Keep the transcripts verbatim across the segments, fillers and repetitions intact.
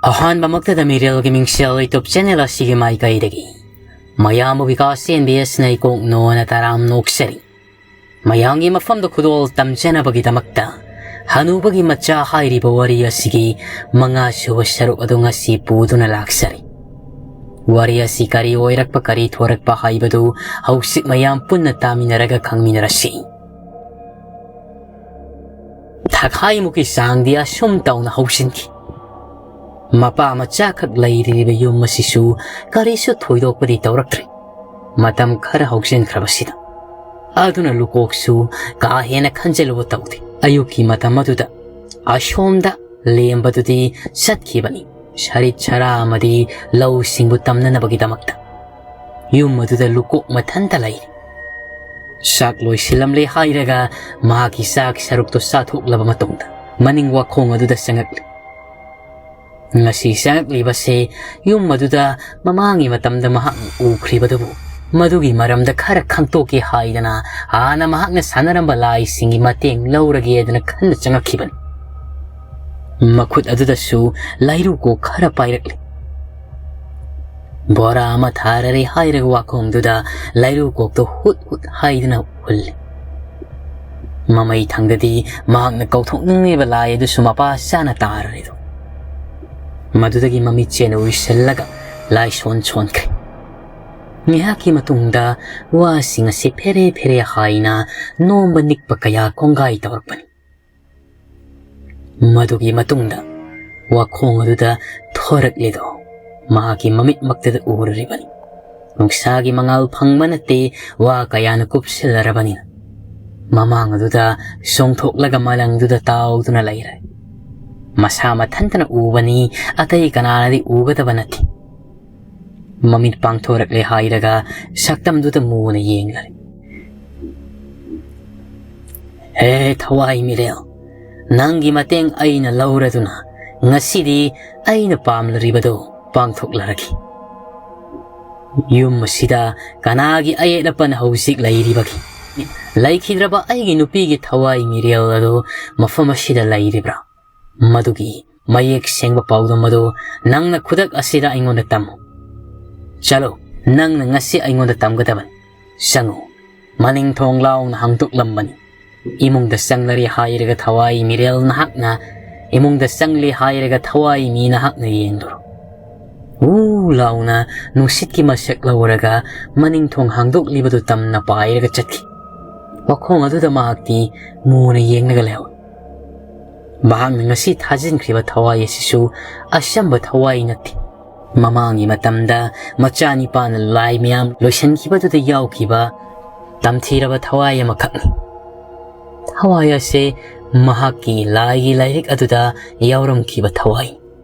ꯑꯍꯥꯟꯕꯃꯛꯇꯗ ꯃꯤꯔꯦꯜꯒꯤ ꯃꯤꯡꯁꯦꯜ YouTube channel ꯑꯁꯤꯒꯤ ꯃꯥꯏꯀꯩꯗꯒꯤ ꯃꯌꯥꯝꯕꯨ ꯕꯤꯀꯥꯁ ꯑꯦꯝ ꯕꯤ ꯑꯦꯁꯅ ꯏꯀꯣꯛꯅꯣꯅ ꯇꯔꯥꯝ ꯅꯣꯛꯆꯔꯤ꯫ ꯃꯌꯥꯝꯒꯤ ꯃꯐꯝꯗ ꯈꯨꯗꯣꯜ ꯇꯝꯖꯅꯕꯒꯤꯗꯃꯛꯇ ꯍꯅꯨꯕꯒꯤ ꯃꯆꯥ ꯍꯥꯏꯔꯤꯕ ꯋꯥꯔꯤ ꯑꯁꯤꯒꯤ ꯃꯉꯥꯁꯨꯕ ꯁꯔꯨꯛ ꯑꯗꯨ ꯉꯁꯤ ꯄꯨꯗꯨꯅ ꯂꯥꯛꯆꯔꯤ꯫ ꯋꯥꯔꯤ ꯑꯁꯤ ꯀꯔꯤ ꯑꯣꯏꯔꯛꯄ, ꯀꯔꯤ ꯊꯣꯔꯛꯄ ꯍꯥꯏꯕꯗꯨ ꯍꯧꯖꯤꯛ ꯃꯌꯥꯝ ꯄꯨꯟꯅ ꯇꯥꯃꯤꯟꯅꯔꯒ ꯈꯪꯃꯤꯟꯅꯔꯁꯤ꯫ ꯊꯥꯈꯥꯏꯃꯨꯛꯀꯤ ꯆꯥꯡꯗꯤ ꯑꯁꯨꯝ ꯇꯧꯅ ꯍꯧꯖꯤꯟꯈꯤ꯫ ꯃꯄꯥ ꯃꯆꯥꯈꯛ ꯂꯩꯔꯤꯕ ꯌꯨꯝ ꯑꯁꯤꯁꯨ ꯀꯔꯤꯁꯨ ꯊꯣꯏꯗꯣꯛꯄꯗꯤ ꯇꯧꯔꯛꯇ꯭ꯔꯦ꯫ ꯃꯇꯝ ꯈꯔ ꯍꯧꯖꯤꯟꯈ꯭ꯔꯕꯁꯤꯗ꯫ ꯑꯗꯨꯅ ꯂꯨꯀꯣꯛꯁꯨ ꯀꯥ ꯍꯦꯟꯅ ꯈꯟꯖꯤꯜꯂꯨꯕ ꯇꯧꯗꯦ꯫ ꯑꯌꯨꯛꯀꯤ ꯃꯇꯝ ꯑꯗꯨꯗ ꯑꯁꯣꯝꯗ ꯂꯦꯝꯕꯗꯨꯗꯤ ꯆꯠꯈꯤꯕꯅꯤ꯫ ꯁꯔꯤꯠ ꯁꯔꯥ ꯑꯃꯗꯤ ꯂꯧꯁꯤꯡꯕꯨ ꯇꯝꯅꯅꯕꯒꯤꯗꯃꯛꯇ꯫ ꯌꯨꯝ ꯑꯗꯨꯗ ꯂꯨꯀꯣꯛ ꯃꯊꯟꯇ ꯂꯩꯔꯤ꯫ ꯆꯥꯛ ꯂꯣꯏꯁꯤꯜꯂꯝꯂꯦ ꯍꯥꯏꯔꯒ ꯃꯍꯥꯛꯀꯤ ꯆꯥꯛ ꯁꯔꯨꯛꯇꯨ ꯆꯥꯊꯣꯛꯂꯕ ꯃꯇꯨꯡꯗ ꯃꯅꯤꯡ ꯋꯥꯈꯣꯡ ꯑꯗꯨꯗ ꯆꯪꯉꯛꯂꯤ꯫ ꯉꯁꯤ ꯆꯪꯉꯛꯂꯤꯕꯁꯦ ꯌꯨꯝ ꯑꯗꯨꯗ ꯃꯃꯥꯡꯒꯤ ꯃꯇꯝꯗ ꯃꯍꯥꯛꯅ ꯎꯈ꯭ꯔꯤꯕꯗꯨꯕꯨ ꯃꯗꯨꯒꯤ ꯃꯔꯝꯗ ꯈꯔ ꯈꯪꯇꯣꯛꯀꯦ ꯍꯥꯏꯗꯅ ꯍꯥꯟꯅ ꯃꯍꯥꯛꯅ ꯁꯥꯟꯅꯔꯝꯕ ꯂꯥꯏꯁꯤꯡꯒꯤ ꯃꯇꯦꯡ ꯂꯧꯔꯒꯦꯗꯅ ꯈꯟꯅ ꯆꯪꯉꯛꯈꯤꯕꯅꯤ꯫ ꯃꯈꯨꯠ ꯑꯗꯨꯗꯁꯨ ꯂꯥꯏꯔꯨꯀꯣꯛ ꯈꯔ ꯄꯥꯏꯔꯛꯂꯤ꯫ ꯕꯣꯔꯥ ꯑꯃ ꯊꯥꯔꯔꯦ ꯍꯥꯏꯔꯒ ꯋꯥꯈꯣꯡꯗꯨꯗ ꯂꯥꯏꯔꯨꯀꯣꯛꯇꯣ ꯍꯨꯠ ꯍꯨꯠ ꯍꯥꯏꯗꯨꯅ ꯍꯨꯜꯂꯤ꯫ ꯃꯃꯩ ꯊꯪꯗꯗꯤ ꯃꯍꯥꯛꯅ ꯀꯧꯊꯣꯛꯅꯤꯡꯂꯤꯕ ꯂꯥꯏ ꯑꯗꯨꯁꯨ ꯃꯄꯥ ꯆꯥꯅ ꯇꯥꯔꯔꯦꯗꯣ꯫ ꯃꯗꯨꯗꯒꯤ ꯃꯃꯤꯠꯁꯦꯟ ꯎꯏꯁꯤꯜꯂꯒ ꯂꯥꯏꯁꯣꯟ ꯁꯣꯟꯈ꯭ꯔꯦ꯫ ꯉꯥꯏꯍꯥꯛꯀꯤ ꯃꯇꯨꯡꯗ ꯋꯥꯁꯤꯡ ꯑꯁꯤ ꯐꯦꯔꯦ ꯐꯦꯔꯦ ꯍꯥꯏꯅ ꯅꯣꯝꯕ ꯅꯤꯛꯄ ꯀꯌꯥ ꯀꯣꯡꯒꯥꯏ ꯇꯧꯔꯛꯄꯅꯤ꯫ ꯃꯗꯨꯒꯤ ꯃꯇꯨꯡꯗ ꯋꯥꯈꯣꯡ ꯑꯗꯨꯗ ꯊꯣꯔꯛꯂꯤꯗꯣ ꯃꯍꯥꯛꯀꯤ ꯃꯃꯤꯠꯃꯛꯇꯗ ꯎꯔꯨꯔꯤꯕꯅꯤ꯫ ꯅꯨꯡꯁꯥꯒꯤ ꯃꯉꯥꯜ ꯐꯪꯕ ꯅꯠꯇꯦ, ꯋꯥ ꯀꯌꯥꯅ ꯀꯨꯞꯁꯤꯜꯂꯔꯕꯅꯤꯅ꯫ ꯃꯃꯥꯡ ꯑꯗꯨꯗ ꯆꯣꯡꯊꯣꯛꯂꯒ ꯃꯂꯪꯗꯨꯗ ꯇꯥꯎꯗꯨꯅ ꯂꯩꯔꯦ꯫ ꯃꯁꯥ ꯃꯊꯟꯇꯅ ꯎꯕꯅꯤ, ꯑꯇꯩ ꯀꯅꯥꯅꯗꯤ ꯎꯒꯗꯕ ꯅꯠꯇꯦ꯫ ꯃꯃꯤꯠ ꯄꯥꯡꯊꯣꯔꯛꯂꯦ ꯍꯥꯏꯔꯒ ꯁꯛꯇꯝꯗꯨꯗ ꯃꯨꯅ ꯌꯦꯡꯂꯔꯦ꯫ ꯍꯦ ꯊꯋꯥꯏ ꯃꯤꯔꯦꯜ, ꯅꯪꯒꯤ ꯃꯇꯦꯡ ꯑꯩꯅ ꯂꯧꯔꯗꯨꯅ ꯉꯁꯤꯗꯤ ꯑꯩꯅ ꯄꯥꯝꯂꯔꯤꯕꯗꯨ ꯄꯥꯡꯊꯣꯛꯂꯔꯒꯦ꯫ ꯌꯨꯝ ꯑꯁꯤꯗ ꯀꯅꯥꯒꯤ ꯑꯌꯦꯠ ꯑꯄꯟ ꯍꯧꯖꯤꯛ ꯂꯩꯔꯤꯕꯒꯦ? ꯂꯩꯈꯤꯗ꯭ꯔꯕ ꯑꯩꯒꯤ ꯅꯨꯄꯤꯒꯤ ꯊꯋꯥꯏ ꯃꯤꯔꯦꯜ ꯑꯗꯨ ꯃꯐꯝ ꯑꯁꯤꯗ ꯂꯩꯔꯤꯕ꯭ꯔꯥ? ꯃꯗꯨꯒꯤ ꯃꯌꯦꯛ ꯁꯦꯡꯕ ꯄꯥꯎꯗꯝ ꯑꯗꯨ ꯅꯪꯅ ꯈꯨꯗꯛ ꯑꯁꯤꯗ ꯑꯩꯉꯣꯟꯗ ꯇꯝꯃꯨ꯫ ꯆꯠꯂꯨ, ꯅꯪꯅ ꯉꯁꯤ ꯑꯩꯉꯣꯟꯗ ꯇꯝꯒꯗꯕꯅꯤ꯫ ꯆꯪꯉꯨ, ꯃꯅꯤꯡ ꯊꯣꯡ ꯂꯥꯎꯅ ꯍꯥꯡꯗꯣꯛꯂꯝꯕꯅꯤ꯫ ꯏꯃꯨꯡꯗ ꯆꯪꯂꯔꯦ ꯍꯥꯏꯔꯒ ꯊꯋꯥꯏ ꯃꯤꯔꯦꯜ ꯅꯍꯥꯛꯅ, ꯏꯃꯨꯡꯗ ꯆꯪꯂꯦ ꯍꯥꯏꯔꯒ ꯊꯋꯥꯏ ꯃꯤ ꯅꯍꯥꯛꯅ ꯌꯦꯡꯂꯨꯔꯣ꯫ ꯎ ꯂꯥꯎꯅ ꯅꯨꯡꯁꯤꯠꯀꯤ ꯃꯁꯛ ꯂꯧꯔꯒ ꯃꯅꯤꯡ ꯊꯣꯡ ꯍꯥꯡꯗꯣꯛꯂꯤꯕꯗꯨ ꯇꯝꯅ ꯄꯥꯏꯔꯒ ꯆꯠꯈꯤ꯫ ꯋꯥꯈꯣꯡ ꯑꯗꯨꯗ ꯃꯍꯥꯛꯇꯤ ꯃꯨꯅ ꯌꯦꯡꯂꯒ ꯂꯩꯍꯧꯏ꯫ ꯃꯍꯥꯛꯅ ꯉꯁꯤ ꯊꯥꯖꯤꯟꯈ꯭ꯔꯤꯕ ꯊꯋꯥꯏ ꯑꯁꯤꯁꯨ ꯑꯆꯝꯕ ꯊꯋꯥꯏ ꯅꯠꯇꯦ꯫ ꯃꯃꯥꯡꯒꯤ ꯃꯇꯝꯗ ꯃꯆꯥꯅꯤꯄꯥꯅ ꯂꯥꯏ ꯃꯌꯥꯝ ꯂꯣꯏꯁꯤꯟꯈꯤꯕꯗꯨꯗ ꯌꯥꯎꯈꯤꯕ ꯇꯝꯊꯤꯔꯕ ꯊꯋꯥꯏ ꯑꯃꯈꯛꯅꯤ꯫ ꯊꯋꯥꯏ ꯑꯁꯤ ꯃꯍꯥꯛꯀꯤ ꯂꯥꯏꯒꯤ ꯂꯥꯏꯔꯤꯛ ꯑꯗꯨꯗ ꯌꯥꯎꯔꯝꯈꯤꯕ ꯊꯋꯥꯏ꯫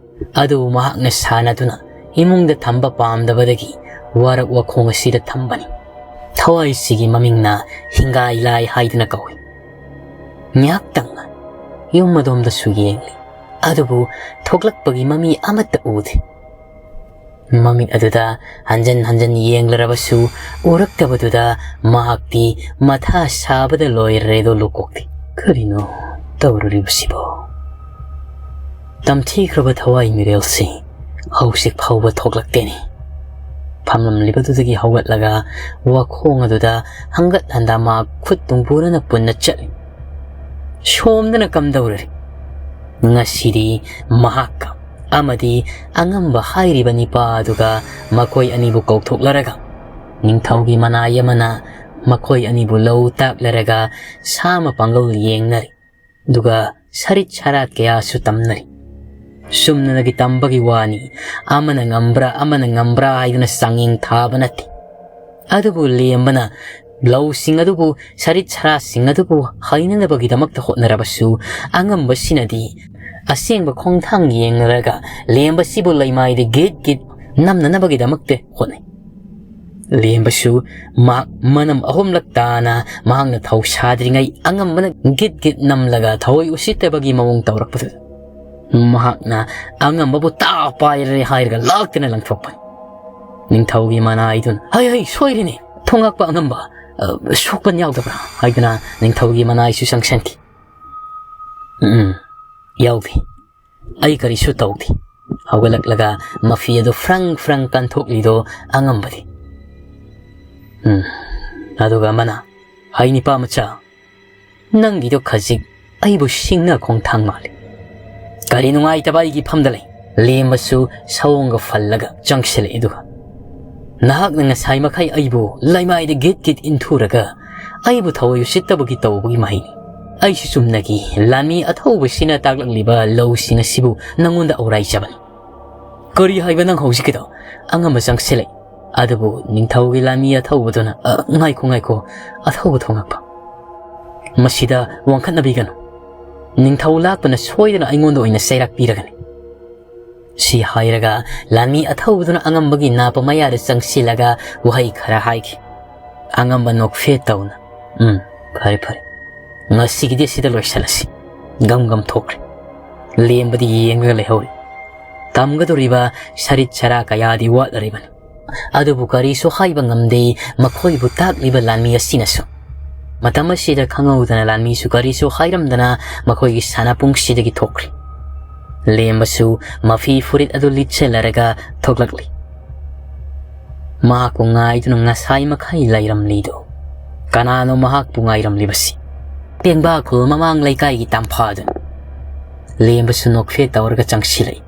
ꯑꯗꯨꯕꯨ ꯃꯍꯥꯛꯅ ꯁꯥꯟꯅꯗꯨꯅ ꯏꯃꯨꯡꯗ ꯊꯝꯕ ꯄꯥꯝꯗꯕꯗꯒꯤ ꯋꯥꯔꯛ ꯋꯥꯈꯣꯡ ꯑꯁꯤꯗ ꯊꯝꯕꯅꯤ꯫ ꯊꯋꯥꯏꯁꯤꯒꯤ ꯃꯃꯤꯡꯅ ꯍꯤꯡꯒꯥꯏ ꯂꯥꯏ ꯍꯥꯏꯗꯨꯅ ꯀꯧꯏ꯫ ꯉꯥꯏꯍꯥꯛꯇꯪ ꯌꯨꯝ ꯑꯗꯣꯝꯗꯁꯨ ꯌꯦꯡꯂꯤ, ꯑꯗꯨꯕꯨ ꯊꯣꯛꯂꯛꯄꯒꯤ ꯃꯃꯤ ꯑꯃꯠꯇ ꯎꯗꯦ꯫ ꯃꯃꯤꯠ ꯑꯗꯨꯗ ꯍꯟꯖꯟ ꯍꯟꯖꯟ ꯌꯦꯡꯂꯔꯕꯁꯨ ꯎꯔꯛꯇꯕꯗꯨꯗ ꯃꯍꯥꯛꯇꯤ ꯃꯊꯥ ꯁꯥꯕꯗ ꯂꯣꯏꯔꯦꯗꯣ ꯂꯨꯀꯣꯛꯇꯤ꯫ ꯀꯔꯤꯅꯣ ꯇꯧꯔꯨꯔꯤꯕꯁꯤꯕꯣ? ꯇꯝꯊꯤꯈ꯭ꯔꯕ ꯊꯋꯥꯏ ꯃꯤꯔꯦꯜꯁꯤ ꯍꯧꯖꯤꯛ ꯐꯥꯎꯕ ꯊꯣꯛꯂꯛꯇꯦꯅꯦ꯫ ꯐꯝꯂꯝꯂꯤꯕꯗꯨꯗꯒꯤ ꯍꯧꯒꯠꯂꯒ ꯋꯥꯈꯣꯡ ꯑꯗꯨꯗ ꯍꯪꯒꯠ ꯍꯟꯗꯥ ꯃꯍꯥꯛ ꯈꯨꯠ ꯇꯨꯡꯕꯨꯔꯅ ꯄꯨꯟꯅ ꯆꯠꯂꯤ꯫ ꯁꯣꯝꯗꯅ ꯀꯝꯗꯧꯔꯔꯤ? ꯉꯁꯤꯗꯤ ꯃꯍꯥꯛꯀ ꯑꯃꯗꯤ ꯑꯉꯝꯕ ꯍꯥꯏꯔꯤꯕ ꯅꯤꯄꯥ ꯑꯗꯨꯒ ꯃꯈꯣꯏ ꯑꯅꯤꯕꯨ ꯀꯧꯊꯣꯛꯂꯔꯒ ꯅꯤꯡꯊꯧꯒꯤ ꯃꯅꯥꯏ ꯑꯃꯅ ꯃꯈꯣꯏ ꯑꯅꯤꯕꯨ ꯂꯧ ꯇꯥꯛꯂꯔꯒ ꯁꯥꯃ ꯄꯥꯡꯒꯜ ꯌꯦꯡꯅꯔꯤ꯫ ꯑꯗꯨꯒ ꯁꯔꯤꯠ ꯁꯔꯥꯠ ꯀꯌꯥꯁꯨ ꯇꯝꯅꯔꯤ꯫ ꯆꯨꯝꯅꯒꯤ ꯇꯝꯕꯒꯤ ꯋꯥꯅꯤ, ꯑꯃꯅ ꯉꯝꯕ꯭ꯔꯥ ꯑꯃꯅ ꯉꯝꯕ꯭ꯔꯥ ꯍꯥꯏꯗꯨꯅ ꯆꯥꯡꯌꯦꯡ ꯊꯥꯕ ꯅꯠꯇꯦ꯫ ꯑꯗꯨꯕꯨ ꯂꯦꯝꯕꯅ ꯂꯧꯁꯤꯡ ꯑꯗꯨꯕꯨ, ꯁꯔꯤꯠ ꯁꯔꯥꯠꯁꯤꯡ ꯑꯗꯨꯕꯨ ꯍꯩꯅꯅꯕꯒꯤꯗꯃꯛꯇ ꯍꯣꯠꯅꯔꯕꯁꯨ ꯑꯉꯝꯕꯁꯤꯅꯗꯤ ꯑꯁꯦꯡꯕ ꯈꯣꯡꯊꯥꯡ ꯌꯦꯡꯂꯒ ꯂꯦꯝꯕꯁꯤꯕꯨ ꯂꯩꯃꯥꯏꯗ ꯒꯤꯠ ꯒꯤꯠ ꯅꯝꯅꯅꯕꯒꯤꯗꯃꯛꯇ ꯍꯣꯠꯅꯩ꯫ ꯂꯦꯝꯕꯁꯨ ꯃꯍꯥꯛ ꯃꯅꯝ ꯑꯍꯨꯝꯂꯛ ꯇꯥꯅ ꯃꯍꯥꯛꯅ ꯊꯧ ꯁꯥꯗ꯭ꯔꯤꯉꯩ ꯑꯉꯝꯕꯅ ꯒꯤꯠ ꯒꯤꯠ ꯅꯝꯂꯒ ꯊꯑꯣꯏ ꯎꯁꯤꯠꯇꯕꯒꯤ ꯃꯑꯣꯡ ꯇꯧꯔꯛꯄꯗꯨꯗ ꯃꯍꯥꯛꯅ ꯑꯉꯝꯕꯕꯨ ꯇꯥ ꯄꯥꯏꯔꯦ ꯍꯥꯏꯔꯒ ꯂꯥꯛꯇꯅ ꯂꯪꯊꯣꯛꯄꯅꯤ꯫ ꯅꯤꯡꯊꯧꯒꯤ ꯃꯅꯥꯏꯗꯨꯅ, "ꯍꯩ, ꯍꯩ, ꯁꯣꯏꯔꯦꯅꯦ, ꯊꯣꯉꯛꯄ ꯑꯉꯝꯕ, ꯑ, ꯁꯣꯛꯄꯟ ꯌꯥꯎꯗꯕ꯭ꯔꯥ?" ꯍꯥꯏꯗꯨꯅ ꯅꯤꯡꯊꯧꯒꯤ ꯃꯅꯥꯏꯁꯨ ꯆꯪꯁꯟꯈꯤ꯫ "ꯎꯝ, ꯌꯥꯎꯗꯦ꯫ "ꯑꯩ ꯀꯔꯤꯁꯨ ꯇꯧꯗꯦ"꯫ ꯍꯧꯒꯠꯂꯛꯂꯒ ꯃꯐꯤ ꯑꯗꯨ ꯐ꯭ꯔꯪ ꯐ꯭ꯔꯪ ꯀꯟꯊꯣꯛꯂꯤꯗꯣ ꯑꯉꯝꯕꯗꯤ꯫ "ꯎꯝ, ꯑꯗꯨꯒ ꯑꯃꯅ, ꯍꯩ ꯅꯤꯄꯥ ꯃꯆꯥ, ꯅꯪꯒꯤꯗꯣ ꯈꯖꯤꯛ ꯑꯩꯕꯨ ꯁꯤꯡꯅ ꯈꯣꯡꯊꯥꯡ ꯃꯥꯜꯂꯤ꯫ ꯀꯔꯤ ꯅꯨꯡꯉꯥꯏꯇꯕ ꯑꯩꯒꯤ ꯐꯝꯗ ꯂꯩ?" ꯂꯦꯝꯕꯁꯨ ꯁꯑꯣꯡꯒ ꯐꯜꯂꯒ ꯆꯪꯁꯤꯜꯂꯛꯏ ꯑꯗꯨꯒ, "ꯅꯍꯥꯛꯅ ꯉꯁꯥꯏ ꯃꯈꯩ ꯑꯩꯕꯨ ꯂꯩꯃꯥꯏꯗ ꯒꯤꯠ ꯒꯤꯠ ꯏꯟꯊꯨꯔꯒ ꯑꯩꯕꯨ ꯊꯑꯣꯏ ꯎꯁꯤꯠꯇꯕꯒꯤ ꯇꯧꯕꯒꯤ ꯃꯍꯩꯅꯤ꯫ ꯑꯩꯁꯨ ꯆꯨꯝꯅꯒꯤ ꯂꯥꯟꯃꯤ ꯑꯊꯧꯕꯁꯤꯅ ꯇꯥꯛꯂꯛꯂꯤꯕ ꯂꯧꯁꯤꯡ ꯑꯁꯤꯕꯨ ꯅꯪꯉꯣꯟꯗ ꯑꯧꯔꯥꯏꯖꯕꯅꯤ"꯫ "ꯀꯔꯤ ꯍꯥꯏꯕ ꯅꯪ ꯍꯧꯖꯤꯛꯀꯤꯗꯣ?" ꯑꯉꯝꯕ ꯆꯪꯁꯤꯜꯂꯛꯏ꯫ ꯑꯗꯨꯕꯨ ꯅꯤꯡꯊꯧꯒꯤ ꯂꯥꯟꯃꯤ ꯑꯊꯧꯕꯗꯨꯅ, "ꯑ, ꯉꯥꯏꯈꯣ, ꯉꯥꯏꯈꯣ, ꯑꯊꯧꯕ ꯊꯣꯉꯛꯄ꯫ ꯃꯁꯤꯗ ꯋꯥꯡꯈꯠꯅꯕꯤꯒꯅꯨ꯫ ꯅꯤꯡꯊꯧ ꯂꯥꯛꯄꯅ ꯁꯣꯏꯗꯅ ꯑꯩꯉꯣꯟꯗ ꯑꯣꯏꯅ ꯆꯩꯔꯥꯛ ꯄꯤꯔꯒꯅꯤ"꯫ ꯁꯤ ꯍꯥꯏꯔꯒ ꯂꯥꯟꯃꯤ ꯑꯊꯧꯕꯗꯨꯅ ꯑꯉꯝꯕꯒꯤ ꯅꯥꯄ ꯃꯌꯥꯗ ꯆꯪꯁꯤꯜꯂꯒ ꯋꯥꯍꯩ ꯈꯔ ꯍꯥꯏꯈꯤ꯫ ꯑꯉꯝꯕ ꯅꯣꯛꯐꯦꯠ ꯇꯧꯅ, "ꯎꯝ, ꯐꯔꯦ, ꯐꯔꯦ꯫ ꯉꯁꯤꯒꯤꯗꯤ ꯑꯁꯤꯗ ꯂꯣꯏꯁꯤꯜꯂꯁꯤ"꯫ ꯒꯝ ꯒꯝ ꯊꯣꯛꯈ꯭ꯔꯦ꯫ ꯂꯦꯝꯕꯗꯤ ꯌꯦꯡꯂꯒ ꯂꯩꯍꯧꯔꯤ꯫ ꯇꯝꯒꯗꯧꯔꯤꯕ ꯁꯔꯤꯠ ꯁꯔꯥ ꯀꯌꯥꯗꯤ ꯋꯥꯠꯂꯔꯤꯕꯅꯤ꯫ ꯑꯗꯨꯕꯨ ꯀꯔꯤꯁꯨ ꯍꯥꯏꯕ ꯉꯝꯗꯦ ꯃꯈꯣꯏꯕꯨ ꯇꯥꯛꯂꯤꯕ ꯂꯥꯟꯃꯤ ꯑꯁꯤꯅꯁꯨ꯫ ꯃꯇꯝ ꯑꯁꯤꯗ ꯈꯪꯍꯧꯗꯅ ꯂꯥꯟꯃꯤꯁꯨ ꯀꯔꯤꯁꯨ ꯍꯥꯏꯔꯝꯗꯅ ꯃꯈꯣꯏꯒꯤ ꯁꯥꯟꯅꯄꯨꯡꯁꯤꯗꯒꯤ ꯊꯣꯛꯈ꯭ꯔꯦ꯫ ꯂꯦꯝꯕꯁꯨ ꯃꯐꯤ ꯐꯨꯔꯤꯠ ꯑꯗꯨ ꯂꯤꯠꯁꯤꯜꯂꯔꯒ ꯊꯣꯛꯂꯛꯂꯤ꯫ ꯃꯍꯥꯛꯄꯨ ꯉꯥꯏꯗꯨꯅ ꯉꯁꯥꯏ ꯃꯈꯩ ꯂꯩꯔꯝꯂꯤꯗꯨ ꯀꯅꯥꯅꯣ ꯃꯍꯥꯛꯄꯨ ꯉꯥꯏꯔꯝꯂꯤꯕꯁꯤ? ꯄꯦꯡꯕꯥ ꯈꯨꯜ ꯃꯃꯥꯡ ꯂꯩꯀꯥꯏꯒꯤ ꯇꯝꯐꯥꯗꯨꯅꯤ꯫ ꯂꯦꯝꯕꯁꯨ ꯅꯣꯛꯐꯦꯠ ꯇꯧꯔꯒ ꯆꯪꯁꯤꯜꯂꯛꯏ꯫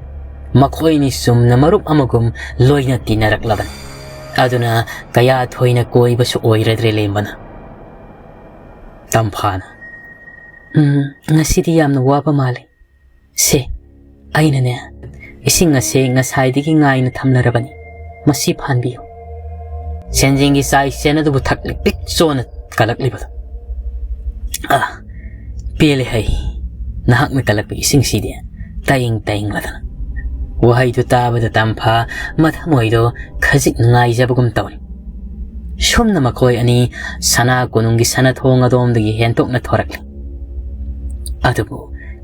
ꯃꯈꯣꯏꯅꯤ ꯆꯨꯝꯅ ꯃꯔꯨꯞ ꯑꯃꯒꯨꯝ ꯂꯣꯏꯅ ꯇꯤꯟꯅꯔꯛꯂꯕꯅꯤ꯫ ꯑꯗꯨꯅ ꯀꯌꯥ ꯊꯣꯏꯅ ꯀꯣꯏꯕꯁꯨ ꯑꯣꯏꯔꯗ꯭ꯔꯦ ꯂꯦꯝꯕꯅ꯫ ꯇꯝꯐꯥꯅ, "ꯎꯝ, ꯉꯁꯤꯗꯤ ꯌꯥꯝꯅ ꯋꯥꯕ ꯃꯥꯜꯂꯤ꯫ ꯁꯦ, ꯑꯩꯅꯅꯦ, ꯏꯁꯤꯡ ꯑꯁꯦ ꯉꯁꯥꯏꯗꯒꯤ ꯉꯥꯏꯅ ꯊꯝꯂꯔꯕꯅꯤ꯫ ꯃꯁꯤ ꯐꯥꯟꯕꯤꯌꯨ"꯫ ꯁꯦꯟꯖꯦꯡꯒꯤ ꯆꯥꯏ ꯆꯦꯟ ꯑꯗꯨꯕꯨ ꯊꯛꯂꯤ ꯄꯤꯛ ꯆꯣꯅ ꯀꯜꯂꯛꯂꯤꯕꯗꯨ꯫ "ꯑꯥ, ꯄꯦꯜꯂꯦ ꯍꯩ, ꯅꯍꯥꯛꯅ ꯀꯜꯂꯛꯄ ꯏꯁꯤꯡꯁꯤꯗꯤ"꯫ ꯇꯥꯏꯪ ꯇꯥꯏꯪꯂꯗꯅ꯫ ꯋꯥꯍꯩꯗꯨ ꯇꯥꯕꯗ ꯇꯝꯐꯥ ꯃꯊꯃꯣꯏꯗꯣ ꯈꯖꯤꯛ ꯅꯨꯡꯉꯥꯏꯖꯕꯒꯨꯝ ꯇꯧꯔꯤ꯫ ꯁꯨꯝꯅ ꯃꯈꯣꯏ ꯑꯅꯤ ꯁꯅꯥ ꯀꯣꯅꯨꯡꯒꯤ ꯁꯅꯥꯊꯣꯡ ꯑꯗꯣꯝꯗꯒꯤ ꯍꯦꯟꯇꯣꯛꯅ ꯊꯣꯔꯛꯂꯤ꯫ ꯑꯗꯨꯕꯨ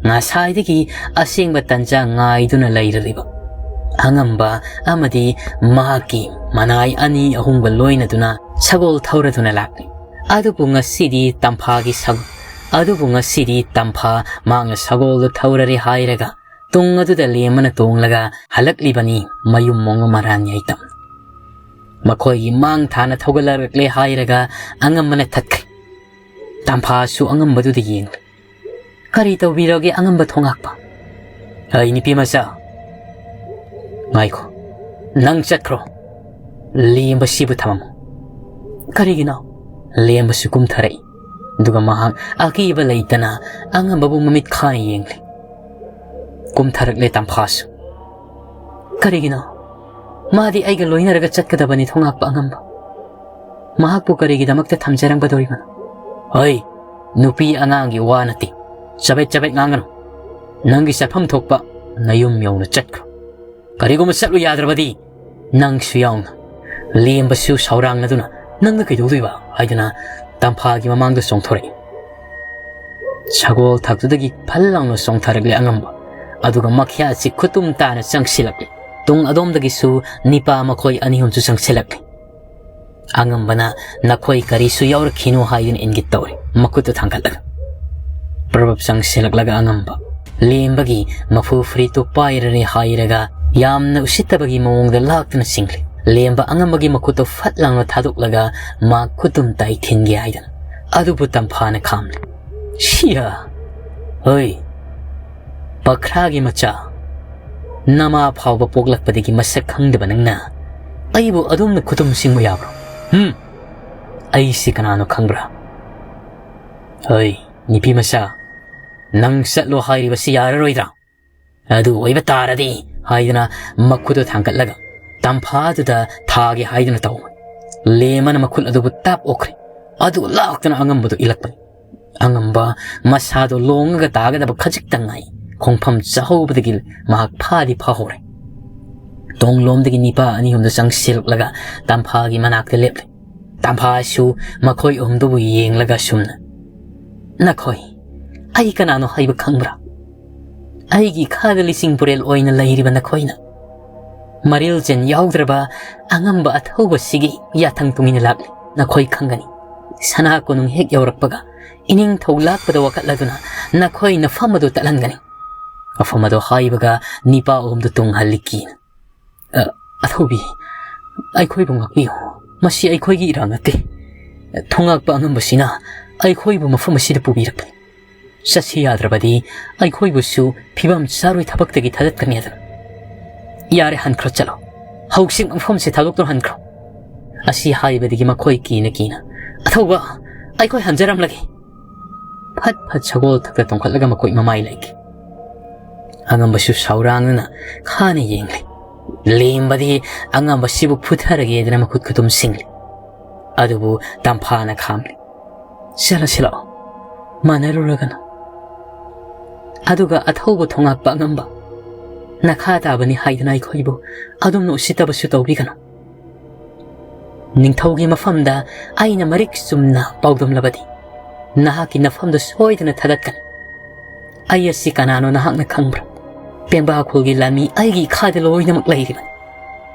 ꯉꯁꯥꯏꯗꯒꯤ ꯑꯁꯦꯡꯕ ꯇꯟꯖꯥ ꯉꯥꯏꯗꯨꯅ ꯂꯩꯔꯔꯤꯕ ꯑꯉꯝꯕ ꯑꯃꯗꯤ ꯃꯍꯥꯛꯀꯤ ꯃꯅꯥꯏ ꯑꯅꯤ ꯑꯍꯨꯝꯒ ꯂꯣꯏꯅꯗꯨꯅ ꯁꯒꯣꯜ ꯊꯧꯔꯗꯨꯅ ꯂꯥꯛꯂꯤ꯫ ꯑꯗꯨꯕꯨ ꯉꯁꯤꯗꯤ ꯇꯝꯐꯥꯒꯤ ꯁꯒ-, ꯑꯗꯨꯕꯨ ꯉꯁꯤꯗꯤ ꯇꯝꯐꯥ ꯃꯍꯥꯛꯅ ꯁꯒꯣꯜꯗꯨ ꯊꯧꯔꯔꯦ ꯍꯥꯏꯔꯒ ꯇꯨꯡ ꯑꯗꯨꯗ ꯂꯦꯝꯕꯅ ꯇꯣꯡꯂꯒ ꯍꯜꯂꯛꯂꯤꯕꯅꯤ ꯃꯌꯨꯝ ꯃꯣꯡꯕ ꯃꯔꯥꯟ ꯌꯥꯏꯇꯝ꯫ ꯃꯈꯣꯏꯒꯤ ꯃꯥꯡ ꯊꯥꯅ ꯊꯧꯒꯠꯂꯛꯂꯦ ꯍꯥꯏꯔꯒ ꯑꯉꯝꯕꯅ ꯊꯠꯈ꯭ꯔꯦ꯫ ꯇꯝꯐꯥꯁꯨ ꯑꯉꯝꯕꯗꯨꯗ ꯌꯦꯡꯂꯦ꯫ "ꯀꯔꯤ ꯇꯧꯕꯤꯔꯒꯦ ꯑꯉꯝꯕ ꯊꯣꯉꯥꯛꯄ?" "ꯑꯩ ꯅꯨꯄꯤ ꯃꯆꯥ, ꯉꯥꯏꯈꯣ, ꯅꯪ ꯆꯠꯈ꯭ꯔꯣ꯫ ꯂꯦꯝꯕꯁꯤꯕꯨ ꯊꯝꯃꯝꯃꯨ꯫" "ꯀꯔꯤꯒꯤꯅꯣ?" ꯂꯦꯝꯕꯁꯨ ꯀꯨꯝꯊꯔꯛꯏ꯫ ꯑꯗꯨꯒ ꯃꯍꯥꯛ ꯑꯀꯤꯕ ꯂꯩꯇꯅ ꯑꯉꯝꯕꯕꯨ ꯃꯃꯤꯠ ꯈꯥꯅ ꯌꯦꯡꯂꯦ꯫ ꯀꯨꯝꯊꯔꯛꯂꯦ ꯇꯝꯐꯥꯁꯨ꯫ "ꯀꯔꯤꯒꯤꯅꯣ? ꯃꯥꯗꯤ ꯑꯩꯒ ꯂꯣꯏꯅꯔꯒ ꯆꯠꯀꯗꯕꯅꯤ ꯊꯣꯉꯥꯛꯄ ꯑꯉꯝꯕ꯫ ꯃꯍꯥꯛꯄꯨ ꯀꯔꯤꯒꯤꯗꯃꯛꯇ ꯊꯝꯖꯔꯝꯒꯗꯧꯔꯤꯕꯅꯣ?" "ꯍꯩ, ꯅꯨꯄꯤ ꯑꯉꯥꯡꯒꯤ ꯋꯥ ꯅꯠꯇꯦ꯫ ꯆꯕꯦꯠ ꯆꯕꯦꯠ ꯉꯥꯡꯒꯅꯨ꯫ ꯅꯪꯒꯤ ꯆꯠꯐꯝ ꯊꯣꯛꯄ ꯅꯌꯨꯝ ꯌꯧꯅ ꯆꯠꯈ꯭ꯔꯣ꯫ ꯀꯔꯤꯒꯨꯝꯕ ꯆꯠꯂꯨ ꯌꯥꯗ꯭ꯔꯕꯗꯤ ꯅꯪꯁꯨ ꯌꯥꯎꯅ꯫ ꯂꯦꯝꯕꯁꯨ ꯁꯥꯎꯔꯥꯡꯅꯗꯨꯅ ꯅꯪꯅ ꯀꯩꯗꯧꯗꯣꯏꯕ?" ꯍꯥꯏꯗꯨꯅ ꯇꯝꯐꯥꯒꯤ ꯃꯃꯥꯡꯗ ꯆꯣꯡꯊꯣꯔꯛꯏ꯫ ꯁꯒꯣꯜ ꯊꯛꯇꯨꯗꯒꯤ ꯐꯜ ꯂꯥꯎꯅ ꯆꯣꯡꯊꯔꯛꯂꯦ ꯑꯉꯝꯕ꯫ ꯑꯗꯨꯒ ꯃꯈ꯭ꯌꯥꯠꯁꯤ ꯈꯨꯇꯨꯝ ꯇꯥꯅ ꯆꯪꯁꯤꯜꯂꯛꯂꯦ꯫ ꯇꯨꯡ ꯑꯗꯣꯝꯗꯒꯤꯁꯨ ꯅꯤꯄꯥ ꯃꯈꯣꯏ ꯑꯅꯤ ꯑꯍꯨꯝꯁꯨ ꯆꯪꯁꯤꯜꯂꯛꯂꯦ꯫ ꯑꯉꯝꯕꯅ "ꯅꯈꯣꯏ ꯀꯔꯤꯁꯨ ꯌꯥꯎꯔꯛꯈꯤꯅꯨ" ꯍꯥꯏꯗꯨꯅ ꯏꯪꯒꯤꯠ ꯇꯧꯔꯦ, ꯃꯈꯨꯠꯇꯨ ꯊꯥꯡꯒꯠꯂꯒ꯫ ꯄ꯭ꯔꯚꯞ ꯆꯪꯁꯤꯜꯂꯛꯂꯒ ꯑꯉꯝꯕ ꯂꯦꯝꯕꯒꯤ ꯃꯐꯨ ꯐꯨꯔꯤꯠꯇꯨ ꯄꯥꯏꯔꯔꯦ ꯍꯥꯏꯔꯒ ꯌꯥꯝꯅ ꯎꯁꯤꯠꯇꯕꯒꯤ ꯃꯑꯣꯡꯗ ꯂꯥꯛꯇꯨꯅ ꯆꯤꯡꯂꯦ꯫ ꯂꯦꯝꯕ ꯑꯉꯝꯕꯒꯤ ꯃꯈꯨꯠꯇꯨ ꯐꯠ ꯂꯥꯎꯅ ꯊꯥꯗꯣꯛꯂꯒ ꯃꯥ ꯈꯨꯇꯨꯝ ꯇꯥꯏ ꯊꯤꯟꯒꯦ ꯍꯥꯏꯗꯅ꯫ ꯑꯗꯨꯕꯨ ꯇꯝꯐꯥꯅ ꯈꯥꯝꯂꯦ꯫ "ꯁꯤꯌꯥ! ꯍꯣꯏ, ꯄꯈ꯭ꯔꯥꯒꯤ ꯃꯆꯥ, ꯅꯃꯥ ꯐꯥꯎꯕ ꯄꯣꯛꯂꯛꯄꯗꯒꯤ ꯃꯁꯛ ꯈꯪꯗꯕ ꯅꯪꯅ ꯑꯩꯕꯨ ꯑꯗꯨꯝꯅ ꯈꯨꯇꯨꯝ ꯆꯤꯡꯕ ꯌꯥꯕ꯭ꯔꯣ? ꯍꯨꯝ? ꯑꯩꯁꯤ ꯀꯅꯥꯅꯣ ꯈꯪꯕ꯭ꯔꯥ? ꯍꯣꯏ, ꯅꯨꯄꯤ ꯃꯆꯥ, ꯅꯪ ꯆꯠꯂꯣ ꯍꯥꯏꯔꯤꯕꯁꯤ ꯌꯥꯔꯔꯣꯏꯗ꯭ꯔꯥ? ꯑꯗꯨ ꯑꯣꯏꯕ ꯇꯥꯔꯗꯤ" ꯍꯥꯏꯗꯨꯅ ꯃꯈꯨꯠꯇꯨ ꯊꯥꯡꯒꯠꯂꯒ ꯇꯝꯐꯥꯗꯨꯗ ꯊꯥꯒꯦ ꯍꯥꯏꯗꯨꯅ ꯇꯧꯕꯅꯤ꯫ ꯂꯦꯝꯕꯅ ꯃꯈꯨꯠ ꯑꯗꯨꯕꯨ ꯇꯥꯞ ꯑꯣꯛꯈ꯭ꯔꯦ꯫ ꯑꯗꯨ ꯂꯥꯛꯇꯨꯅ ꯑꯉꯝꯕꯗꯨ ꯏꯜꯂꯛꯄꯅꯤ꯫ ꯑꯉꯝꯕ ꯃꯁꯥꯗꯨ ꯂꯣꯡꯉꯒ ꯇꯥꯒꯗꯕ ꯈꯖꯤꯛꯇꯪ ꯉꯥꯏ꯫ ꯈꯣꯡꯐꯝ ꯆꯥꯍꯧꯕꯗꯒꯤ ꯃꯍꯥꯛ ꯐꯥꯗꯤ ꯐꯥꯍꯧꯔꯦ꯫ ꯇꯣꯡꯂꯣꯝꯗꯒꯤ ꯅꯤꯄꯥ ꯑꯅꯤ ꯑꯍꯨꯝꯗꯨ ꯆꯪꯁꯤꯜꯂꯛꯂꯒ ꯇꯝꯐꯥꯒꯤ ꯃꯅꯥꯛꯇ ꯂꯦꯞꯂꯦ꯫ ꯇꯝꯐꯥꯁꯨ ꯃꯈꯣꯏ ꯑꯍꯨꯝꯗꯨꯕꯨ ꯌꯦꯡꯂꯒ ꯁꯨꯝꯅ, "ꯅꯈꯣꯏ, ꯑꯩ ꯀꯅꯥꯅꯣ ꯍꯥꯏꯕ ꯈꯪꯕ꯭ꯔꯥ? ꯑꯩꯒꯤ ꯏꯈꯥꯗ ꯂꯤꯁꯤꯡ ꯄꯨꯔꯦꯜ ꯑꯣꯏꯅ ꯂꯩꯔꯤꯕ ꯅꯈꯣꯏꯅ ꯃꯔꯤꯜ ꯆꯦꯟ ꯌꯥꯎꯗ꯭ꯔꯕ ꯑꯉꯝꯕ ꯑꯊꯧꯕꯁꯤꯒꯤ ꯌꯥꯊꯪ ꯇꯨꯡꯏꯟꯅ ꯂꯥꯛꯂꯤ꯫ ꯅꯈꯣꯏ ꯈꯪꯒꯅꯤ, ꯁꯅꯥ ꯀꯣꯅꯨꯡ ꯍꯦꯛ ꯌꯧꯔꯛꯄꯒ ꯏꯅꯤꯡꯊꯧ ꯂꯥꯛꯄꯗ ꯋꯥꯀꯠꯂꯗꯨꯅ ꯅꯈꯣꯏ ꯅꯐꯝ ꯑꯗꯨ ꯇꯠꯍꯟꯒꯅꯤ꯫ ꯋꯥꯐꯝ ꯑꯗꯣ ꯍꯥꯏꯕꯒ ꯅꯤꯄꯥ ꯑꯍꯨꯝꯗꯨ ꯇꯨꯡꯍꯜꯂꯤ ꯀꯤꯅ꯫ "ꯑ, ꯑꯊꯧꯕꯤ, ꯑꯩꯈꯣꯏꯕꯨ ꯉꯥꯛꯄꯤꯌꯨ꯫ ꯃꯁꯤ ꯑꯩꯈꯣꯏꯒꯤ ꯏꯔꯥꯡ ꯅꯠꯇꯦ꯫ ꯊꯣꯉꯥꯛꯄ ꯑꯉꯝꯕꯁꯤꯅ ꯑꯩꯈꯣꯏꯕꯨ ꯃꯐꯝ ꯑꯁꯤꯗ ꯄꯨꯕꯤꯔꯛꯄꯅꯤ꯫ ꯆꯠꯁꯤ ꯌꯥꯗ꯭ꯔꯕꯗꯤ ꯑꯩꯈꯣꯏꯕꯨꯁꯨ ꯐꯤꯕꯝ ꯆꯥꯔꯣꯏ ꯊꯕꯛꯇꯒꯤ ꯊꯥꯗꯠꯀꯅꯤ ꯑꯗꯨꯅ꯫ ꯌꯥꯔꯦ, ꯍꯟꯈ꯭ꯔꯣ, ꯆꯠꯂꯣ꯫ ꯍꯧꯖꯤꯛ ꯃꯐꯝꯁꯦ ꯊꯥꯗꯣꯛꯇꯨꯅ ꯍꯟꯈ꯭ꯔꯣ꯫" ꯑꯁꯤ ꯍꯥꯏꯕꯗꯒꯤ ꯃꯈꯣꯏ ꯀꯤꯅ ꯀꯤꯅ, "ꯑꯊꯧꯕ, ꯑꯩꯈꯣꯏ ꯍꯟꯖꯔꯝꯂꯒꯦ꯫" ꯐꯠ ꯐꯠ ꯁꯒꯣꯜ ꯊꯛꯇ ꯇꯣꯡꯈꯠꯂꯒ ꯃꯈꯣꯏ ꯃꯃꯥꯏ ꯂꯩꯈꯤ꯫ ꯑꯉꯝꯕꯁꯨ ꯁꯥꯎꯔꯥꯡꯅꯅ ꯈꯥꯅ ꯌꯦꯡꯂꯤ꯫ ꯂꯦꯝꯕꯗꯤ ꯑꯉꯝꯕꯁꯤꯕꯨ ꯐꯨꯊꯔꯒꯦꯗꯅ ꯃꯈꯨꯠ ꯈꯨꯇꯨꯝ ꯁꯤꯡꯂꯤ꯫ ꯑꯗꯨꯕꯨ ꯇꯝꯐꯥꯅ ꯈꯥꯝꯂꯤ꯫ "ꯆꯠꯂꯁꯤ ꯂꯥꯛꯑꯣ, ꯃꯥꯟꯅꯔꯨꯔꯒꯅꯨ꯫ ꯑꯗꯨꯒ ꯑꯊꯧꯕ ꯊꯣꯉꯥꯛꯄ ꯑꯉꯝꯕ, ꯅꯈꯥ ꯇꯥꯕꯅꯤ ꯍꯥꯏꯗꯅ ꯑꯩꯈꯣꯏꯕꯨ ꯑꯗꯨꯝꯅ ꯎꯁꯤꯠꯇꯕꯁꯨ ꯇꯧꯕꯤꯒꯅꯨ꯫ ꯅꯤꯡꯊꯧꯒꯤ ꯃꯐꯝꯗ ꯑꯩꯅ ꯃꯔꯤꯛ ꯆꯨꯝꯅ ꯄꯥꯎꯗꯝꯂꯕꯗꯤ ꯅꯍꯥꯛꯀꯤ ꯅꯐꯝꯗꯨ ꯁꯣꯏꯗꯅ ꯊꯥꯗꯠꯀꯅꯤ꯫ ꯑꯩ ꯑꯁꯤ ꯀꯅꯥꯅꯣ ꯅꯍꯥꯛꯅ ꯈꯪꯕ꯭ꯔꯥ? ꯄꯦꯡꯕꯥ ꯈꯨꯜꯒꯤ ꯂꯥꯟꯃꯤ ꯑꯩꯒꯤ ꯏꯈꯥꯗ ꯂꯣꯏꯅꯃꯛ ꯂꯩꯔꯤꯕꯅꯤ꯫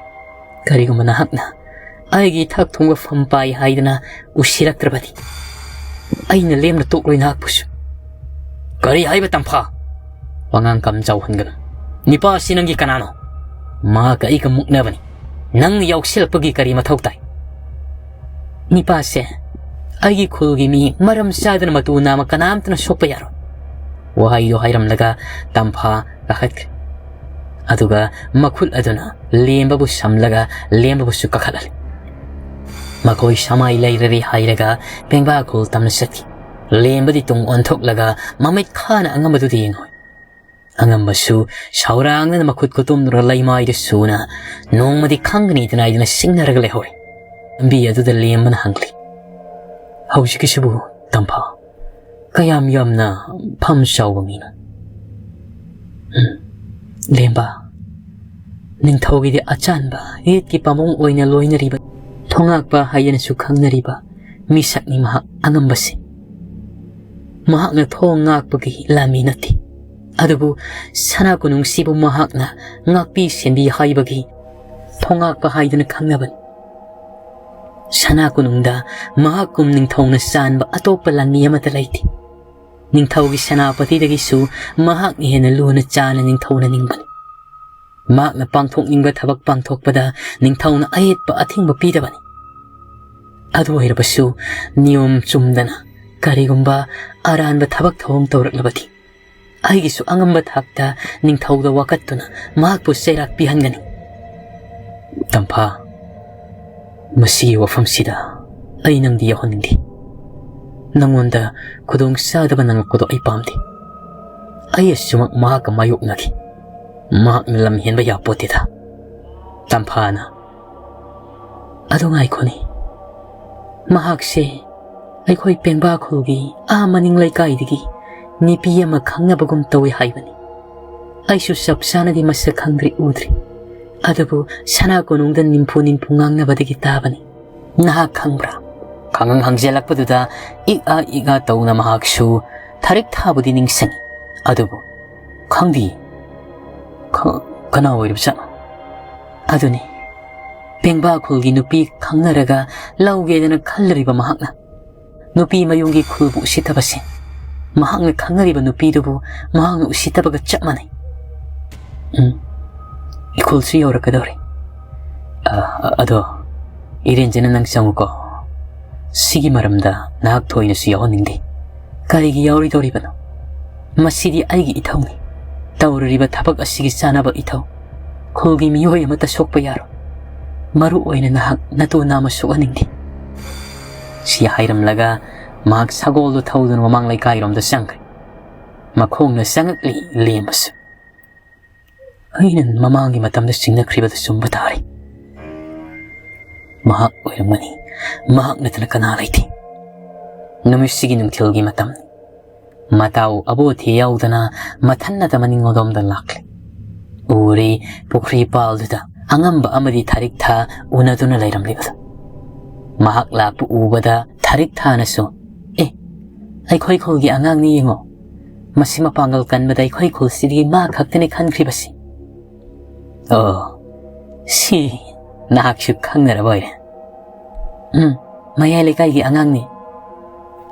ꯀꯔꯤꯒꯨꯝꯕ ꯅꯍꯥꯛꯅ ꯑꯩꯒꯤ ꯏꯊꯛ ꯊꯣꯡꯕ ꯐꯝ ꯄꯥꯏ ꯍꯥꯏꯗꯅ ꯎꯁꯤꯔꯛꯇ꯭ꯔꯕꯗꯤ ꯑꯩꯅ ꯂꯦꯝꯅ ꯇꯣꯛꯂꯣꯏ ꯅꯍꯥꯛꯄꯨꯁꯨ꯫" "ꯀꯔꯤ ꯍꯥꯏꯕ ꯇꯝꯐꯥ? ꯋꯥꯉꯥꯡ ꯀꯝ ꯆꯥꯎꯍꯟꯒꯅꯨ꯫ ꯅꯤꯄꯥ ꯑꯁꯤ ꯅꯪꯒꯤ ꯀꯅꯥꯅꯣ? ꯃꯍꯥꯛꯀ ꯑꯩꯒ ꯃꯨꯛꯅꯕꯅꯤ꯫ ꯅꯪꯅ ꯌꯥꯎꯁꯤꯜꯂꯛꯄꯒꯤ ꯀꯔꯤ ꯃꯊꯧ ꯇꯥꯏ?" "ꯅꯤꯄꯥꯁꯦ ꯑꯩꯒꯤ ꯈꯨꯜꯒꯤ ꯃꯤ ꯃꯔꯝ ꯆꯥꯗꯅ ꯃꯇꯨ ꯅꯥꯝꯃ ꯀꯅꯥꯝꯇꯅ ꯁꯣꯛꯄ ꯌꯥꯔꯣꯏ꯫" ꯋꯥꯍꯩꯗꯣ ꯍꯥꯏꯔꯝꯂꯒ ꯇꯝꯐꯥ ꯀꯥꯈꯠꯈ꯭ꯔꯦ꯫ ꯑꯗꯨꯒ ꯃꯈꯨꯠ ꯑꯗꯨꯅ ꯂꯦꯝꯕꯕꯨ ꯁꯝꯂꯒ ꯂꯦꯝꯕꯕꯨꯁꯨ ꯀꯥꯈꯠꯍꯜꯂꯤ꯫ ꯃꯈꯣꯏ ꯁꯃꯥꯏ ꯂꯩꯔꯔꯦ ꯍꯥꯏꯔꯒ ꯄꯦꯡꯕꯥ ꯈꯨꯜ ꯇꯝꯅ ꯆꯠꯈꯤ꯫ ꯂꯦꯝꯕꯗꯤ ꯇꯨꯡ ꯑꯣꯟꯊꯣꯛꯂꯒ ꯃꯃꯤꯠ ꯈꯥꯅ ꯑꯉꯝꯕꯗꯨꯗ ꯌꯦꯡꯍꯧꯏ꯫ ꯑꯉꯝꯕꯁꯨ ꯁꯥꯎꯔꯥꯡꯅꯅ ꯃꯈꯨꯠ ꯈꯨꯇꯨꯝꯗꯨꯅ ꯂꯩꯃꯥꯏꯗ ꯁꯨꯅ ꯅꯣꯡꯃꯗꯤ ꯈꯪꯒꯅꯤꯗꯅ ꯍꯥꯏꯗꯨꯅ ꯁꯤꯡꯅꯔꯒ ꯂꯩꯍꯧꯔꯤ꯫ ꯂꯝꯕꯤ ꯑꯗꯨꯗ ꯂꯦꯝꯕꯅ ꯍꯪꯂꯤ, "ꯍꯧꯖꯤꯛꯀꯤꯁꯤꯕꯨ ꯇꯝꯐꯥ ꯀꯌꯥꯝ ꯌꯥꯝꯅ ꯐꯝ ꯆꯥꯎꯕ ꯃꯤꯅꯣ?" "ꯎꯝ, ꯂꯦꯝꯕ, ꯅꯤꯡꯊꯧꯒꯤꯗꯤ ꯑꯆꯥꯟꯕ ꯏꯠꯀꯤ ꯄꯥꯝꯕꯣꯝ ꯑꯣꯏꯅ ꯂꯣꯏꯅꯔꯤꯕ, ꯊꯣꯉꯥꯛꯄ ꯍꯥꯏꯗꯅꯁꯨ ꯈꯪꯅꯔꯤꯕ ꯃꯤꯁꯛꯅꯤ ꯃꯍꯥꯛ ꯑꯉꯝꯕꯁꯦ꯫ ꯃꯍꯥꯛꯅ ꯊꯣꯡ ꯉꯥꯛꯄꯒꯤ ꯂꯥꯟꯃꯤ ꯅꯠꯇꯦ, ꯑꯗꯨꯕꯨ ꯁꯅꯥ ꯀꯣꯅꯨꯡꯁꯤꯕꯨ ꯃꯍꯥꯛꯅ ꯉꯥꯛꯄꯤ ꯁꯦꯟꯕꯤ ꯍꯥꯏꯕꯒꯤ ꯊꯣꯉꯥꯛꯄ ꯍꯥꯏꯗꯨꯅ ꯈꯪꯅꯕꯅꯤ꯫ ꯁꯅꯥ ꯀꯣꯅꯨꯡꯗ ꯃꯍꯥꯛꯀꯨꯝ ꯅꯤꯡꯊꯧꯅ ꯆꯥꯟꯕ ꯑꯇꯣꯞꯄ ꯂꯥꯟꯃꯤ ꯑꯃꯠꯇ ꯂꯩꯇꯦ꯫ ꯅꯤꯡꯊꯧꯒꯤ ꯁꯦꯅꯥꯄꯇꯤꯗꯒꯤꯁꯨ ꯃꯍꯥꯛꯅ ꯍꯦꯟꯅ ꯂꯨꯅ ꯆꯥꯅ ꯅꯤꯡꯊꯧꯅ ꯅꯤꯡꯕꯅꯤ꯫ ꯃꯍꯥꯛꯅ ꯄꯥꯡꯊꯣꯛꯅꯤꯡꯕ ꯊꯕꯛ ꯄꯥꯡꯊꯣꯛꯄꯗ ꯅꯤꯡꯊꯧꯅ ꯑꯌꯦꯠꯄ ꯑꯊꯤꯡꯕ ꯄꯤꯗꯕꯅꯤ꯫ ꯑꯗꯨ ꯑꯣꯏꯔꯕꯁꯨ ꯅꯤꯌꯣꯝ ꯆꯨꯝꯗꯅ ꯀꯔꯤꯒꯨꯝꯕ ꯑꯔꯥꯟꯕ ꯊꯕꯛ ꯊꯧꯑꯣꯡ ꯇꯧꯔꯛꯂꯕꯗꯤ ꯑꯩꯒꯤꯁꯨ ꯑꯉꯝꯕ ꯊꯥꯛꯇ ꯅꯤꯡꯊꯧꯗ ꯋꯥꯀꯠꯇꯨꯅ ꯃꯍꯥꯛꯄꯨ ꯆꯩꯔꯥꯛ ꯄꯤꯍꯟꯒꯅꯤ꯫ ꯇꯝꯐꯥ, ꯃꯁꯤꯒꯤ ꯋꯥꯐꯝꯁꯤꯗ ꯑꯩ ꯅꯪꯗꯤ ꯌꯥꯎꯍꯟꯅꯤꯡꯗꯦ꯫ ꯅꯪꯉꯣꯟꯗ ꯈꯨꯗꯣꯡ ꯆꯥꯗꯕ ꯅꯪꯉꯛꯄꯗꯣ ꯑꯩ ꯄꯥꯝꯗꯦ꯫ ꯑꯩ ꯑꯁꯤꯃꯛ ꯃꯍꯥꯛꯀ ꯃꯥꯌꯣꯛꯅꯈꯤ꯫ ꯃꯍꯥꯛꯅ ꯂꯝ ꯍꯦꯟꯕ ꯌꯥꯄꯣꯠꯇꯦꯗ꯫ ꯇꯝꯐꯥꯅ, "ꯑꯗꯨ ꯉꯥꯏꯈꯣꯅꯦ, ꯃꯍꯥꯛꯁꯦ ꯑꯩꯈꯣꯏ ꯄꯦꯡꯕꯥ ꯈꯨꯜꯒꯤ ꯑꯥ ꯃꯅꯤꯡ ꯂꯩꯀꯥꯏꯗꯒꯤ ꯅꯨꯄꯤ ꯑꯃ ꯈꯪꯅꯕꯒꯨꯝ ꯇꯧꯏ ꯍꯥꯏꯕꯅꯤ꯫ ꯑꯩꯁꯨ ꯆꯞ ꯆꯥꯅꯗꯤ ꯃꯁꯛ ꯈꯪꯗ꯭ꯔꯤ, ꯎꯗ꯭ꯔꯤ꯫ ꯑꯗꯨꯕꯨ ꯁꯅꯥ ꯀꯣꯅꯨꯡꯗ ꯅꯤꯝꯐꯨ ꯅꯤꯝꯐꯨ ꯉꯥꯡꯅꯕꯗꯒꯤ ꯇꯥꯕꯅꯤ꯫ ꯅꯍꯥꯛ ꯈꯪꯕ꯭ꯔꯥ?" ꯈꯪꯍꯪ ꯍꯪꯖꯤꯜꯂꯛꯄꯗꯨꯗ ꯏꯛ ꯑ ꯏꯛ ꯑ ꯇꯧꯅ ꯃꯍꯥꯛꯁꯨ ꯊꯥꯔꯤꯛ ꯊꯥꯕꯨꯗꯤ ꯅꯤꯡꯁꯤꯡꯉꯤ, ꯑꯗꯨꯕꯨ ꯈꯪꯗꯦ꯫ ꯈ-, ꯀꯅꯥ ꯑꯣꯏꯔꯤꯕꯖꯥꯠꯅꯣ? ꯑꯗꯨꯅꯤ, ꯄꯦꯡꯕꯥ ꯈꯨꯜꯒꯤ ꯅꯨꯄꯤ ꯈꯪꯅꯔꯒ ꯂꯧꯒꯦꯗꯅ ꯈꯜꯂꯤꯕ ꯃꯍꯥꯛꯅ꯫ ꯅꯨꯄꯤ ꯃꯌꯨꯝꯒꯤ ꯈꯨꯜꯕꯨ ꯎꯁꯤꯠꯇꯕꯁꯦ ꯃꯍꯥꯛꯅ ꯈꯪꯅꯔꯤꯕ ꯅꯨꯄꯤꯗꯨꯕꯨ ꯃꯍꯥꯛꯅ ꯎꯁꯤꯠꯇꯕꯒ ꯆꯞ ꯃꯥꯟꯅꯩ꯫ ꯎꯝ, ꯏꯈꯨꯜꯁꯨ ꯌꯧꯔꯛꯀꯗꯧꯔꯦ꯫ ꯑ, ꯑ, ꯑꯗꯣ, ꯏꯔꯦꯟꯖꯅ ꯅꯪ ꯆꯪꯉꯨꯀꯣ꯫ ꯁꯤꯒꯤ ꯃꯔꯝꯗ ꯅꯍꯥꯛ ꯊꯣꯏꯅꯁꯨ ꯌꯥꯎꯍꯟꯅꯤꯡꯗꯦ꯫ ꯀꯔꯤꯒꯤ ꯌꯥꯎꯔꯣꯏꯗꯧꯔꯤꯕꯅꯣ? ꯃꯁꯤꯗꯤ ꯑꯩꯒꯤ ꯏꯊꯧꯅꯤ꯫ ꯇꯧꯔꯤꯕ ꯊꯕꯛ ꯑꯁꯤꯒꯤ ꯆꯥꯅꯕ ꯏꯊꯧ꯫ ꯈꯨꯜꯒꯤ ꯃꯤꯑꯣꯏ ꯑꯃꯠꯇ ꯁꯣꯛꯄ ꯌꯥꯔꯣꯏ꯫ ꯃꯔꯨ ꯑꯣꯏꯅ ꯅꯍꯥꯛ ꯅꯇꯨ ꯅꯥꯝꯃ ꯁꯣꯛꯍꯟꯅꯤꯡꯗꯦ꯫ ꯁꯤ ꯍꯥꯏꯔꯝꯂꯒ ꯃꯍꯥꯛ ꯁꯒꯣꯜꯗꯨ ꯊꯧꯗꯨꯅ ꯃꯃꯥꯡ ꯂꯩꯀꯥꯏꯔꯣꯝꯗ ꯆꯪꯈ꯭ꯔꯦ꯫ ꯃꯈꯣꯡꯅ ꯆꯪꯉꯛꯂꯤ ꯂꯦꯝꯕꯁꯨ꯫ ꯑꯩꯅ ꯃꯃꯥꯡꯒꯤ ꯃꯇꯝꯗ ꯆꯤꯡꯅꯈ꯭ꯔꯤꯕꯗꯨ ꯆꯨꯝꯕ ꯇꯥꯔꯦ꯫ ꯃꯍꯥꯛ ꯑꯣꯏꯔꯝꯒꯅꯤ꯫ ꯃꯍꯥꯛ ꯅꯠꯇꯅ ꯀꯅꯥ ꯂꯩꯇꯦ꯫ ꯅꯨꯃꯤꯠꯁꯤꯒꯤ ꯅꯨꯡꯊꯤꯜꯒꯤ ꯃꯇꯝꯅꯤ꯫ ꯃꯇꯥꯎ ꯑꯕꯣꯊꯤ ꯌꯥꯎꯗꯅ ꯃꯊꯟꯅꯇ ꯃꯅꯤꯡꯂꯣꯝꯗ ꯂꯥꯛꯂꯦ꯫ ꯎꯔꯦ, ꯄꯨꯈ꯭ꯔꯤ ꯄꯥꯜꯗꯨꯗ ꯑꯉꯝꯕ ꯑꯃꯗꯤ ꯊꯥꯔꯤꯛ ꯊꯥ ꯎꯅꯗꯨꯅ ꯂꯩꯔꯝꯂꯤꯕꯗꯨ꯫ ꯃꯍꯥꯛ ꯂꯥꯛꯄ ꯎꯕꯗ ꯊꯥꯔꯤꯛ ꯊꯥꯅꯁꯨ, "ꯑꯦ, ꯑꯩꯈꯣꯏ ꯈꯨꯜꯒꯤ ꯑꯉꯥꯡꯅꯤ ꯌꯦꯡꯉꯣ꯫ ꯃꯁꯤ ꯃꯄꯥꯡꯒꯜ ꯀꯟꯕꯗ ꯑꯩꯈꯣꯏ ꯈꯨꯜꯁꯤꯗꯒꯤ ꯃꯥ ꯈꯛꯇꯅꯤ ꯈꯟꯈ꯭ꯔꯤꯕꯁꯤ꯫ ꯑꯣ, ꯁꯤ ꯅꯍꯥꯛꯁꯨ ꯈꯪꯅꯔꯕ ꯑꯣꯏꯔꯦ꯫ ꯎꯝ, ꯃꯌꯥꯏ ꯂꯩꯀꯥꯏꯒꯤ ꯑꯉꯥꯡꯅꯤ꯫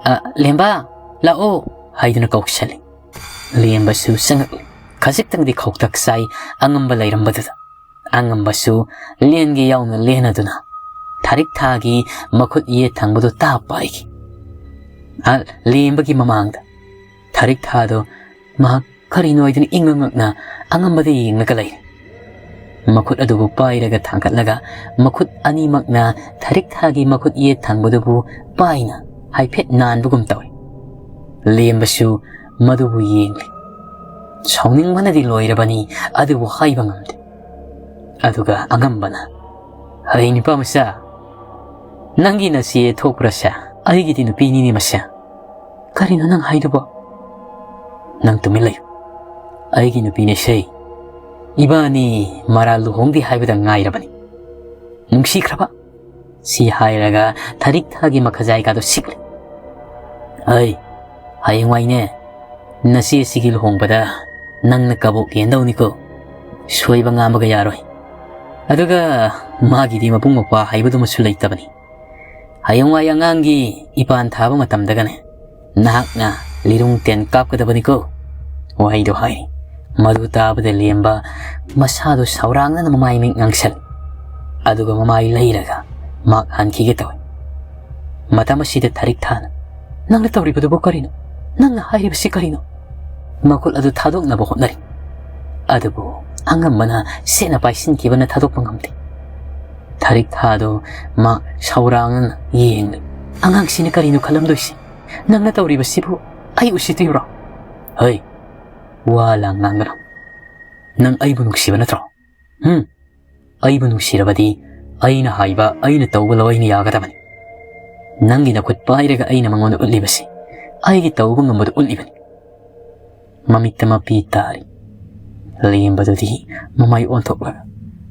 ꯑ, ꯂꯦꯝꯕ, ꯂꯥꯛꯑꯣ, ꯍꯥꯏꯗꯨꯅ ꯀꯧꯁꯜꯂꯤ꯫ ꯂꯦꯝꯕꯁꯨ ꯆꯪꯉꯛꯂꯤ꯫ ꯈꯖꯤꯛꯇꯪꯗꯤ ꯈꯧꯇꯛ ꯆꯥꯏ ꯑꯉꯝꯕ ꯂꯩꯔꯝꯕꯗꯨꯗ꯫ ꯑꯉꯝꯕꯁꯨ ꯂꯦꯟꯒꯦ ꯌꯥꯎꯅ ꯂꯦꯟꯅꯗꯨꯅ ꯊꯥꯔꯤꯛꯊꯥꯒꯤ ꯃꯈꯨꯠ ꯌꯦꯠ ꯊꯪꯕꯗꯨ ꯇꯥꯞ ꯄꯥꯏꯈꯤ꯫ ꯑ, ꯂꯦꯝꯕꯒꯤ ꯃꯃꯥꯡꯗ ꯊꯥꯔꯤꯛꯊꯥꯗꯣ ꯃꯍꯥꯛ ꯀꯔꯤꯅꯣ ꯍꯥꯏꯗꯨꯅ ꯏꯉꯛ ꯉꯛꯅ ꯑꯉꯝꯕꯗ ꯌꯦꯡꯂꯒ ꯂꯩꯔꯤ꯫ ꯃꯈꯨꯠ ꯑꯗꯨꯕꯨ ꯄꯥꯏꯔꯒ ꯊꯥꯡꯒꯠꯂꯒ ꯃꯈꯨꯠ ꯑꯅꯤꯃꯛꯅ ꯊꯥꯔꯤꯛꯊꯥꯒꯤ ꯃꯈꯨꯠ ꯌꯦꯠ ꯊꯪꯕꯗꯨꯕꯨ ꯄꯥꯏꯅ ꯍꯥꯏꯐꯦꯠ ꯅꯥꯟꯕꯒꯨꯝ ꯇꯧꯏ꯫ ꯂꯦꯝꯕꯁꯨ ꯃꯗꯨꯕꯨ ꯌꯦꯡꯂꯤ꯫ ꯁꯥꯎꯅꯤꯡꯕꯅꯗꯤ ꯂꯣꯏꯔꯕꯅꯤ, ꯑꯗꯨꯕꯨ ꯍꯥꯏꯕ ꯉꯝꯗꯦ꯫ ꯑꯗꯨꯒ ꯑꯉꯝꯕꯅ, "ꯍꯩ ꯅꯨꯄꯥ ꯃꯆꯥ, ꯅꯪꯒꯤ ꯅꯆꯦ ꯊꯣꯛꯄ꯭ꯔꯁꯦ? ꯑꯩꯒꯤꯗꯤ ꯅꯨꯄꯤꯅꯤꯅꯦ ꯃꯁꯦ꯫ ꯀꯔꯤꯅꯣ ꯅꯪ ꯍꯥꯏꯗꯨꯕꯣ? ꯅꯪ ꯇꯨꯃꯤꯟ ꯂꯩꯌꯨ꯫ ꯑꯩꯒꯤ ꯅꯨꯄꯤꯅꯦꯁꯦ꯫ ꯏꯕꯥꯅꯤ ꯃꯔꯥ ꯂꯨꯍꯣꯡꯗꯦ ꯍꯥꯏꯕꯗ ꯉꯥꯏꯔꯕꯅꯤ꯫ ꯅꯨꯡꯁꯤꯈ꯭ꯔꯕ?" ꯁꯤ ꯍꯥꯏꯔꯒ ꯊꯥꯔꯤꯛꯊꯥꯒꯤ ꯃꯈꯖꯥꯏꯒꯗꯣ ꯁꯤꯛꯂꯦ꯫ "ꯑꯩ, ꯍꯌꯦꯡꯋꯥꯏꯅꯦ, ꯅꯆꯦꯁꯤꯒꯤ ꯂꯨꯍꯣꯡꯕꯗ ꯅꯪꯅ ꯀꯕꯣꯛ ꯌꯦꯟꯗꯧꯅꯤꯀꯣ꯫ ꯁꯣꯏꯕ ꯉꯥꯝꯕꯒ ꯌꯥꯔꯣꯏ꯫ ꯑꯗꯨꯒ ꯃꯥꯒꯤꯗꯤ ꯃꯕꯨꯡ ꯃꯧꯄ꯭ꯋꯥ ꯍꯥꯏꯕꯗꯨꯃꯁꯨ ꯂꯩꯇꯕꯅꯤ꯫ ꯍꯌꯦꯡꯋꯥꯏ ꯑꯉꯥꯡꯒꯤ ꯏꯄꯥꯟ ꯊꯥꯕ ꯃꯇꯝꯗꯒꯅꯦ, ꯅꯍꯥꯛꯅ ꯂꯤꯔꯨꯡ ꯇꯦꯟ ꯀꯥꯞꯀꯗꯕꯅꯤꯀꯣ" ꯋꯥꯍꯩꯗꯣ ꯍꯥꯏꯔꯤ꯫ ꯃꯗꯨ ꯇꯥꯕꯗ ꯂꯦꯝꯕ ꯃꯁꯥꯗꯨ ꯁꯧꯔꯥꯡꯅꯅ ꯃꯃꯥꯏ ꯃꯤꯠ ꯉꯥꯡꯁꯜ, ꯑꯗꯨꯒ ꯃꯃꯥꯏ ꯂꯩꯔꯒ ꯃꯍꯥꯛ ꯍꯟꯈꯤꯒꯦ ꯇꯧꯏ꯫ ꯃꯇꯝ ꯑꯁꯤꯗ ꯊꯥꯔꯤꯛꯊꯥꯅ, "ꯅꯪꯅ ꯇꯧꯔꯤꯕꯗꯨꯕꯨ ꯀꯔꯤꯅꯣ? ꯅꯪꯅ ꯍꯥꯏꯔꯤꯕꯁꯤ ꯀꯔꯤꯅꯣ?" ꯃꯈꯨꯠ ꯑꯗꯨ ꯊꯥꯗꯣꯛꯅꯕ ꯍꯣꯠꯅꯔꯤ꯫ ꯑꯗꯨꯕꯨ ꯑꯉꯝꯕꯅ ꯁꯦꯠꯅ ꯄꯥꯏꯁꯤꯟꯈꯤꯕꯅ ꯊꯥꯗꯣꯛꯄ ꯉꯝꯗꯦ꯫ ꯊꯥꯔꯤꯛꯊꯥꯗꯨ ꯃꯥ ꯁꯧꯔꯥꯡꯅꯅ ꯌꯦꯡꯂꯤ꯫ "ꯑꯉꯥꯡꯁꯤꯅ ꯀꯔꯤꯅꯣ ꯈꯜꯂꯝꯗꯣꯏꯁꯤ? ꯅꯪꯅ ꯇꯧꯔꯤꯕꯁꯤꯕꯨ ꯑꯩ ꯎꯁꯤꯠꯇ꯭ꯔꯤꯕ꯭ꯔꯣ? ꯍꯩ, ꯋꯥ ꯂꯥꯡ ꯉꯥꯡꯒꯅꯨ꯫ ꯅꯪ ꯑꯩꯕꯨ ꯅꯨꯡꯁꯤꯕ ꯅꯠꯇ꯭ꯔꯣ? ꯍꯨꯝ? ꯑꯩꯕꯨ ꯅꯨꯡꯁꯤꯔꯕꯗꯤ ꯑꯩꯅ ꯍꯥꯏꯕ, ꯑꯩꯅ ꯇꯧꯕ ꯂꯣꯏꯅ ꯌꯥꯒꯗꯕꯅꯤ꯫ ꯅꯪꯒꯤ ꯅꯈꯨꯠ ꯄꯥꯏꯔꯒ ꯑꯩꯅ ꯃꯉꯣꯟꯗ ꯎꯠꯂꯤꯕꯁꯤ ꯑꯩꯒꯤ ꯇꯧꯕ ꯉꯝꯕꯗꯨ ꯎꯠꯂꯤꯕꯅꯤ꯫" ꯃꯃꯤꯠꯇ ꯃꯄꯤ ꯇꯥꯔꯤ꯫ ꯂꯦꯝꯕꯗꯨꯗꯤ ꯃꯃꯥꯏ ꯑꯣꯟꯊꯣꯛꯂꯒ,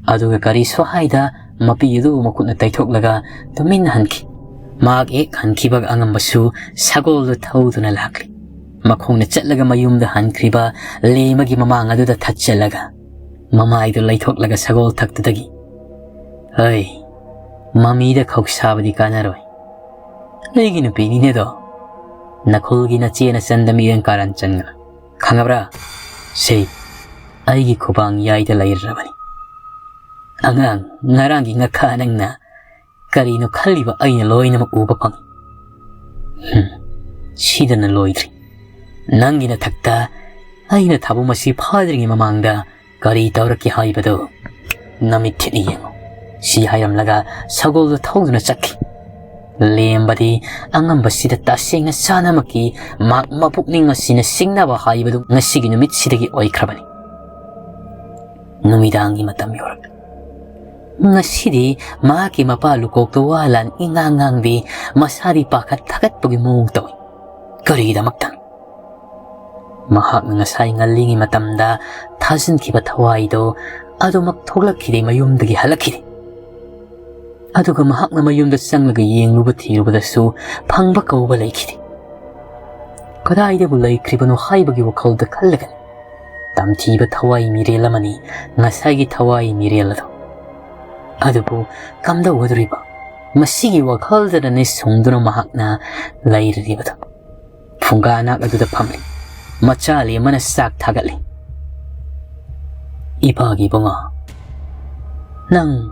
ꯑꯗꯨꯒ ꯀꯔꯤꯁꯨ ꯍꯥꯏꯗ ꯃꯄꯤ ꯑꯗꯨ ꯃꯈꯨꯠꯅ ꯇꯩꯊꯣꯛꯂꯒ ꯇꯨꯃꯤꯟꯅ ꯍꯟꯈꯤ꯫ ꯃꯍꯥꯛ ꯍꯦꯛ ꯍꯟꯈꯤꯕꯒ ꯑꯉꯝꯕꯁꯨ ꯁꯒꯣꯜꯗꯨ ꯊꯧꯗꯨꯅ ꯂꯥꯛꯂꯤ꯫ ꯃꯈꯣꯡꯅ ꯆꯠꯂꯒ ꯃꯌꯨꯝꯗ ꯍꯟꯈ꯭ꯔꯤꯕ ꯂꯦꯝꯕꯒꯤ ꯃꯃꯥꯡ ꯑꯗꯨꯗ ꯊꯠꯆꯜꯂꯒ ꯃꯃꯥꯏꯗꯨ ꯂꯩꯊꯣꯛꯂꯒ ꯁꯒꯣꯜ ꯊꯛꯇꯨꯗꯒꯤ, "ꯍꯩ, ꯃꯃꯤꯗ ꯈꯧꯁꯥꯕꯗꯤ ꯀꯥꯟꯅꯔꯣꯏ꯫ ꯑꯩꯒꯤ ꯅꯨꯄꯤꯅꯤꯅꯦꯗꯣ꯫ ꯅꯈꯨꯜꯒꯤ ꯅꯆꯦꯅ ꯆꯟꯗ ꯃꯤꯔꯦꯟ ꯀꯥꯔꯟ ꯆꯟꯒꯅꯨ꯫ ꯈꯪꯉꯕ꯭ꯔꯥ? ꯁꯦ, ꯑꯩꯒꯤ ꯈꯨꯕꯥꯡ ꯌꯥꯏꯗ ꯂꯩꯔꯕꯅꯤ꯫ ꯑꯉꯥꯡ, ꯉꯔꯥꯡꯒꯤ ꯉꯥꯈꯥ ꯅꯪꯅ ꯀꯔꯤꯅꯣ ꯈꯜꯂꯤꯕ ꯑꯩꯅ ꯂꯣꯏꯅꯃꯛ ꯎꯕ ꯐꯪꯏ꯫ ꯍꯨꯝ, ꯁꯤꯗꯅ ꯂꯣꯏꯗ꯭ꯔꯤ꯫ ꯅꯪꯒꯤ ꯅꯊꯛꯇ ꯑꯩꯅ ꯊꯥꯕꯨꯝ ꯑꯁꯤ ꯐꯥꯗ꯭ꯔꯤꯉꯩ ꯃꯃꯥꯡꯗ ꯀꯔꯤ ꯇꯧꯔꯛꯀꯦ ꯍꯥꯏꯕꯗꯨ ꯅꯃꯤꯠ ꯊꯤꯠꯅ ꯌꯦꯡꯉꯨ꯫ ꯁꯤ ꯍꯥꯏꯔꯝꯂꯒ ꯁꯒꯣꯜꯗꯨ ꯊꯧꯗꯨꯅ ꯆꯠꯈꯤ꯫ ꯂꯦꯝꯕꯗꯤ ꯑꯉꯝꯕꯁꯤꯗ ꯇꯁꯦꯡꯅ ꯆꯥꯅꯃꯛꯀꯤ ꯃꯍꯥꯛ ꯃꯄꯨꯛꯅꯤꯡ ꯑꯁꯤꯅ ꯁꯤꯡꯅꯕ ꯍꯥꯏꯕꯗꯨ ꯉꯁꯤꯒꯤ ꯅꯨꯃꯤꯠꯁꯤꯗꯒꯤ ꯑꯣꯏꯈ꯭ꯔꯕꯅꯤ꯫ ꯅꯨꯃꯤꯗꯥꯡꯒꯤ ꯃꯇꯝ ꯌꯧꯔꯛꯂꯦ꯫ ꯉꯁꯤꯗꯤ ꯃꯍꯥꯛꯀꯤ ꯃꯄꯥ ꯂꯨꯀꯣꯛꯇꯨ ꯋꯥ ꯂꯥꯟ ꯏꯉꯥꯡ ꯉꯥꯡꯗꯦ, ꯃꯁꯥꯗꯤ ꯄꯥꯈꯠ ꯊꯥꯒꯠꯄꯒꯤ ꯃꯑꯣꯡ ꯇꯧꯏ꯫ ꯀꯔꯤꯒꯤꯗꯃꯛꯇꯅꯣ? ꯃꯍꯥꯛꯅ ꯉꯁꯥꯏ ꯉꯜꯂꯤꯉꯩ ꯃꯇꯝꯗ ꯊꯥꯖꯤꯟꯈꯤꯕ ꯊꯋꯥꯏꯗꯣ ꯑꯗꯨꯃꯛ ꯊꯣꯛꯂꯛꯈꯤꯗꯦ, ꯃꯌꯨꯝꯗꯒꯤ ꯍꯜꯂꯛꯈꯤꯗꯦ꯫ ꯑꯗꯨꯒ ꯃꯍꯥꯛꯅ ꯃꯌꯨꯝꯗ ꯆꯪꯂꯒ ꯌꯦꯡꯂꯨꯕ ꯊꯤꯔꯨꯕꯗꯁꯨ ꯐꯪꯕ ꯀꯧꯕ ꯂꯩꯈꯤꯗꯦ꯫ ꯀꯗꯥꯏꯗꯕꯨ ꯂꯩꯈ꯭ꯔꯤꯕꯅꯣ ꯍꯥꯏꯕꯒꯤ ꯋꯥꯈꯜꯗ ꯈꯜꯂꯒꯅꯤ ꯇꯝꯊꯤꯕ ꯊꯋꯥꯏ ꯃꯤꯔꯦꯜ ꯑꯃꯅꯤ ꯉꯁꯥꯏꯒꯤ ꯊꯋꯥꯏ ꯃꯤꯔꯦꯜ ꯑꯗꯨ꯫ ꯑꯗꯨꯕꯨ ꯀꯝꯗꯧꯒꯗꯧꯔꯤꯕ? ꯃꯁꯤꯒꯤ ꯋꯥꯈꯜꯗꯅꯅꯤ ꯁꯨꯡꯗꯨꯅ ꯃꯍꯥꯛꯅ ꯂꯩꯔꯤꯕꯗꯨ꯫ ꯐꯨꯡꯒꯥ ꯅꯥꯛ ꯑꯗꯨꯗ ꯐꯝꯂꯤ꯫ ꯃꯆꯥ ꯂꯦꯝꯕꯅ ꯆꯥꯛ ꯊꯥꯒꯠꯂꯤ꯫ "ꯏꯄꯥꯒꯤ ꯏꯕꯨꯡꯉꯣ, ꯅꯪ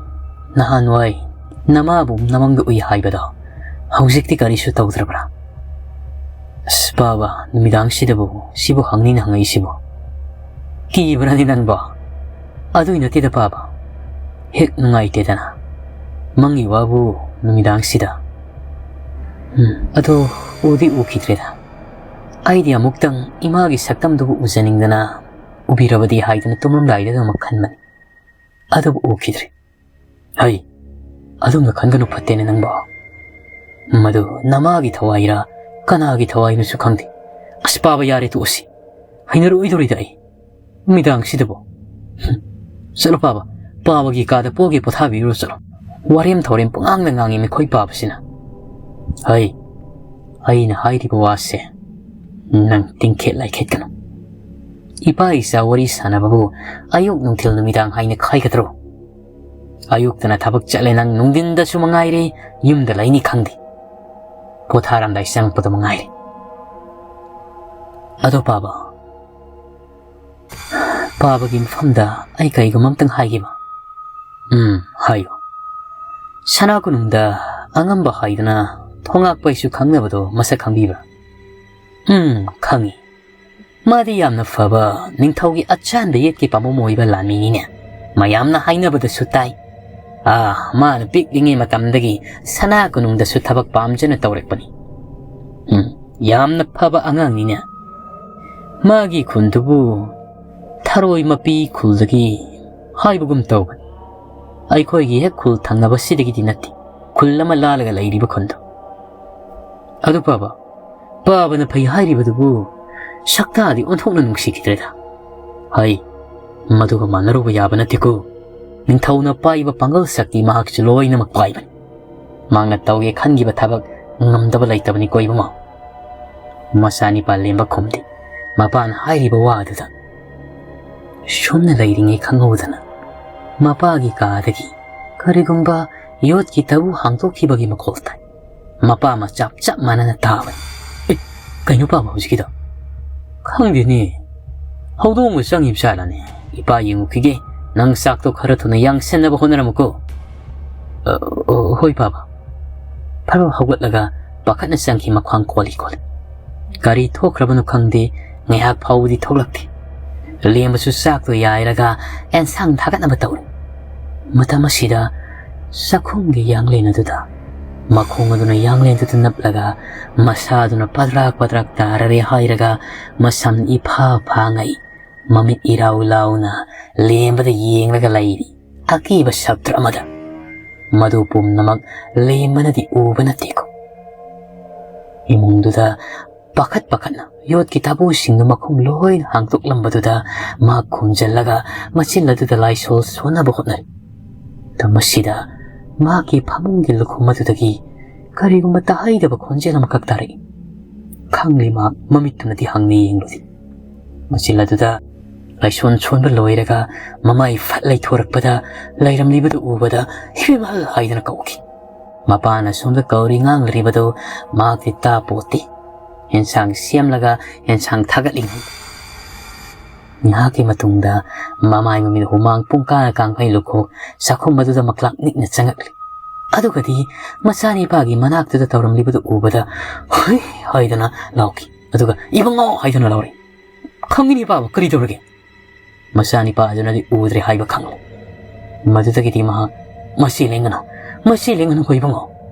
ꯅꯍꯥꯟꯋꯥꯏ ꯅꯃꯥꯕꯨ ꯅꯃꯪꯗ ꯎꯏ ꯍꯥꯏꯕꯗꯣ ꯍꯧꯖꯤꯛꯇꯤ ꯀꯔꯤꯁꯨ ꯇꯧꯗ꯭ꯔꯕ꯭ꯔꯥ?" "ꯑꯁ, ꯄꯥꯕ, ꯅꯨꯃꯤꯗꯥꯡꯁꯤꯗꯕꯨ ꯁꯤꯕꯨ ꯍꯪꯅꯤꯅ ꯍꯪꯉꯛꯏꯁꯤꯕꯨ? ꯀꯤꯕ꯭ꯔꯥꯅꯦ ꯅꯪꯕꯣ?" "ꯑꯗꯨꯏ ꯅꯠꯇꯦꯗ ꯄꯥꯕ, ꯍꯦꯛ ꯅꯨꯡꯉꯥꯏꯇꯦꯗꯅ ꯃꯪꯒꯤ ꯋꯥꯕꯨ ꯅꯨꯃꯤꯗꯥꯡꯁꯤꯗ꯫ ꯎꯝ, ꯑꯗꯣ ꯎꯗꯤ ꯎꯈꯤꯗ꯭ꯔꯦꯗ꯫ ꯑꯩꯗꯤ ꯑꯃꯨꯛꯇꯪ ꯏꯃꯥꯒꯤ ꯁꯛꯇꯝꯗꯨꯕꯨ ꯎꯖꯅꯤꯡꯗꯅ ꯎꯕꯤꯔꯕꯗꯤ ꯍꯥꯏꯗꯅ ꯇꯨꯝꯂꯝꯗꯥꯏꯗ ꯑꯗꯨꯃꯛ ꯈꯟꯕꯅꯤ꯫ ꯑꯗꯨꯕꯨ ꯎꯈꯤꯗ꯭ꯔꯦ꯫" "ꯍꯩ, ꯑꯗꯨꯝꯅ ꯈꯟꯒꯅꯨ, ꯐꯠꯇꯦꯅꯦ ꯅꯪꯕꯣ꯫ ꯃꯗꯨ ꯅꯃꯥꯒꯤ ꯊꯋꯥꯏꯔ ꯀꯅꯥꯒꯤ ꯊꯋꯥꯏꯅꯣꯁꯨ ꯈꯪꯗꯦ꯫ ꯑꯁ, ꯄꯥꯕ, ꯌꯥꯔꯦ, ꯇꯣꯛꯑꯁꯤ꯫ ꯍꯩꯅꯔꯣꯏꯗꯧꯔꯤꯗ ꯑꯩ꯫ ꯅꯨꯃꯤꯗꯥꯡꯁꯤꯗꯕꯨ꯫ ꯍꯨꯝ, ꯆꯠꯂꯣ ꯄꯥꯕ, ꯄꯥꯕꯒꯤ ꯀꯥꯗ ꯄꯣꯒꯦ ꯄꯣꯊꯥꯕꯤꯔꯨꯔꯣ ꯆꯠꯂꯣ꯫ ꯋꯥꯔꯦꯝ ꯊꯧꯔꯦꯝ ꯄꯉꯥꯡꯗ ꯉꯥꯡꯉꯤ ꯃꯈꯣꯏ ꯄꯥꯕꯁꯤꯅ꯫ ꯍꯩ, ꯑꯩꯅ ꯍꯥꯏꯔꯤꯕ ꯋꯥꯁꯦ ꯅꯪ ꯇꯤꯡꯈꯦꯠ ꯂꯥꯏꯈꯦꯠꯀꯅꯨ꯫ ꯏꯄꯥ ꯏꯆꯥ ꯋꯥꯔꯤ ꯁꯥꯟꯅꯕꯕꯨ ꯑꯌꯨꯛ ꯅꯨꯡꯊꯤꯜ ꯅꯨꯃꯤꯗꯥꯡ ꯍꯥꯏꯅ ꯈꯥꯏꯒꯗ꯭ꯔꯣ? ꯑꯌꯨꯛꯇꯅ ꯊꯕꯛ ꯆꯠꯂꯦ ꯅꯪ, ꯅꯨꯡꯊꯤꯟꯗꯁꯨ ꯃꯉꯥꯏꯔꯦ ꯌꯨꯝꯗ ꯂꯩꯅꯤ ꯈꯪꯗꯦ꯫ ꯄꯣꯊꯥꯔꯝꯗꯥꯏ ꯆꯪꯉꯛꯄꯗ ꯃꯉꯥꯏꯔꯦ꯫ ꯑꯗꯣ ꯄꯥꯕ, ꯄꯥꯕꯒꯤ ꯃꯐꯝꯗ ꯑꯩ ꯀꯩꯒꯨꯝꯕ ꯑꯝꯇꯪ ꯍꯥꯏꯒꯦꯕ꯫ ꯎꯝ, ꯍꯥꯏꯌꯨ꯫ ꯁꯅꯥ ꯀꯣꯅꯨꯡꯗ ꯑꯉꯝꯕ ꯍꯥꯏꯗꯅ ꯊꯣꯉꯥꯛꯄꯩꯁꯨ ꯈꯪꯅꯕꯗꯣ ꯃꯁꯛ ꯈꯪꯕꯤꯕ꯭ꯔꯥ? ꯎꯝ, ꯈꯪꯉꯤ꯫ ꯃꯥꯗꯤ ꯌꯥꯝꯅ ꯐꯕ ꯅꯤꯡꯊꯧꯒꯤ ꯑꯆꯥꯟꯕ ꯌꯦꯠꯀꯤ ꯄꯥꯝꯕꯣꯝ ꯑꯣꯏꯕ ꯂꯥꯟꯃꯤꯅꯤꯅꯦ꯫ ꯃꯌꯥꯝꯅ ꯍꯥꯏꯅꯕꯗꯁꯨ ꯇꯥꯏ꯫ ꯑꯥ, ꯃꯥꯅ ꯄꯤꯛꯂꯤꯉꯩ ꯃꯇꯝꯗꯒꯤ ꯁꯅꯥ ꯀꯣꯅꯨꯡꯗꯁꯨ ꯊꯕꯛ ꯄꯥꯝꯖꯅ ꯇꯧꯔꯛꯄꯅꯤ꯫ ꯎꯝ, ꯌꯥꯝꯅ ꯐꯕ ꯑꯉꯥꯡꯅꯤꯅꯦ꯫ ꯃꯥꯒꯤ ꯈꯨꯟꯗꯨꯕꯨ ꯊꯔꯣꯏ ꯃꯄꯤ ꯈꯨꯜꯗꯒꯤ ꯍꯥꯏꯕꯒꯨꯝ ꯇꯧꯕꯅꯤ꯫ ꯑꯩꯈꯣꯏꯒꯤ ꯍꯦꯛ ꯈꯨꯜ ꯊꯪꯅꯕꯁꯤꯗꯒꯤꯗꯤ ꯅꯠꯇꯦ, ꯈꯨꯜ ꯑꯃ ꯂꯥꯜꯂꯒ ꯂꯩꯔꯤꯕ ꯈꯨꯟꯗꯣ꯫ ꯑꯗꯨ ꯄꯥꯕ, ꯄꯥꯕꯅ ꯐꯩ ꯍꯥꯏꯔꯤꯕꯗꯨꯕꯨ ꯁꯛꯇꯥꯗꯤ ꯑꯣꯟꯊꯣꯛꯅ ꯅꯨꯡꯁꯤꯈꯤꯗ꯭ꯔꯦꯗ꯫ ꯍꯩ, ꯃꯗꯨꯒ ꯃꯥꯟꯅꯔꯨꯕ ꯌꯥꯕ ꯅꯠꯇꯦꯀꯣ꯫ ꯅꯤꯡꯊꯧꯅ ꯄꯥꯏꯕ ꯄꯥꯡꯒꯜ ꯁꯛꯇꯤ ꯃꯍꯥꯛꯁꯨ ꯂꯣꯏꯅꯃꯛ ꯄꯥꯏꯕꯅꯤ꯫ ꯃꯍꯥꯛꯅ ꯇꯧꯒꯦ ꯈꯟꯈꯤꯕ ꯊꯕꯛ ꯉꯝꯗꯕ ꯂꯩꯇꯕꯅꯤꯀꯣ ꯏꯕꯨꯡꯉꯣ꯫ ꯃꯆꯥꯅꯤꯄꯥ ꯂꯦꯝꯕ ꯈꯨꯝꯗꯦ꯫ ꯃꯄꯥꯅ ꯍꯥꯏꯔꯤꯕ ꯋꯥꯗꯨꯗ ꯁꯣꯝꯅ ꯂꯩꯔꯤꯉꯩ ꯈꯪꯍꯧꯗꯅ ꯃꯄꯥꯒꯤ ꯀꯥꯗꯒꯤ ꯀꯔꯤꯒꯨꯝꯕ ꯌꯣꯠꯀꯤ ꯇꯕꯨ ꯍꯥꯡꯗꯣꯛꯈꯤꯕꯒꯤ ꯃꯈꯣꯜ ꯇꯥꯏ꯫ ꯃꯄꯥ ꯑꯃ ꯆꯞ ꯆꯞ ꯃꯥꯟꯅꯅ ꯇꯥꯕꯅꯤ꯫ "ꯑꯦ, ꯀꯩꯅꯣ ꯄꯥꯕ ꯍꯧꯖꯤꯛꯀꯤꯗꯣ?" "ꯈꯪꯗꯦꯅꯦ꯫ ꯍꯧꯗꯣꯡꯕ ꯆꯪꯉꯤꯕ ꯖꯥꯠꯂꯅꯦ? ꯏꯄꯥ ꯌꯦꯡꯉꯨꯈꯤꯒꯦ꯫ ꯅꯪ ꯆꯥꯛꯇꯣ ꯈꯔ ꯊꯨꯅ ꯌꯥꯡꯁꯟꯅꯕ ꯍꯣꯠꯅꯔꯝꯃꯨꯀꯣ꯫" "ꯑ, ꯑ, ꯍꯣꯏ ꯄꯥꯕ꯫" ꯐꯔꯣ ꯍꯧꯒꯠꯂꯒ ꯄꯥꯈꯠꯅ ꯆꯪꯈꯤ ꯃꯈ꯭ꯋꯥꯡ ꯀꯣꯜꯂꯤ ꯀꯣꯜꯂꯤ꯫ ꯀꯔꯤ ꯊꯣꯛꯈ꯭ꯔꯕꯅꯣ ꯈꯪꯗꯦ, ꯉꯥꯏꯍꯥꯛ ꯐꯥꯎꯕꯗꯤ ꯊꯣꯛꯂꯛꯇꯦ꯫ ꯂꯦꯝꯕꯁꯨ ꯆꯥꯛꯇꯣ ꯌꯥꯏꯔꯒ ꯑꯦꯟꯁꯥꯡ ꯊꯥꯒꯠꯅꯕ ꯇꯧꯔꯤ꯫ ꯃꯇꯝ ꯑꯁꯤꯗ ꯆꯥꯛꯈꯨꯝꯒꯤ ꯌꯥꯡꯂꯦꯟ ꯑꯗꯨꯗ ꯃꯈꯣꯡ ꯑꯗꯨꯅ ꯌꯥꯡꯂꯦꯟꯗꯨꯗ ꯅꯞꯂꯒ ꯃꯁꯥꯗꯨꯅ ꯄꯗ꯭ꯔꯥꯛ ꯄꯗ꯭ꯔꯥꯛ ꯇꯥꯔꯔꯦ ꯍꯥꯏꯔꯒ ꯃꯁꯝ ꯏꯐꯥ ꯐꯥꯉꯩ ꯃꯃꯤꯠ ꯏꯔꯥꯎ ꯂꯥꯎꯅ ꯂꯦꯝꯕꯗ ꯌꯦꯡꯂꯒ ꯂꯩꯔꯤ꯫ ꯑꯀꯤꯕ ꯁꯛꯇ꯭ꯔ ꯑꯃꯗ꯫ ꯃꯗꯨ ꯄꯨꯝꯅꯃꯛ ꯂꯦꯝꯕꯅꯗꯤ ꯎꯕ ꯅꯠꯇꯦꯀꯣ꯫ ꯏꯃꯨꯡꯗꯨꯗ ꯄꯥꯈꯠ ꯄꯥꯈꯠꯅ ꯌꯣꯠꯀꯤ ꯇꯥꯕꯨꯁꯤꯡꯗꯨ ꯃꯈꯨꯝ ꯂꯣꯏꯅ ꯍꯥꯡꯗꯣꯛꯂꯝꯕꯗꯨꯗ ꯃꯍꯥꯛ ꯈꯨꯝꯖꯤꯜꯂꯒ ꯃꯆꯤꯟ ꯑꯗꯨꯗ ꯂꯥꯏꯁꯣꯜ ꯁꯣꯟꯅꯕ ꯍꯣꯠꯅꯔꯤ꯫ ꯃꯇꯝ ꯑꯁꯤꯗ ꯃꯍꯥꯛꯀꯤ ꯐꯃꯨꯡꯒꯤ ꯂꯨꯈꯨꯝ ꯑꯗꯨꯗꯒꯤ ꯀꯔꯤꯒꯨꯝꯕ ꯇꯥꯍꯩꯗꯕ ꯈꯣꯟꯖꯦꯜ ꯑꯃꯈꯛ ꯇꯥꯔꯛꯏ꯫ ꯈꯪꯂꯤ ꯃꯍꯥꯛ ꯃꯃꯤꯠꯇꯨꯅꯗꯤ ꯍꯥꯡꯅ ꯌꯦꯡꯂꯨꯗꯦ꯫ ꯃꯆꯤꯟ ꯑꯗꯨꯗ ꯂꯥꯏꯁꯣꯟ ꯁꯣꯟꯕ ꯂꯣꯏꯔꯒ ꯃꯃꯥꯏ ꯐꯠ ꯂꯩꯊꯣꯔꯛꯄꯗ ꯂꯩꯔꯝꯂꯤꯕꯗꯨ ꯎꯕꯗ "ꯏꯕꯦꯝꯃ" ꯍꯥꯏꯗꯨꯅ ꯀꯧꯈꯤ꯫ ꯃꯄꯥꯅ ꯁꯣꯝꯗ ꯀꯧꯔꯤ ꯉꯥꯡꯂꯤꯕꯗꯨ ꯃꯍꯥꯛꯇꯤ ꯇꯥꯄꯣꯠꯇꯦ꯫ ꯌꯦꯟꯁꯥꯡ ꯁꯦꯝꯂꯒ ꯌꯦꯟꯁꯥꯡ ꯊꯥꯒꯠꯂꯤꯉꯩ꯫ ꯉꯥꯏꯍꯥꯛꯀꯤ ꯃꯇꯨꯡꯗ ꯃꯃꯥꯏ ꯃꯃꯤꯠ ꯍꯨꯃꯥꯡ ꯄꯨꯡꯀꯥꯅ ꯀꯥꯡꯈꯩ ꯂꯨꯈꯣꯛ ꯆꯥꯛꯈꯨꯝ ꯑꯗꯨꯗ ꯃꯀ꯭ꯂꯥꯛ ꯅꯤꯛꯅ ꯆꯪꯉꯛꯂꯤ꯫ ꯑꯗꯨꯒꯗꯤ ꯃꯆꯥꯅꯤꯄꯥꯒꯤ ꯃꯅꯥꯛꯇꯨꯗ ꯇꯧꯔꯝꯂꯤꯕꯗꯨ ꯎꯕꯗ "ꯍꯨꯏ" ꯍꯥꯏꯗꯅ ꯂꯥꯎꯈꯤ꯫ ꯑꯗꯨꯒ "ꯏꯕꯨꯡꯉꯣ" ꯍꯥꯏꯗꯨꯅ ꯂꯥꯎꯔꯛꯏ꯫ "ꯈꯪꯉꯤꯅꯦ ꯄꯥꯕ, ꯀꯔꯤ ꯇꯧꯔꯒꯦ?" ꯃꯆꯥꯅꯤꯄꯥ ꯑꯗꯨꯅꯗꯤ ꯎꯗ꯭ꯔꯦ ꯍꯥꯏꯕ ꯈꯪꯂꯦ꯫ ꯃꯗꯨꯗꯒꯤꯗꯤ ꯃꯍꯥꯛ "ꯃꯁꯤ ꯂꯦꯡꯒꯅꯨ, ꯃꯁꯤ ꯂꯦꯡꯒꯅꯨꯀꯣ ꯏꯕꯨꯡꯉꯣ"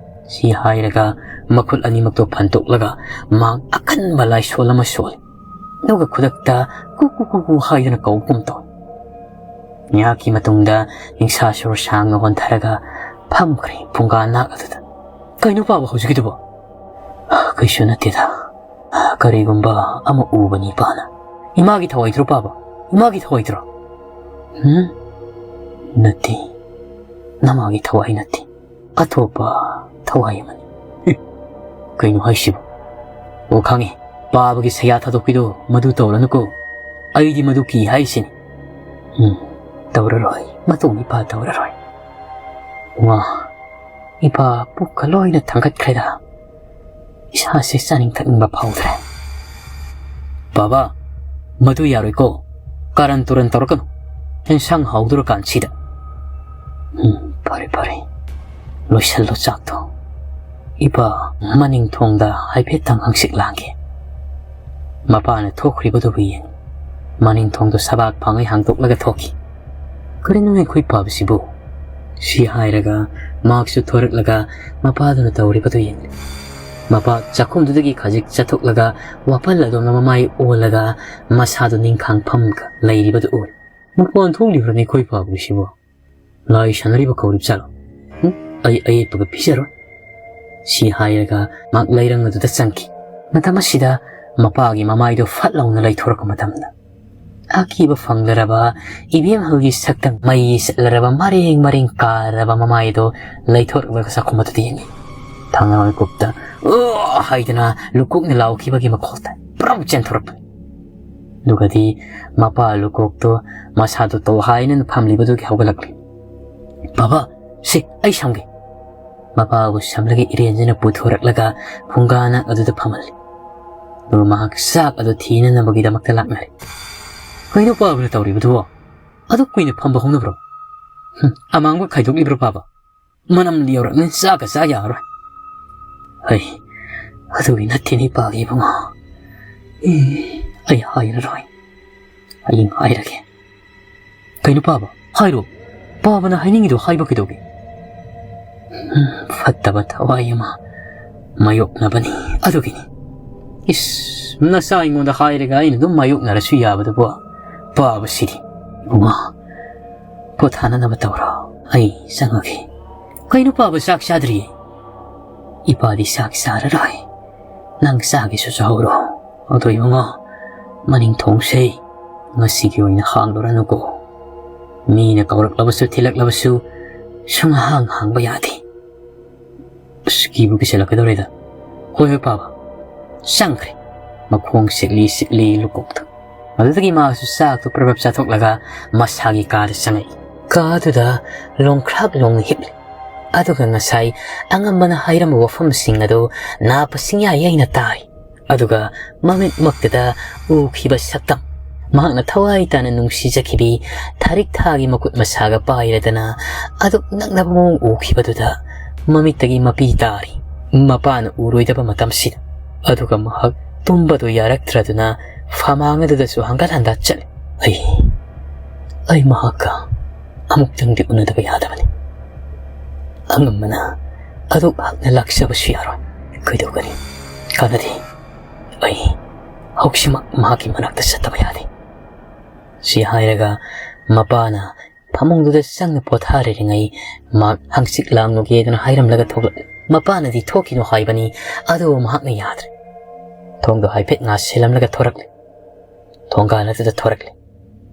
ꯁꯤ ꯍꯥꯏꯔꯒ ꯃꯈꯨꯠ ꯑꯅꯤꯃꯛꯇꯣ ꯐꯟꯇꯣꯛꯂꯒ ꯃꯍꯥꯛ ꯑꯀꯟꯕ ꯂꯥꯏꯁꯣꯜ ꯑꯃ ꯁꯣꯜꯂꯤ꯫ ꯑꯗꯨꯒ ꯈꯨꯗꯛꯇ "ꯀꯨ ꯀꯨ ꯀꯨ ꯀꯨ" ꯍꯥꯏꯗꯨꯅ ꯀꯧꯕꯒꯨꯝ ꯇꯧꯏ꯫ ꯉꯥꯏꯍꯥꯛꯀꯤ ꯃꯇꯨꯡꯗ ꯅꯤꯡꯁꯥ ꯁꯣꯔ ꯁꯥꯡꯅ ꯍꯣꯟꯊꯔꯒ ꯐꯝꯈ꯭ꯔꯦ ꯐꯨꯡꯒꯥ ꯅꯥꯛ ꯑꯗꯨꯗ꯫ "ꯀꯩꯅꯣ ꯄꯥꯕ ꯍꯧꯖꯤꯛꯀꯤꯗꯨꯕꯣ?" "ꯀꯩꯁꯨ ꯅꯠꯇꯦꯗ, ꯀꯔꯤꯒꯨꯝꯕ ꯑꯃ ꯎꯕꯅꯤ ꯄꯥꯅ꯫ ꯏꯃꯥꯒꯤ ꯊꯋꯥꯏꯗ꯭ꯔꯣ ꯄꯥꯕ? ꯏꯃꯥꯒꯤ ꯊꯋꯥꯏꯗ꯭ꯔꯣ?" "ꯎꯝ, ꯅꯠꯇꯦ, ꯅꯃꯥꯒꯤ ꯊꯋꯥꯏ ꯅꯠꯇꯦ, ꯑꯇꯣꯞꯄ ꯊꯋꯥꯏ ꯑꯃꯅꯤ꯫" "ꯑꯦ, ꯀꯩꯅꯣ ꯍꯥꯏꯁꯤꯕꯣ? ꯑꯣ, ꯈꯪꯉꯦ, ꯄꯥꯕꯒꯤ ꯁꯌꯥ ꯊꯥꯗꯣꯛꯄꯤꯗꯣ ꯃꯗꯨ ꯇꯧꯔꯅꯨꯀꯣ꯫ ꯑꯩꯗꯤ ꯃꯗꯨ ꯀꯤ ꯍꯥꯏꯁꯤꯅꯤ꯫" "ꯎꯝ, ꯇꯧꯔꯔꯣꯏ, ꯃꯇꯨꯡ ꯏꯄꯥ ꯇꯧꯔꯔꯣꯏ꯫ ꯋꯥ, ꯏꯄꯥ ꯄꯨꯛꯀ ꯂꯣꯏꯅ ꯊꯥꯡꯒꯠꯈ꯭ꯔꯦꯗ꯫ ꯏꯁꯥꯁꯦ ꯆꯥꯅꯤꯡ ꯊꯛꯅꯤꯡꯕ ꯐꯥꯎꯗ꯭ꯔꯦ꯫" "ꯕꯥꯕꯥ, ꯃꯗꯨ ꯌꯥꯔꯣꯏꯀꯣ, ꯀꯥꯔꯟ ꯇꯨꯔꯟ ꯇꯧꯔꯛꯀꯅꯨ, ꯌꯦꯟꯁꯥꯡ ꯍꯥꯎꯗꯣꯔꯀꯥꯟꯁꯤꯗ꯫" "ꯎꯝ, ꯐꯔꯦ ꯐꯔꯦ, ꯂꯣꯏꯁꯜꯂꯣ ꯆꯥꯛꯇꯣ꯫ ꯏꯄꯥ ꯃꯅꯤꯡ ꯊꯣꯡꯗ ꯍꯥꯏꯐꯦꯠꯇꯪ ꯍꯪꯆꯤꯠ ꯂꯥꯡꯒꯦ꯫" ꯃꯄꯥꯅ ꯊꯣꯛꯈ꯭ꯔꯤꯕꯗꯨꯕꯨ ꯌꯦꯡ ꯃꯅꯤꯡ ꯊꯣꯡꯗꯣ ꯁꯕꯥꯛ ꯐꯥꯡꯉꯩ ꯍꯥꯡꯗꯣꯛꯂꯒ ꯊꯣꯛꯈꯤ꯫ "ꯀꯔꯤꯅꯣ ꯑꯩꯈꯣꯏ ꯄꯥꯕꯁꯤꯕꯨ?" ꯁꯤ ꯍꯥꯏꯔꯒ ꯃꯍꯥꯛꯁꯨ ꯊꯣꯔꯛꯂꯒ ꯃꯄꯥꯗꯨꯅ ꯇꯧꯔꯤꯕꯗꯨ ꯌꯦꯡꯂꯤ꯫ ꯃꯄꯥ ꯆꯥꯛꯈꯨꯝꯗꯨꯗꯒꯤ ꯈꯖꯤꯛ ꯆꯠꯊꯣꯛꯂꯒ ꯋꯥꯄꯜ ꯑꯗꯣꯝꯅ ꯃꯃꯥꯏ ꯑꯣꯜꯂꯒ ꯃꯁꯥꯗꯨ ꯅꯤꯡꯈꯥꯡ ꯐꯝꯒ ꯂꯩꯔꯤꯕꯗꯨ ꯎꯔꯦ꯫ "ꯃꯄꯥꯟ ꯊꯣꯛꯂꯤꯕ꯭ꯔꯅꯦ ꯑꯩꯈꯣꯏ ꯄꯥꯕꯁꯤꯕꯨ? ꯂꯥꯏ ꯁꯥꯟꯅꯔꯤꯕ ꯀꯧꯔꯤꯕ ꯖꯥꯠꯂꯣ? ꯎꯝ? ꯑꯩ ꯑꯌꯦꯠꯄꯒ ꯄꯤꯖꯔꯣꯏ꯫" ꯁꯤ ꯍꯥꯏꯔꯒ ꯃꯍꯥꯛ ꯂꯩꯔꯪ ꯑꯗꯨꯗ ꯆꯪꯈꯤ꯫ ꯃꯇꯝ ꯑꯁꯤꯗ ꯃꯄꯥꯒꯤ ꯃꯃꯥꯏꯗꯨ ꯐꯠ ꯂꯥꯎꯅ ꯂꯩꯊꯣꯔꯛꯄ ꯃꯇꯝꯗ ꯑꯀꯤꯕ ꯐꯪꯂꯔꯕ ꯏꯕꯦꯝꯍꯜꯒꯤ ꯁꯛꯇꯝ ꯃꯩ ꯆꯠꯂꯔꯕ ꯃꯔꯦꯡ ꯃꯔꯦꯡ ꯀꯥꯔꯕ ꯃꯃꯥꯏꯗꯨ ꯂꯩꯊꯣꯔꯛꯂꯒ ꯆꯥꯛꯈꯨꯝ ꯑꯗꯨꯗ ꯌꯦꯡꯉꯤ꯫ ꯊꯪꯅ ꯑꯣꯏꯀꯨꯞꯇ "ꯑꯣ" ꯍꯥꯏꯗꯅ ꯂꯨꯀꯣꯛꯅ ꯂꯥꯎꯈꯤꯕꯒꯤ ꯃꯈꯣꯜꯗ ꯄꯨꯔꯥ ꯆꯦꯟꯊꯣꯔꯛꯄꯅꯤ꯫ ꯑꯗꯨꯒꯗꯤ ꯃꯄꯥ ꯂꯨꯀꯣꯛꯇꯣ ꯃꯁꯥꯗꯣ ꯇꯣꯍꯥꯏꯅ ꯐꯝꯂꯤꯕꯗꯨꯒꯤ ꯍꯧꯒꯠꯂꯛꯂꯤ꯫ "ꯕꯥꯕꯥ, ꯁꯦ, ꯑꯩ ꯁꯝꯒꯦ꯫" ꯃꯄꯥꯕꯨ ꯁꯝꯂꯒ ꯏꯔꯦꯟꯖꯅ ꯄꯨꯊꯣꯔꯛꯂꯒ ꯐꯨꯡꯒꯥꯅ ꯑꯗꯨꯗ ꯐꯝꯍꯜꯂꯤ꯫ ꯑꯗꯨꯒ ꯃꯍꯥꯛ ꯆꯥꯛ ꯑꯗꯨ ꯊꯤꯅꯅꯕꯒꯤꯗꯃꯛꯇ ꯂꯥꯛꯅꯔꯦ꯫ "ꯀꯩꯅꯣ ꯄꯥꯕꯅ ꯇꯧꯔꯤꯕꯗꯨꯕꯣ? ꯑꯗꯨꯛ ꯀꯨꯏꯅ ꯐꯝꯕ ꯍꯧꯅꯕ꯭ꯔꯣ? ꯍꯨꯝ, ꯑꯃꯥꯡꯕ ꯈꯥꯏꯗꯣꯛꯂꯤꯕ꯭ꯔꯣ ꯄꯥꯕ? ꯃꯅꯝ ꯂꯤꯌꯧꯔꯛꯅ ꯆꯥꯛꯀ ꯆꯥ ꯌꯥꯔꯔꯣꯏ꯫" "ꯍꯩ, ꯑꯗꯨꯒꯤ ꯅꯠꯇꯦꯅꯦ ꯄꯥꯒꯦ ꯏꯕꯨꯡꯉꯣ꯫ ꯑꯦ, ꯑꯩ ꯍꯥꯏꯔꯔꯣꯏ꯫ ꯍꯌꯦꯡ ꯍꯥꯏꯔꯒꯦ꯫" "ꯀꯩꯅꯣ ꯄꯥꯕ? ꯍꯥꯏꯔꯣ꯫ ꯄꯥꯕꯅ ꯍꯥꯏꯅꯤꯡꯉꯤꯗꯣ ꯍꯥꯏꯕ ꯀꯩꯗꯧꯒꯦ?" "ꯎꯝ, ꯐꯠꯇꯕ ꯊꯋꯥꯏ ꯑꯃ ꯃꯥꯌꯣꯛꯅꯕꯅꯤ, ꯑꯗꯨꯒꯤꯅꯤ꯫" "ꯏꯁ, ꯅꯆꯥ ꯑꯩꯉꯣꯟꯗ ꯍꯥꯏꯔꯒ ꯑꯩꯅ ꯑꯗꯨꯝ ꯃꯥꯌꯣꯛꯅꯔꯁꯨ ꯌꯥꯕꯗꯨꯕꯨ, ꯄꯥꯕꯁꯤꯗꯤ꯫" "ꯏꯕꯨꯡꯉꯣ, ꯄꯣꯊꯥꯅꯅꯕ ꯇꯧꯔꯣ, ꯑꯩ ꯆꯪꯉꯒꯦ꯫" "ꯀꯩꯅꯣ ꯄꯥꯕ ꯆꯥꯛ ꯆꯥꯗ꯭ꯔꯤꯌꯦ?" "ꯏꯄꯥꯗꯤ ꯆꯥꯛ ꯆꯥꯔꯔꯣꯏ, ꯅꯪ ꯆꯥꯒꯦꯁꯨ ꯆꯥꯍꯧꯔꯣ꯫ ꯑꯗꯣ ꯏꯕꯨꯡꯉꯣ, ꯃꯅꯤꯡ ꯊꯣꯡꯁꯦ ꯉꯁꯤꯒꯤ ꯑꯣꯏꯅ ꯍꯥꯡꯂꯨꯔꯅꯨꯀꯣ꯫ ꯃꯤꯅ ꯀꯧꯔꯛꯂꯕꯁꯨ ꯊꯤꯜꯂꯛꯂꯕꯁꯨ ꯁꯨꯡꯍꯥꯡ ꯍꯥꯡꯕ ꯌꯥꯗꯦ꯫" "ꯑꯁ, ꯀꯤꯕꯨ ꯀꯤꯁꯜꯂꯛꯀꯗꯧꯔꯦꯗ꯫ ꯍꯣꯏ, ꯍꯣꯏ, ꯄꯥꯕ꯫" ꯆꯪꯈ꯭ꯔꯦ꯫ ꯃꯈꯣꯡ ꯁꯤꯛꯂꯤ ꯁꯤꯛꯂꯤ ꯂꯨꯀꯣꯛꯇ꯫ ꯑꯗꯨꯗꯒꯤ ꯃꯥꯁꯨ ꯆꯥꯛꯇꯨ ꯄ꯭ꯔꯞ ꯄ꯭ꯔꯞ ꯆꯥꯊꯣꯛꯂꯒ ꯃꯁꯥꯒꯤ ꯀꯥꯗ ꯆꯪꯉꯛꯏ꯫ ꯀꯥꯗꯨꯗ ꯂꯣꯡꯈ꯭ꯔꯥꯛ ꯂꯣꯡꯅ ꯍꯤꯞꯂꯤ꯫ ꯑꯗꯨꯒ ꯉꯁꯥꯏ ꯑꯉꯝꯕꯅ ꯍꯥꯏꯔꯝꯕ ꯋꯥꯐꯝꯁꯤꯡ ꯑꯗꯨ ꯅꯥꯄ ꯁꯤꯡꯌꯥ ꯌꯩꯅ ꯇꯥꯔꯤ꯫ ꯑꯗꯨꯒ ꯃꯃꯤꯠꯃꯛꯇꯗ ꯎꯈꯤꯕ ꯁꯛꯇꯝ, ꯃꯍꯥꯛꯅ ꯊꯋꯥꯏ ꯇꯥꯅ ꯅꯨꯡꯁꯤꯖꯈꯤꯕꯤ ꯊꯥꯔꯤꯛ ꯊꯥꯒꯤ ꯃꯈꯨꯠ ꯃꯁꯥꯒ ꯄꯥꯏꯔꯗꯅ ꯑꯗꯨꯛ ꯅꯛꯅꯕ ꯃꯑꯣꯡ ꯎꯈꯤꯕꯗꯨꯗ ꯃꯃꯤꯠꯇꯒꯤ ꯃꯄꯤ ꯇꯥꯔꯤ꯫ ꯃꯄꯥꯅ ꯎꯔꯣꯏꯗꯕ ꯃꯇꯝꯁꯤꯗ꯫ ꯑꯗꯨꯒ ꯃꯍꯥꯛ ꯇꯨꯝꯕꯗꯨ ꯌꯥꯔꯛꯇ꯭ꯔꯗꯨꯅ ꯐꯃꯥꯡ ꯑꯗꯨꯗꯁꯨ ꯍꯪꯒꯠ ꯍꯟꯗꯥ ꯆꯠꯂꯤ꯫ ꯑꯩ, ꯑꯩ ꯃꯍꯥꯛꯀ ꯑꯃꯨꯛꯇꯪꯗꯤ ꯎꯅꯗꯕ ꯌꯥꯗꯕꯅꯤ꯫ ꯑꯉꯝꯕꯅ ꯑꯗꯨꯛ ꯍꯛꯅ ꯂꯥꯛꯆꯕꯁꯨ ꯌꯥꯔꯣꯏ꯫ ꯀꯩꯗꯧꯒꯅꯤ? ꯀꯥꯟꯅꯗꯦ꯫ ꯑꯩ ꯍꯧꯖꯤꯛꯃꯛ ꯃꯍꯥꯛꯀꯤ ꯃꯅꯥꯛꯇ ꯆꯠꯇꯕ ꯌꯥꯗꯦ꯫ ꯁꯤ ꯍꯥꯏꯔꯒ ꯃꯄꯥꯅ ꯐꯃꯨꯡꯗꯨꯗ ꯆꯪꯅ ꯄꯣꯊꯥꯔꯤꯉꯩ ꯃꯍꯥꯛ ꯍꯪꯆꯤꯠ ꯂꯥꯡꯂꯨꯒꯦꯗꯅ ꯍꯥꯏꯔꯝꯂꯒ ꯊꯣꯛꯂꯛꯂꯦ꯫ ꯃꯄꯥꯅꯗꯤ ꯊꯣꯛꯈꯤꯅꯨ ꯍꯥꯏꯕꯅꯤ, ꯑꯗꯨꯕꯨ ꯃꯍꯥꯛꯅ ꯌꯥꯗ꯭ꯔꯦ꯫ ꯊꯣꯡꯗꯣ ꯍꯥꯏꯐꯦꯠ ꯉꯥꯁꯤꯜꯂꯝꯂꯒ ꯊꯣꯔꯛꯂꯦ꯫ ꯊꯣꯡꯒꯥꯜ ꯑꯗꯨꯗ ꯊꯣꯔꯛꯂꯦ꯫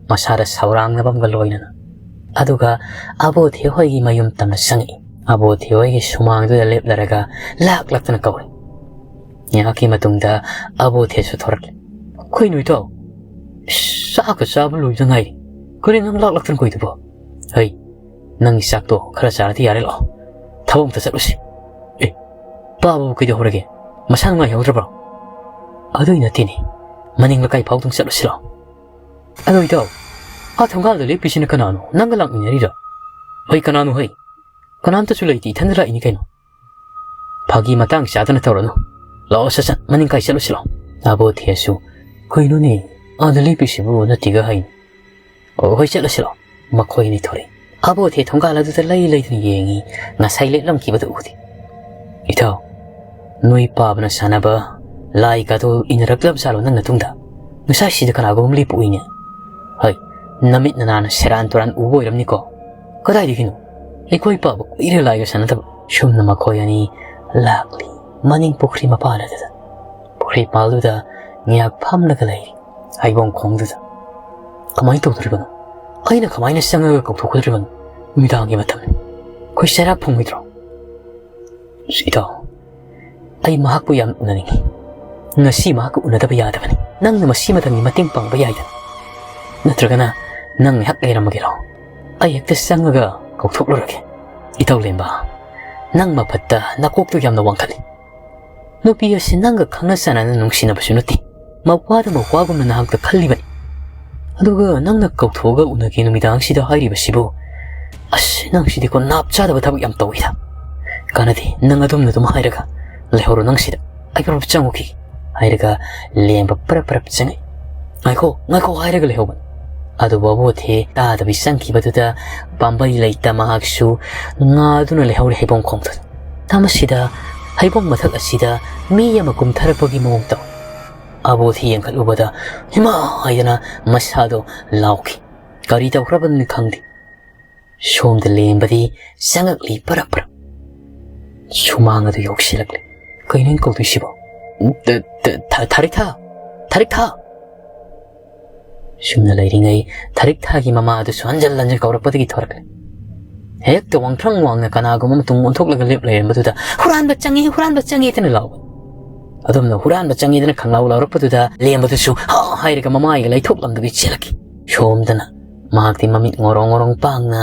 ꯃꯁꯥꯗ ꯁꯧꯔꯥꯡꯅꯕ ꯑꯃꯒ ꯂꯣꯏꯅꯅ꯫ ꯑꯗꯨꯒ ꯑꯕꯣꯊꯦ ꯍꯣꯏꯒꯤ ꯃꯌꯨꯝ ꯇꯝꯅ ꯆꯪꯉꯛꯏ꯫ ꯑꯕꯣꯊꯦ ꯍꯣꯏꯒꯤ ꯁꯨꯃꯥꯡꯗꯨꯗ ꯂꯦꯞꯂꯔꯒ ꯂꯥꯛ ꯂꯥꯛꯇꯅ ꯀꯧꯔꯦ꯫ ꯉꯥꯏꯍꯥꯛꯀꯤ ꯃꯇꯨꯡꯗ ꯑꯕꯣꯊꯦꯁꯨ ꯊꯣꯔꯛꯂꯦ꯫ "ꯀꯩꯅꯣ ꯏꯇꯥꯎ? ꯏꯁ, ꯆꯥꯛꯀ ꯆꯥꯕ ꯂꯣꯏꯕꯗ ꯉꯥꯏꯔꯤ꯫ ꯀꯔꯤ ꯅꯪ ꯂꯥꯛ ꯂꯥꯛꯇꯅ ꯀꯧꯏꯗꯨꯕꯣ? ꯍꯩ, ꯅꯪꯒꯤ ꯆꯥꯛꯇꯣ ꯈꯔ ꯆꯥꯔꯗꯤ ꯌꯥꯔꯦ, ꯂꯥꯛꯑꯣ꯫ ꯊꯕꯛ ꯑꯝꯇ ꯆꯠꯂꯨꯁꯤ꯫" "ꯑꯦ, ꯄꯥꯕꯕꯨ ꯀꯩꯗꯧꯍꯧꯔꯒꯦ? ꯃꯁꯥ ꯅꯨꯡꯉꯥꯏꯍꯧꯗ꯭ꯔꯕ꯭ꯔꯣ?" "ꯑꯗꯨꯏ ꯅꯠꯇꯦꯅꯦ, ꯃꯅꯤꯡ ꯂꯩꯀꯥꯏ ꯐꯥꯎꯗꯪ ꯆꯠꯂꯨꯁꯤꯔꯣ?" "ꯑꯗꯣ ꯏꯇꯥꯎ, ꯑꯥ ꯊꯣꯡꯒꯥꯜꯗ ꯂꯦꯞꯄꯤꯁꯤꯅ ꯀꯅꯥꯅꯣ? ꯅꯪꯒ ꯂꯥꯛꯃꯤꯟꯅꯔꯤꯔꯣ?" "ꯍꯣꯏ, ꯀꯅꯥꯅꯣ ꯍꯩ? ꯀꯅꯥꯝꯇꯁꯨ ꯂꯩꯇꯦ, ꯏꯊꯟꯗ ꯂꯥꯛꯏꯅꯤ ꯀꯩꯅꯣ꯫" "ꯐꯥꯒꯤ ꯃꯇꯥꯡ ꯆꯥꯗꯅ ꯇꯧꯔꯅꯨ꯫ ꯂꯥꯛꯑꯣ, ꯁꯠ ꯁꯠ ꯃꯅꯤꯡ ꯀꯥꯏ ꯆꯠꯂꯨꯁꯤ ꯂꯥꯛꯑꯣ꯫" ꯑꯕꯣꯊꯦꯁꯨ, "ꯀꯩꯅꯣꯅꯦ, ꯑꯥꯗ ꯂꯦꯞꯄꯤꯁꯤꯕꯨ ꯅꯠꯇꯦꯒ ꯍꯥꯏꯅꯤ꯫" "ꯑꯣ, ꯍꯣꯏ, ꯆꯠꯂꯨꯁꯤ ꯂꯥꯛꯑꯣ꯫" ꯃꯈꯣꯏ ꯑꯅꯤ ꯊꯣꯔꯛꯏ꯫ ꯑꯕꯣꯊꯦ ꯊꯣꯡꯒꯥꯜ ꯑꯗꯨꯗ ꯂꯩ ꯂꯩꯗꯨꯅ ꯌꯦꯡꯉꯤ꯫ ꯉꯁꯥꯏ ꯂꯦꯞꯂꯝꯈꯤꯕꯗꯨ ꯎꯗꯦ꯫ "ꯏꯇꯥꯎ, ꯅꯣꯏ ꯄꯥꯕꯅ ꯁꯥꯟꯅꯕ ꯂꯥꯏꯒꯗꯣ ꯏꯟꯅꯔꯛꯂꯕ ꯖꯥꯠꯂꯣ ꯅꯪ ꯅꯇꯨꯡꯗ? ꯉꯁꯥꯏꯁꯤꯗ ꯀꯅꯥꯒꯨꯝꯕ ꯑꯃ ꯂꯦꯞꯄ ꯎꯏꯅꯦ꯫" "ꯍꯣꯏ, ꯅꯃꯤꯠ ꯅꯅꯥꯅ ꯁꯦꯔꯥꯟ ꯇꯨꯔꯥꯟ ꯎꯕ ꯑꯣꯏꯔꯝꯅꯤꯀꯣ꯫" "ꯀꯗꯥꯏꯗꯒꯤꯅꯣ? ꯑꯩꯈꯣꯏ ꯄꯥꯕ ꯀꯨꯏꯔꯦ ꯂꯥꯏꯒ ꯁꯥꯟꯅꯗꯕ꯫" ꯁꯨꯝꯅ ꯃꯈꯣꯏ ꯑꯅꯤ ꯂꯥꯛꯂꯤ꯫ ꯃꯅꯤꯡ ꯄꯨꯈ꯭ꯔꯤ ꯃꯄꯥꯟ ꯑꯗꯨꯗ, ꯄꯨꯈ꯭ꯔꯤ ꯃꯄꯥꯜꯗꯨꯗ ꯉꯥꯏꯍꯥꯛ ꯐꯝꯂꯒ ꯂꯩꯔꯤ꯫ ꯍꯩꯕꯣꯡ ꯈꯣꯡꯗꯨꯗ꯫ "ꯀꯃꯥꯏꯅ ꯇꯧꯗꯣꯔꯤꯕꯅꯣ? ꯑꯩꯅ ꯀꯃꯥꯏꯅ ꯆꯪꯉꯒ ꯀꯧꯊꯣꯛꯀꯗꯣꯔꯤꯕꯅꯣ? ꯅꯨꯃꯤꯗꯥꯡꯒꯤ ꯃꯇꯝꯅꯤ꯫ ꯑꯩꯈꯣꯏ ꯆꯩꯔꯥꯛ ꯐꯪꯉꯣꯏꯗ꯭ꯔꯣ?" "ꯑꯁ ꯏꯇꯥꯎ, ꯑꯩ ꯃꯍꯥꯛꯄꯨ ꯌꯥꯝ ꯎꯅꯅꯤꯡꯉꯤ꯫ ꯉꯁꯤ ꯃꯍꯥꯛꯀ ꯎꯅꯗꯕ ꯌꯥꯗꯕꯅꯤ꯫ ꯅꯪꯅ ꯃꯁꯤꯃꯇꯪꯒꯤ ꯃꯇꯦꯡ ꯄꯥꯡꯕ ꯌꯥꯏꯗꯅ꯫ ꯅꯠꯇ꯭ꯔꯒꯅ ꯅꯪ ꯉꯥꯏꯍꯥꯛ ꯂꯩꯔꯝꯃꯒꯦꯔꯣ? ꯑꯩ ꯍꯦꯛꯇ ꯆꯪꯉꯒ ꯀꯧꯊꯣꯛꯂꯨꯔꯒꯦ꯫" "ꯏꯇꯥꯎ ꯂꯦꯝꯕ, ꯅꯪ ꯃꯐꯠꯇ ꯅꯀꯣꯛꯇꯨ ꯌꯥꯝꯅ ꯋꯥꯡꯈꯠꯂꯤ꯫ ꯅꯨꯄꯤ ꯑꯁꯤ ꯅꯪꯒ ꯈꯪꯅ ꯆꯥꯟꯅꯅ ꯅꯨꯡꯁꯤꯅꯕꯁꯨ ꯅꯠꯇꯦ꯫ ꯃꯋꯥꯗ ꯃꯋꯥꯒꯨꯝꯅ ꯅꯍꯥꯛꯇ ꯈꯜꯂꯤꯕꯅꯤ꯫ ꯑꯗꯨꯒ ꯅꯪꯅ ꯀꯧꯊꯣꯛꯑꯒ ꯎꯅꯒꯦ ꯅꯨꯃꯤꯗꯥꯡꯁꯤꯗ ꯍꯥꯏꯔꯤꯕꯁꯤꯕꯨ꯫ ꯑꯁ, ꯅꯪꯁꯤꯗꯤꯀꯣ ꯅꯥꯞ ꯆꯥꯗꯕ ꯊꯕꯛ ꯌꯥꯝ ꯇꯧꯋꯤꯗ꯫ ꯀꯥꯟꯅꯗꯦ, ꯅꯪ ꯑꯗꯨꯝꯅ ꯑꯗꯨꯝ ꯍꯥꯏꯔꯒ ꯂꯩꯍꯧꯔꯣ ꯅꯪ ꯁꯤꯗ꯫ ꯑꯩ ꯄ꯭ꯔꯞ ꯆꯪꯉꯨꯈꯤꯒꯦ꯫" ꯍꯥꯏꯔꯒ ꯂꯦꯝꯕ ꯄꯔꯞ ꯄꯔꯞ ꯆꯪꯉꯛꯏ꯫ "ꯉꯥꯏꯈꯣ, ꯉꯥꯏꯈꯣ" ꯍꯥꯏꯔꯒ ꯂꯩꯍꯧꯕꯅꯤ꯫ ꯑꯗꯨꯕꯨ ꯑꯕꯣꯊꯦ ꯇꯥꯗꯕꯤ ꯆꯪꯈꯤꯕꯗꯨꯗ ꯄꯥꯝꯕꯩ ꯂꯩꯇ ꯃꯍꯥꯛꯁꯨ ꯉꯥꯗꯨꯅ ꯂꯩꯍꯧꯔꯦ ꯍꯩꯕꯣꯡ ꯈꯣꯡꯗꯨꯗ꯫ ꯃꯇꯝ ꯑꯁꯤꯗ ꯍꯩꯕꯣꯡ ꯃꯊꯛ ꯑꯁꯤꯗ ꯃꯤ ꯑꯃ ꯀꯨꯝꯊꯔꯛꯄꯒꯤ ꯃꯑꯣꯡ ꯇꯧꯏ꯫ ꯑꯕꯣꯊꯦ ꯌꯦꯡꯈꯠꯂꯨꯕꯗ "ꯏꯃꯥ" ꯍꯥꯏꯗꯅ ꯃꯁꯥꯗꯣ ꯂꯥꯎꯈꯤ꯫ ꯀꯔꯤ ꯇꯧꯈ꯭ꯔꯕꯅꯣ ꯈꯪꯗꯦ꯫ ꯁꯣꯝꯗ ꯂꯦꯝꯕꯗꯤ ꯆꯪꯉꯛꯂꯤ ꯄꯔꯞ ꯄꯔꯞ꯫ ꯁꯨꯃꯥꯡ ꯑꯗꯨ ꯌꯧꯁꯤꯜꯂꯛꯂꯦ꯫ "ꯀꯩꯅꯣ ꯑꯩꯅ ꯀꯧꯗꯣꯏꯁꯤꯕꯣ? ꯊ-, ꯊ-, ꯊ-, ꯊꯥꯔꯤꯛꯊꯥ! ꯊꯥꯔꯤꯛꯊꯥ!" ꯁꯨꯝꯅ ꯂꯩꯔꯤꯉꯩ ꯊꯥꯔꯤꯛꯊꯥꯒꯤ ꯃꯃꯥ ꯑꯗꯨꯁꯨ ꯍꯟꯖꯤꯟ ꯍꯟꯖꯤꯟ ꯀꯧꯔꯛꯄꯗꯒꯤ ꯊꯣꯔꯛꯂꯦ꯫ ꯍꯦꯛꯇ ꯋꯥꯡꯊ꯭ꯔꯪ ꯋꯥꯡꯅ ꯀꯅꯥꯒꯨꯝꯕ ꯑꯃ ꯇꯨꯡ ꯑꯣꯟꯊꯣꯛꯂꯒ ꯂꯦꯞ ꯂꯩꯔꯝꯕꯗꯨꯗ "ꯍꯨꯔꯥꯟꯕ ꯆꯪꯉꯤ, ꯍꯨꯔꯥꯟꯕ ꯆꯪꯉꯤ" ꯍꯥꯏꯗꯅ ꯂꯥꯎꯕ꯫ ꯑꯗꯣꯝꯅ "ꯍꯨꯔꯥꯟꯕ ꯆꯪꯉꯤꯗꯅ" ꯈꯪꯂꯥꯎ ꯂꯥꯎꯔꯛꯄꯗꯨꯗ ꯂꯦꯝꯕꯗꯨꯁꯨ "ꯍꯥ" ꯍꯥꯏꯔꯒ ꯃꯃꯥꯏꯒ ꯂꯩꯊꯣꯛꯂꯝꯗꯕꯤ ꯆꯦꯜꯂꯛꯈꯤ꯫ ꯁꯣꯝꯗꯅ ꯃꯍꯥꯛꯇꯤ ꯃꯃꯤꯠ ꯉꯣꯔꯣꯡ ꯉꯣꯔꯣꯡ ꯄꯥꯡꯅ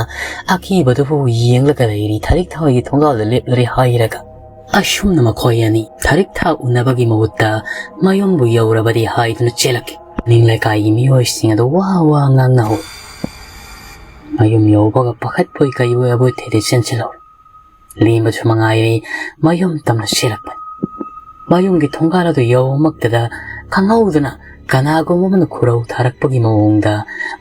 ꯑꯀꯤꯕꯗꯨꯕꯨ ꯌꯦꯡꯂꯒ ꯂꯩꯔꯤ꯫ ꯊꯥꯔꯤꯛꯊꯥ ꯍꯣꯏꯒꯤ ꯊꯣꯡꯒꯥꯜꯗ ꯂꯦꯞꯂꯔꯦ ꯍꯥꯏꯔꯒ ꯑꯁꯨꯝꯅ ꯃꯈꯣꯏ ꯑꯅꯤ ꯊꯥꯔꯤꯛ ꯊꯥ ꯎꯅꯕꯒꯤ ꯃꯍꯨꯠꯇ ꯃꯌꯨꯝꯕꯨ ꯌꯧꯔꯕꯗꯤ ꯍꯥꯏꯗꯨꯅ ꯆꯦꯜꯂꯛꯈꯤ꯫ ꯃꯅꯤꯡ ꯂꯩꯀꯥꯏꯒꯤ ꯃꯤꯑꯣꯏꯁꯤꯡ ꯑꯗꯨ ꯋꯥ ꯋꯥ ꯉꯥꯡꯅꯍꯧꯏ꯫ ꯃꯌꯨꯝ ꯌꯧꯕꯒ ꯄꯥꯈꯠꯄꯣꯏ ꯀꯩꯕꯣꯏ ꯑꯕꯣꯏ ꯊꯦꯗꯦ ꯆꯦꯟꯁꯤꯜꯍꯧꯔꯦ꯫ ꯂꯦꯝꯕꯁꯨ ꯃꯉꯥꯏꯔꯦ ꯃꯌꯨꯝ ꯇꯝꯅ ꯆꯦꯜꯂꯛꯄꯅꯤ꯫ ꯃꯌꯨꯝꯒꯤ ꯊꯣꯡꯒꯥꯜ ꯑꯗꯨ ꯌꯧꯕꯃꯛꯇꯗ ꯈꯪꯍꯧꯗꯅ ꯀꯅꯥꯒꯨꯝꯕ ꯑꯃꯅ ꯈꯨꯔꯧ ꯊꯥꯔꯛꯄꯒꯤ ꯃꯑꯣꯡꯗ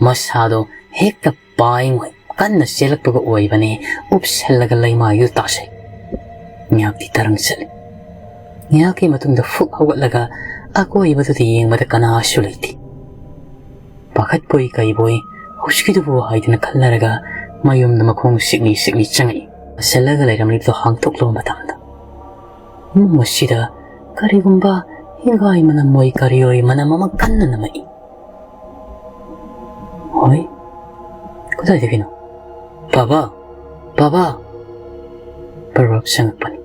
ꯃꯁꯥꯗꯣ ꯍꯦꯛꯇ ꯄꯥꯏꯉꯣꯏ ꯀꯟꯅ ꯆꯦꯜꯂꯛꯄꯒ ꯑꯣꯏꯕꯅꯤ꯫ ꯎꯞꯁꯜꯂꯒ ꯂꯩꯃꯥꯏꯗꯨ ꯇꯥꯁꯩ꯫ ꯉꯥꯏꯍꯥꯛꯇꯤ ꯇꯔꯪ ꯆꯠꯂꯤ꯫ ꯉꯥꯏꯍꯥꯛꯀꯤ ꯃꯇꯨꯡꯗ ꯐꯨꯛ ꯍꯧꯒꯠꯂꯒ ꯑꯀꯣꯏꯕꯗꯨꯗ ꯌꯦꯡꯕꯗ ꯀꯅꯥꯁꯨ ꯂꯩꯇꯦ꯫ ꯄꯥꯈꯠꯄꯣꯏ ꯀꯩꯕꯣꯏ ꯍꯧꯖꯤꯛꯀꯤꯗꯨꯕꯨ ꯍꯥꯏꯗꯅ ꯈꯜꯂꯔꯒ ꯃꯌꯨꯝꯗ ꯃꯈꯣꯡ ꯁꯤꯛꯂꯤ ꯁꯤꯛꯂꯤ ꯆꯪꯉꯛꯏ꯫ ꯁꯤꯜꯂꯒ ꯂꯩꯔꯝꯂꯤꯕꯗꯨ ꯍꯥꯡꯗꯣꯛꯂꯕ ꯃꯇꯝꯗ ꯏꯃꯨꯡ ꯑꯁꯤꯗ ꯀꯔꯤꯒꯨꯝꯕ ꯍꯤꯡꯒꯥꯏ ꯃꯅꯝ ꯑꯣꯏ ꯀꯔꯤ ꯑꯣꯏ ꯃꯅꯝ ꯑꯃ ꯀꯟꯅ ꯅꯝꯃꯛꯏ꯫ ꯍꯣꯏ, ꯀꯗꯥꯏꯗꯒꯤꯅꯣ? "ꯕꯥꯕꯥ, ꯕꯥꯕꯥ!" ꯄꯔꯞ ꯆꯪꯉꯛꯄꯅꯤ꯫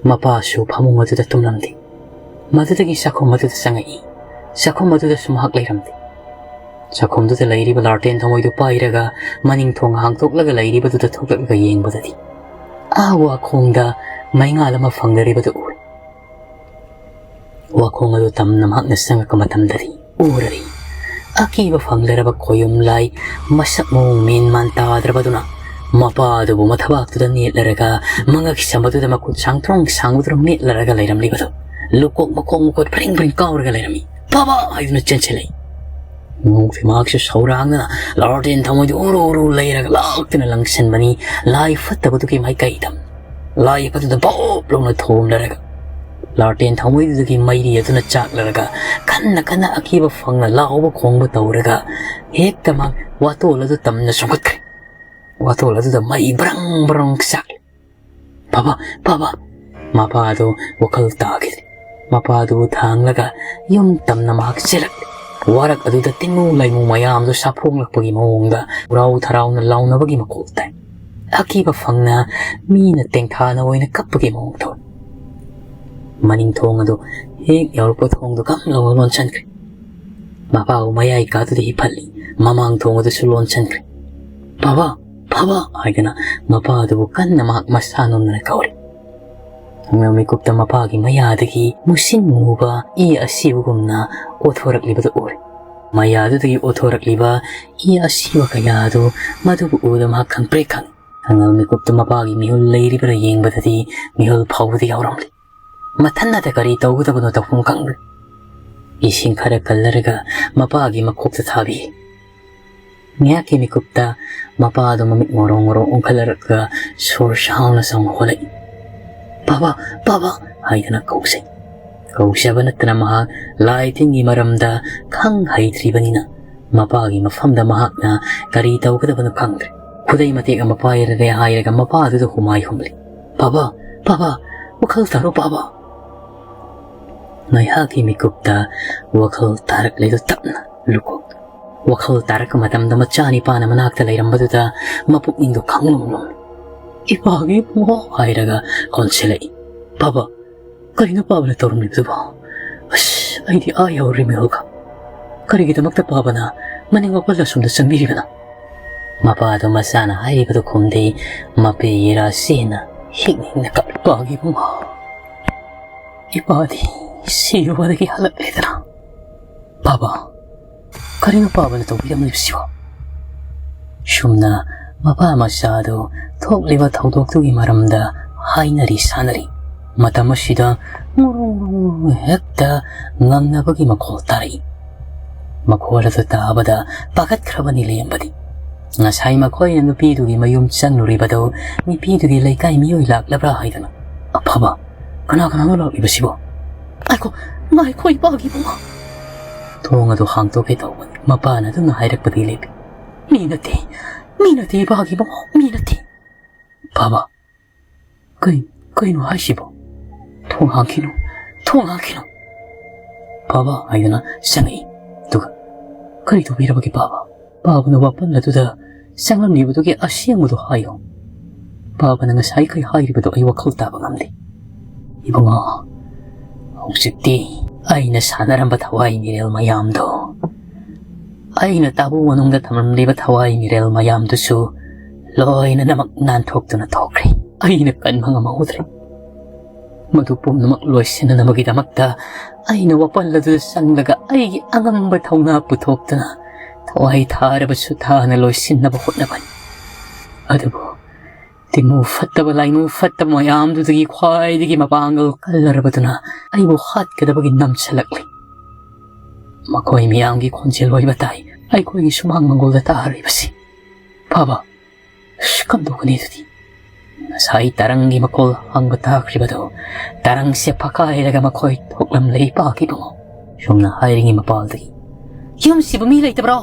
ꯃꯄꯥꯁꯨ ꯐꯃꯨꯡ ꯑꯗꯨꯗ ꯇꯨꯝꯂꯝꯗꯦ꯫ ꯃꯗꯨꯗꯒꯤ ꯆꯥꯛꯈꯨꯝ ꯑꯗꯨꯗ ꯆꯪꯉꯛꯏ꯫ ꯆꯥꯛꯈꯨꯝ ꯑꯗꯨꯗꯁꯨ ꯃꯍꯥꯛ ꯂꯩꯔꯝꯗꯦ꯫ ꯆꯥꯛꯈꯨꯝꯗꯨꯗ ꯂꯩꯔꯤꯕ ꯂꯥꯔꯇꯦꯟ ꯊꯥꯎꯃꯩꯗꯨ ꯄꯥꯏꯔꯒ ꯃꯅꯤꯡ ꯊꯣꯡ ꯍꯥꯡꯗꯣꯛꯂꯒ ꯂꯩꯔꯤꯕꯗꯨꯗ ꯊꯣꯛꯂꯛꯂꯒ ꯌꯦꯡꯕꯗꯗꯤ ꯑꯥ ꯋꯥꯈꯣꯡꯗ ꯃꯩꯉꯥꯜ ꯑꯃ ꯐꯪꯅꯔꯤꯕꯗꯨ ꯎꯔꯦ꯫ ꯋꯥꯈꯣꯡ ꯑꯗꯨ ꯇꯝꯅ ꯃꯍꯥꯛꯅ ꯆꯪꯉꯛꯄ ꯃꯇꯝꯗꯗꯤ ꯎꯔꯔꯤ꯫ ꯑꯀꯤꯕ ꯐꯪꯂꯔꯕ ꯈꯣꯌꯨꯝ ꯂꯥꯏ ꯃꯁꯛ ꯃꯑꯣꯡ ꯃꯦꯟ ꯃꯥꯟ ꯇꯥꯗ꯭ꯔꯕꯗꯨꯅ ꯃꯄꯥ ꯑꯗꯨꯕꯨ ꯃꯊꯕꯥꯛꯇꯨꯗ ꯅꯦꯠꯂꯔꯒ ꯃꯉꯛ ꯁꯝꯕꯗꯨꯗ ꯃꯈꯨꯠ ꯁꯥꯡ ꯇ꯭ꯔꯣꯡ ꯁꯥꯡꯕꯗꯨꯅ ꯃꯦꯠꯂꯔꯒ ꯂꯩꯔꯝꯂꯤꯕꯗꯨ ꯂꯨꯀꯣꯛ ꯃꯈꯣꯡ ꯃꯈꯨꯠ ꯐ꯭ꯔꯤꯡ ꯐ꯭ꯔꯤꯡ ꯀꯥꯎꯔꯒ ꯂꯩꯔꯝꯃꯤ꯫ "ꯕꯥꯕꯥ!" ꯍꯥꯏꯗꯨꯅ ꯆꯦꯟꯁꯤꯜꯂꯛꯏ꯫ ꯃꯍꯥꯛꯁꯨ ꯁꯧꯔꯥꯡꯗꯅ ꯂꯥꯔꯇꯦꯟ ꯊꯥꯎꯃꯩꯗꯨ ꯎꯔꯨ ꯎꯔꯨ ꯂꯩꯔꯒ ꯂꯥꯛꯇꯨꯅ ꯂꯪꯁꯤꯟꯕꯅꯤ ꯂꯥꯏ ꯐꯠꯇꯕꯗꯨꯒꯤ ꯃꯥꯏꯀꯩꯗ꯫ ꯂꯥꯏ ꯑꯗꯨꯗ ꯚꯣꯞ ꯂꯥꯎꯅ ꯊꯣꯝꯂꯔꯒ ꯂꯥꯔꯇꯦꯟ ꯊꯥꯎꯃꯩꯗꯨꯗꯒꯤ ꯃꯩꯔꯤ ꯑꯗꯨꯅ ꯆꯥꯛꯂꯔꯒ ꯀꯟꯅ ꯀꯟꯅ ꯑꯀꯤꯕ ꯐꯪꯅ ꯂꯥꯎꯕ ꯈꯣꯡꯕ ꯇꯧꯔꯒ ꯍꯦꯛꯇ ꯃꯥ ꯋꯥꯇꯣꯜ ꯑꯗꯨ ꯇꯝꯅ ꯆꯣꯡꯈꯠꯈ꯭ꯔꯦ꯫ ꯋꯥꯇꯣꯜ ꯑꯗꯨꯗ ꯃꯩ ꯕ꯭ꯔꯪ ꯕ꯭ꯔꯪ ꯆꯥꯛꯂꯦ꯫ "ꯕꯥꯕꯥ, ꯕꯥꯕꯥ!" ꯃꯄꯥ ꯑꯗꯨ ꯋꯥꯈꯜ ꯇꯥꯈꯤꯗ꯭ꯔꯦ꯫ ꯃꯄꯥ ꯑꯗꯨꯕꯨ ꯊꯥꯡꯂꯒ ꯌꯨꯝ ꯇꯝꯅ ꯃꯍꯥꯛ ꯆꯦꯜꯂꯛꯂꯦ꯫ ꯋꯥꯔꯛ ꯑꯗꯨꯗ ꯇꯤꯡꯉꯨ ꯂꯩꯃꯨ ꯃꯌꯥꯝꯗꯨ ꯁꯥꯐꯣꯡꯂꯛꯄꯒꯤ ꯃꯑꯣꯡꯗ ꯍꯔꯥꯎ ꯊꯔꯥꯎꯅ ꯂꯥꯎꯅꯕꯒꯤ ꯃꯈꯣꯜ ꯇꯥꯏ꯫ ꯑꯀꯤꯕ ꯐꯪꯅ ꯃꯤꯅ ꯇꯦꯡꯊꯥꯅ ꯑꯣꯏꯅ ꯀꯞꯄꯒꯤ ꯃꯑꯣꯡ ꯇꯧꯏ꯫ ꯃꯅꯤꯡ ꯊꯣꯡ ꯑꯗꯨ ꯍꯦꯛ ꯌꯧꯔꯛꯄ ꯊꯣꯡꯗꯨ ꯀꯝ ꯂꯥꯎꯅ ꯂꯣꯟꯁꯤꯟꯈ꯭ꯔꯦ꯫ ꯃꯄꯥꯕꯨ ꯃꯌꯥꯏ ꯀꯥꯗꯨꯗ ꯍꯤꯞꯍꯜꯂꯤ꯫ ꯃꯃꯥꯡ ꯊꯣꯡ ꯑꯗꯨꯁꯨ ꯂꯣꯟꯁꯤꯟꯈ꯭ꯔꯦ꯫ "ꯕꯥꯕꯥ! ꯕꯥꯕꯥ!" ꯍꯥꯏꯗꯅ ꯃꯄꯥ ꯑꯗꯨꯕꯨ ꯀꯟꯅ ꯃꯍꯥꯛ ꯃꯁꯥ ꯅꯣꯝꯗꯅ ꯀꯧꯔꯤ꯫ ꯈꯪꯅꯧ ꯃꯤꯀꯨꯞꯇ ꯃꯄꯥꯒꯤ ꯃꯌꯥꯗꯒꯤ ꯃꯨꯁꯤꯟ ꯃꯨꯕ ꯏ ꯑꯁꯤꯕꯒꯨꯝꯅ ꯑꯣꯊꯣꯔꯛꯂꯤꯕꯗꯨ ꯎꯔꯦ꯫ ꯃꯌꯥꯗꯨꯗꯒꯤ ꯑꯣꯊꯣꯔꯛꯂꯤꯕ ꯏ ꯑꯁꯤꯕ ꯀꯌꯥ ꯑꯗꯨ ꯃꯗꯨꯕꯨ ꯎꯕꯗ ꯃꯍꯥꯛ ꯈꯪꯄ꯭ꯔꯦꯛ ꯈꯪꯏ꯫ ꯈꯪꯅꯧ ꯃꯤꯀꯨꯞꯇ ꯃꯄꯥꯒꯤ ꯃꯤꯍꯨꯜ ꯂꯩꯔꯤꯕ꯭ꯔꯥ ꯌꯦꯡꯕꯗꯗꯤ ꯃꯤꯍꯨꯜ ꯐꯥꯎꯕꯗ ꯌꯥꯎꯔꯝꯂꯤ꯫ ꯃꯊꯟꯅꯗ ꯀꯔꯤ ꯇꯧꯒꯗꯕꯅꯣ ꯇꯧꯐꯝ ꯈꯪꯗꯦ꯫ ꯏꯁꯤꯡ ꯈꯔ ꯀꯜꯂꯔꯒ ꯃꯄꯥꯒꯤ ꯃꯀꯣꯛꯇ ꯊꯥꯕꯤ꯫ ꯉꯥꯏꯍꯥꯛꯀꯤ ꯃꯤꯀꯨꯞꯇ ꯃꯄꯥꯗꯨ ꯃꯃꯤꯠ ꯉꯣꯔꯣꯡ ꯉꯣꯔꯣꯡ ꯑꯣꯟꯈꯠꯂꯔꯒ ꯁꯣꯔ ꯁꯥꯡꯅ ꯁꯥꯡꯅ ꯍꯣꯜꯂꯛꯏ꯫ "ꯕꯥꯕꯥ, ꯕꯥꯕꯥ!" ꯍꯥꯏꯗꯨꯅ ꯀꯧꯖꯩ꯫ ꯀꯧꯖꯕ ꯅꯠꯇꯅ ꯃꯍꯥꯛ ꯂꯥꯏ ꯇꯤꯟꯒꯤ ꯃꯔꯝꯗ ꯈꯪ ꯍꯩꯇ꯭ꯔꯤꯕꯅꯤꯅ ꯃꯄꯥꯒꯤ ꯃꯐꯝꯗ ꯃꯍꯥꯛꯅ ꯀꯔꯤ ꯇꯧꯒꯗꯕꯅꯣ ꯈꯪꯗ꯭ꯔꯦ꯫ ꯈꯨꯗꯩ ꯃꯇꯦꯛ ꯑꯃ ꯄꯥꯏꯔꯒꯦ ꯍꯥꯏꯔꯒ ꯃꯄꯥꯗꯨꯗ ꯍꯨꯃꯥꯏ ꯍꯨꯝꯂꯤ꯫ "ꯕꯥꯕꯥ, ꯕꯥꯕꯥ, ꯋꯥꯈꯜ ꯇꯥꯔꯣ ꯕꯥꯕꯥ!" ꯉꯥꯏꯍꯥꯛꯀꯤ ꯃꯤꯀꯨꯞꯇ ꯋꯥꯈꯜ ꯇꯥꯔꯛꯂꯦꯗꯨ ꯇꯞꯅ ꯂꯨꯀꯣꯛ꯫ ꯋꯥꯈꯜ ꯇꯥꯔꯛꯄ ꯃꯇꯝꯗ ꯃꯆꯥꯅꯤꯄꯥꯅ ꯃꯅꯥꯛꯇ ꯂꯩꯔꯝꯕꯗꯨꯗ ꯃꯄꯨꯛꯅꯤꯡꯗꯣ ꯈꯪꯂꯨꯝ ꯂꯨꯝ꯫ "ꯏꯄꯥꯒꯤ ꯏꯕꯨꯡꯉꯣ" ꯍꯥꯏꯔꯒ ꯀꯣꯟꯁꯤꯜꯂꯛꯏ꯫ "ꯕꯥꯕꯥ, ꯀꯔꯤꯅꯣ ꯄꯥꯕꯅ ꯇꯧꯔꯝꯂꯤꯕꯗꯨꯕꯣ? ꯑꯁ, ꯑꯩꯗꯤ ꯑꯥ ꯌꯧꯔꯦ ꯃꯤꯍꯨꯜꯒ꯫ ꯀꯔꯤꯒꯤꯗꯃꯛꯇ ꯄꯥꯕꯅ ꯃꯅꯤꯡ ꯃꯄꯜ ꯑꯁꯣꯝꯗ ꯆꯪꯕꯤꯔꯤꯕꯅꯣ?" ꯃꯄꯥꯗꯣ ꯃꯆꯥꯅ ꯍꯥꯏꯔꯤꯕꯗꯨ ꯈꯨꯝꯗꯦ꯫ ꯃꯄꯤ ꯏꯔꯥ ꯆꯦꯟꯅ ꯍꯤꯡ ꯍꯤꯡꯅ ꯀꯞꯂꯤ꯫ "ꯏꯄꯥꯒꯤ ꯏꯕꯨꯡꯉꯣ, ꯏꯄꯥꯗꯤ ꯁꯤꯔꯨꯕꯗꯒꯤ ꯍꯜꯂꯛꯂꯦꯗꯅ꯫ ꯕꯥꯕꯥ, ꯀꯔꯤꯅꯣ ꯄꯥꯕꯅ ꯇꯧꯕꯤꯔꯝꯂꯤꯕꯁꯤꯕꯣ?" ꯁꯨꯝꯅ ꯃꯄꯥ ꯃꯆꯥꯗꯨ ꯊꯣꯛꯂꯤꯕ ꯊꯧꯗꯣꯛꯇꯨꯒꯤ ꯃꯔꯝꯗ ꯍꯥꯏꯅꯔꯤ ꯁꯥꯟꯅꯔꯤ꯫ ꯃꯇꯝ ꯑꯁꯤꯗ ꯉꯨꯔꯨ ꯉꯨꯔꯨ ꯍꯦꯛꯇ ꯉꯪꯅꯕꯒꯤ ꯃꯈꯣꯜ ꯇꯥꯔꯛꯏ꯫ ꯃꯈꯣꯜ ꯑꯗꯨ ꯇꯥꯕꯗ ꯄꯥꯈꯠꯈ꯭ꯔꯕꯅꯤ ꯂꯩꯔꯝꯕꯗꯤ꯫ ꯉꯁꯥꯏ ꯃꯈꯣꯏꯅ ꯅꯨꯄꯤꯗꯨꯒꯤ ꯃꯌꯨꯝ ꯆꯪꯂꯨꯔꯤꯕꯗꯨ ꯅꯨꯄꯤꯗꯨꯒꯤ ꯂꯩꯀꯥꯏ ꯃꯤꯑꯣꯏ ꯂꯥꯛꯂꯕ꯭ꯔꯥ ꯍꯥꯏꯗꯅ꯫ "ꯑꯐꯕ, ꯀꯅꯥ ꯀꯅꯥꯅꯣ ꯂꯥꯛꯂꯤꯕꯁꯤꯕꯣ?" "ꯉꯥꯏꯈꯣ, ꯉꯥꯏꯈꯣ, ꯏꯄꯥꯒꯤ ꯏꯕꯨꯡꯉꯣ!" ꯊꯣꯡ ꯑꯗꯨ ꯍꯥꯡꯗꯣꯛꯀꯦ ꯇꯧꯕꯅꯤ꯫ ꯃꯄꯥꯅ ꯑꯗꯨꯝꯅ ꯍꯥꯏꯔꯛꯄꯗꯒꯤ ꯂꯦꯞꯄꯤ꯫ "ꯃꯤ ꯅꯠꯇꯦ, ꯃꯤ ꯅꯠꯇꯦ, ꯏꯄꯥꯒꯤ ꯏꯕꯨꯡꯉꯣ, ꯃꯤ ꯅꯠꯇꯦ!" "ꯕꯥꯕꯥ, ꯀꯩ-, ꯀꯩꯅꯣ ꯍꯥꯏꯁꯤꯕꯣ? ꯊꯣꯡ ꯍꯥꯡꯈꯤꯅꯨ, ꯊꯣꯡ ꯍꯥꯡꯈꯤꯅꯨ!" "ꯕꯥꯕꯥ" ꯍꯥꯏꯗꯨꯅ ꯆꯪꯉꯛꯏ꯫ ꯑꯗꯨꯒ, "ꯀꯔꯤ ꯇꯧꯕꯤꯔꯕꯒꯦ ꯕꯥꯕꯥ? ꯄꯥꯕꯅ ꯋꯥꯄꯜ ꯑꯗꯨꯗ ꯆꯪꯂꯝꯂꯤꯕꯗꯨꯒꯤ ꯑꯁꯦꯡꯕꯗꯨ ꯍꯥꯏꯌꯨ꯫ ꯄꯥꯕꯅ ꯉꯁꯥꯏ ꯀꯩ ꯍꯥꯏꯔꯤꯕꯗꯨ ꯑꯩ ꯋꯥꯈꯜ ꯇꯥꯕ ꯉꯝꯗꯦ꯫ ꯏꯕꯨꯡꯉꯣ, ꯍꯧꯖꯤꯛꯇꯤ ꯑꯩꯅ ꯁꯥꯟꯅꯔꯝꯕ ꯊꯋꯥꯏ ꯃꯤꯔꯦꯜ ꯃꯌꯥꯝꯗꯣ, ꯑꯩꯅ ꯇꯥꯕꯨ ꯃꯅꯨꯡꯗ ꯊꯝꯂꯝꯂꯤꯕ ꯊꯋꯥꯏ ꯃꯤꯔꯦꯜ ꯃꯌꯥꯝꯗꯨꯁꯨ ꯂꯣꯏꯅꯃꯛ ꯅꯥꯟꯊꯣꯛꯇꯨꯅ ꯊꯣꯛꯈ꯭ꯔꯦ꯫ ꯑꯩꯅ ꯀꯟꯕ ꯉꯝꯍꯧꯗ꯭ꯔꯦ꯫ ꯃꯗꯨ ꯄꯨꯝꯅꯃꯛ ꯂꯣꯏꯁꯤꯟꯅꯅꯕꯒꯤꯗꯃꯛꯇ ꯑꯩꯅ ꯋꯥꯄꯜ ꯑꯗꯨꯗ ꯆꯪꯂꯒ ꯑꯩꯒꯤ ꯑꯉꯝꯕ ꯊꯧꯅꯥ ꯄꯨꯊꯣꯛꯇꯨꯅ ꯊꯋꯥꯏ ꯊꯥꯔꯕꯁꯨ ꯊꯥꯅ ꯂꯣꯏꯁꯤꯟꯅꯕ ꯍꯣꯠꯅꯕꯅꯤ꯫ ꯑꯗꯨꯕꯨ ꯇꯤꯃꯨ ꯐꯠꯇꯕ ꯂꯥꯏꯃꯨ ꯐꯠꯇꯕ ꯃꯌꯥꯝꯗꯨꯗꯒꯤ ꯈ꯭ꯋꯥꯏꯗꯒꯤ ꯃꯄꯥꯡꯒꯜ ꯀꯜꯂꯔꯕꯗꯨꯅ ꯑꯩꯕꯨ ꯍꯥꯠꯀꯗꯕꯒꯤ ꯅꯝꯁꯤꯜꯂꯛꯂꯤ꯫ ꯃꯈꯣꯏ ꯃꯤꯌꯥꯝꯒꯤ ꯈꯣꯟꯖꯦꯜ ꯑꯣꯏꯕ ꯇꯥꯏ ꯑꯩꯈꯣꯏꯒꯤ ꯁꯨꯃꯥꯡ ꯃꯪꯒꯣꯜꯗ ꯇꯥꯔꯤꯕꯁꯤ꯫ ꯐꯕ, ꯑꯁ, ꯀꯝꯗꯧꯒꯅꯤ ꯑꯗꯨꯗꯤ? ꯉꯁꯥꯏ ꯇꯔꯪꯒꯤ ꯃꯈꯣꯜ ꯍꯪꯕ ꯇꯥꯈ꯭ꯔꯤꯕꯗꯨ ꯇꯔꯪꯁꯦ ꯐꯀꯥꯏꯔꯒ ꯃꯈꯣꯏ ꯊꯣꯛꯂꯝꯂꯦ, ꯏꯄꯥꯒꯤ ꯏꯕꯨꯡꯉꯣ꯫ ꯁꯨꯝꯅ ꯍꯥꯏꯔꯤꯉꯩ ꯃꯄꯥꯜꯗꯒꯤ, "ꯌꯨꯝꯁꯤꯕꯨ ꯃꯤ ꯂꯩꯇꯕ꯭ꯔꯣ?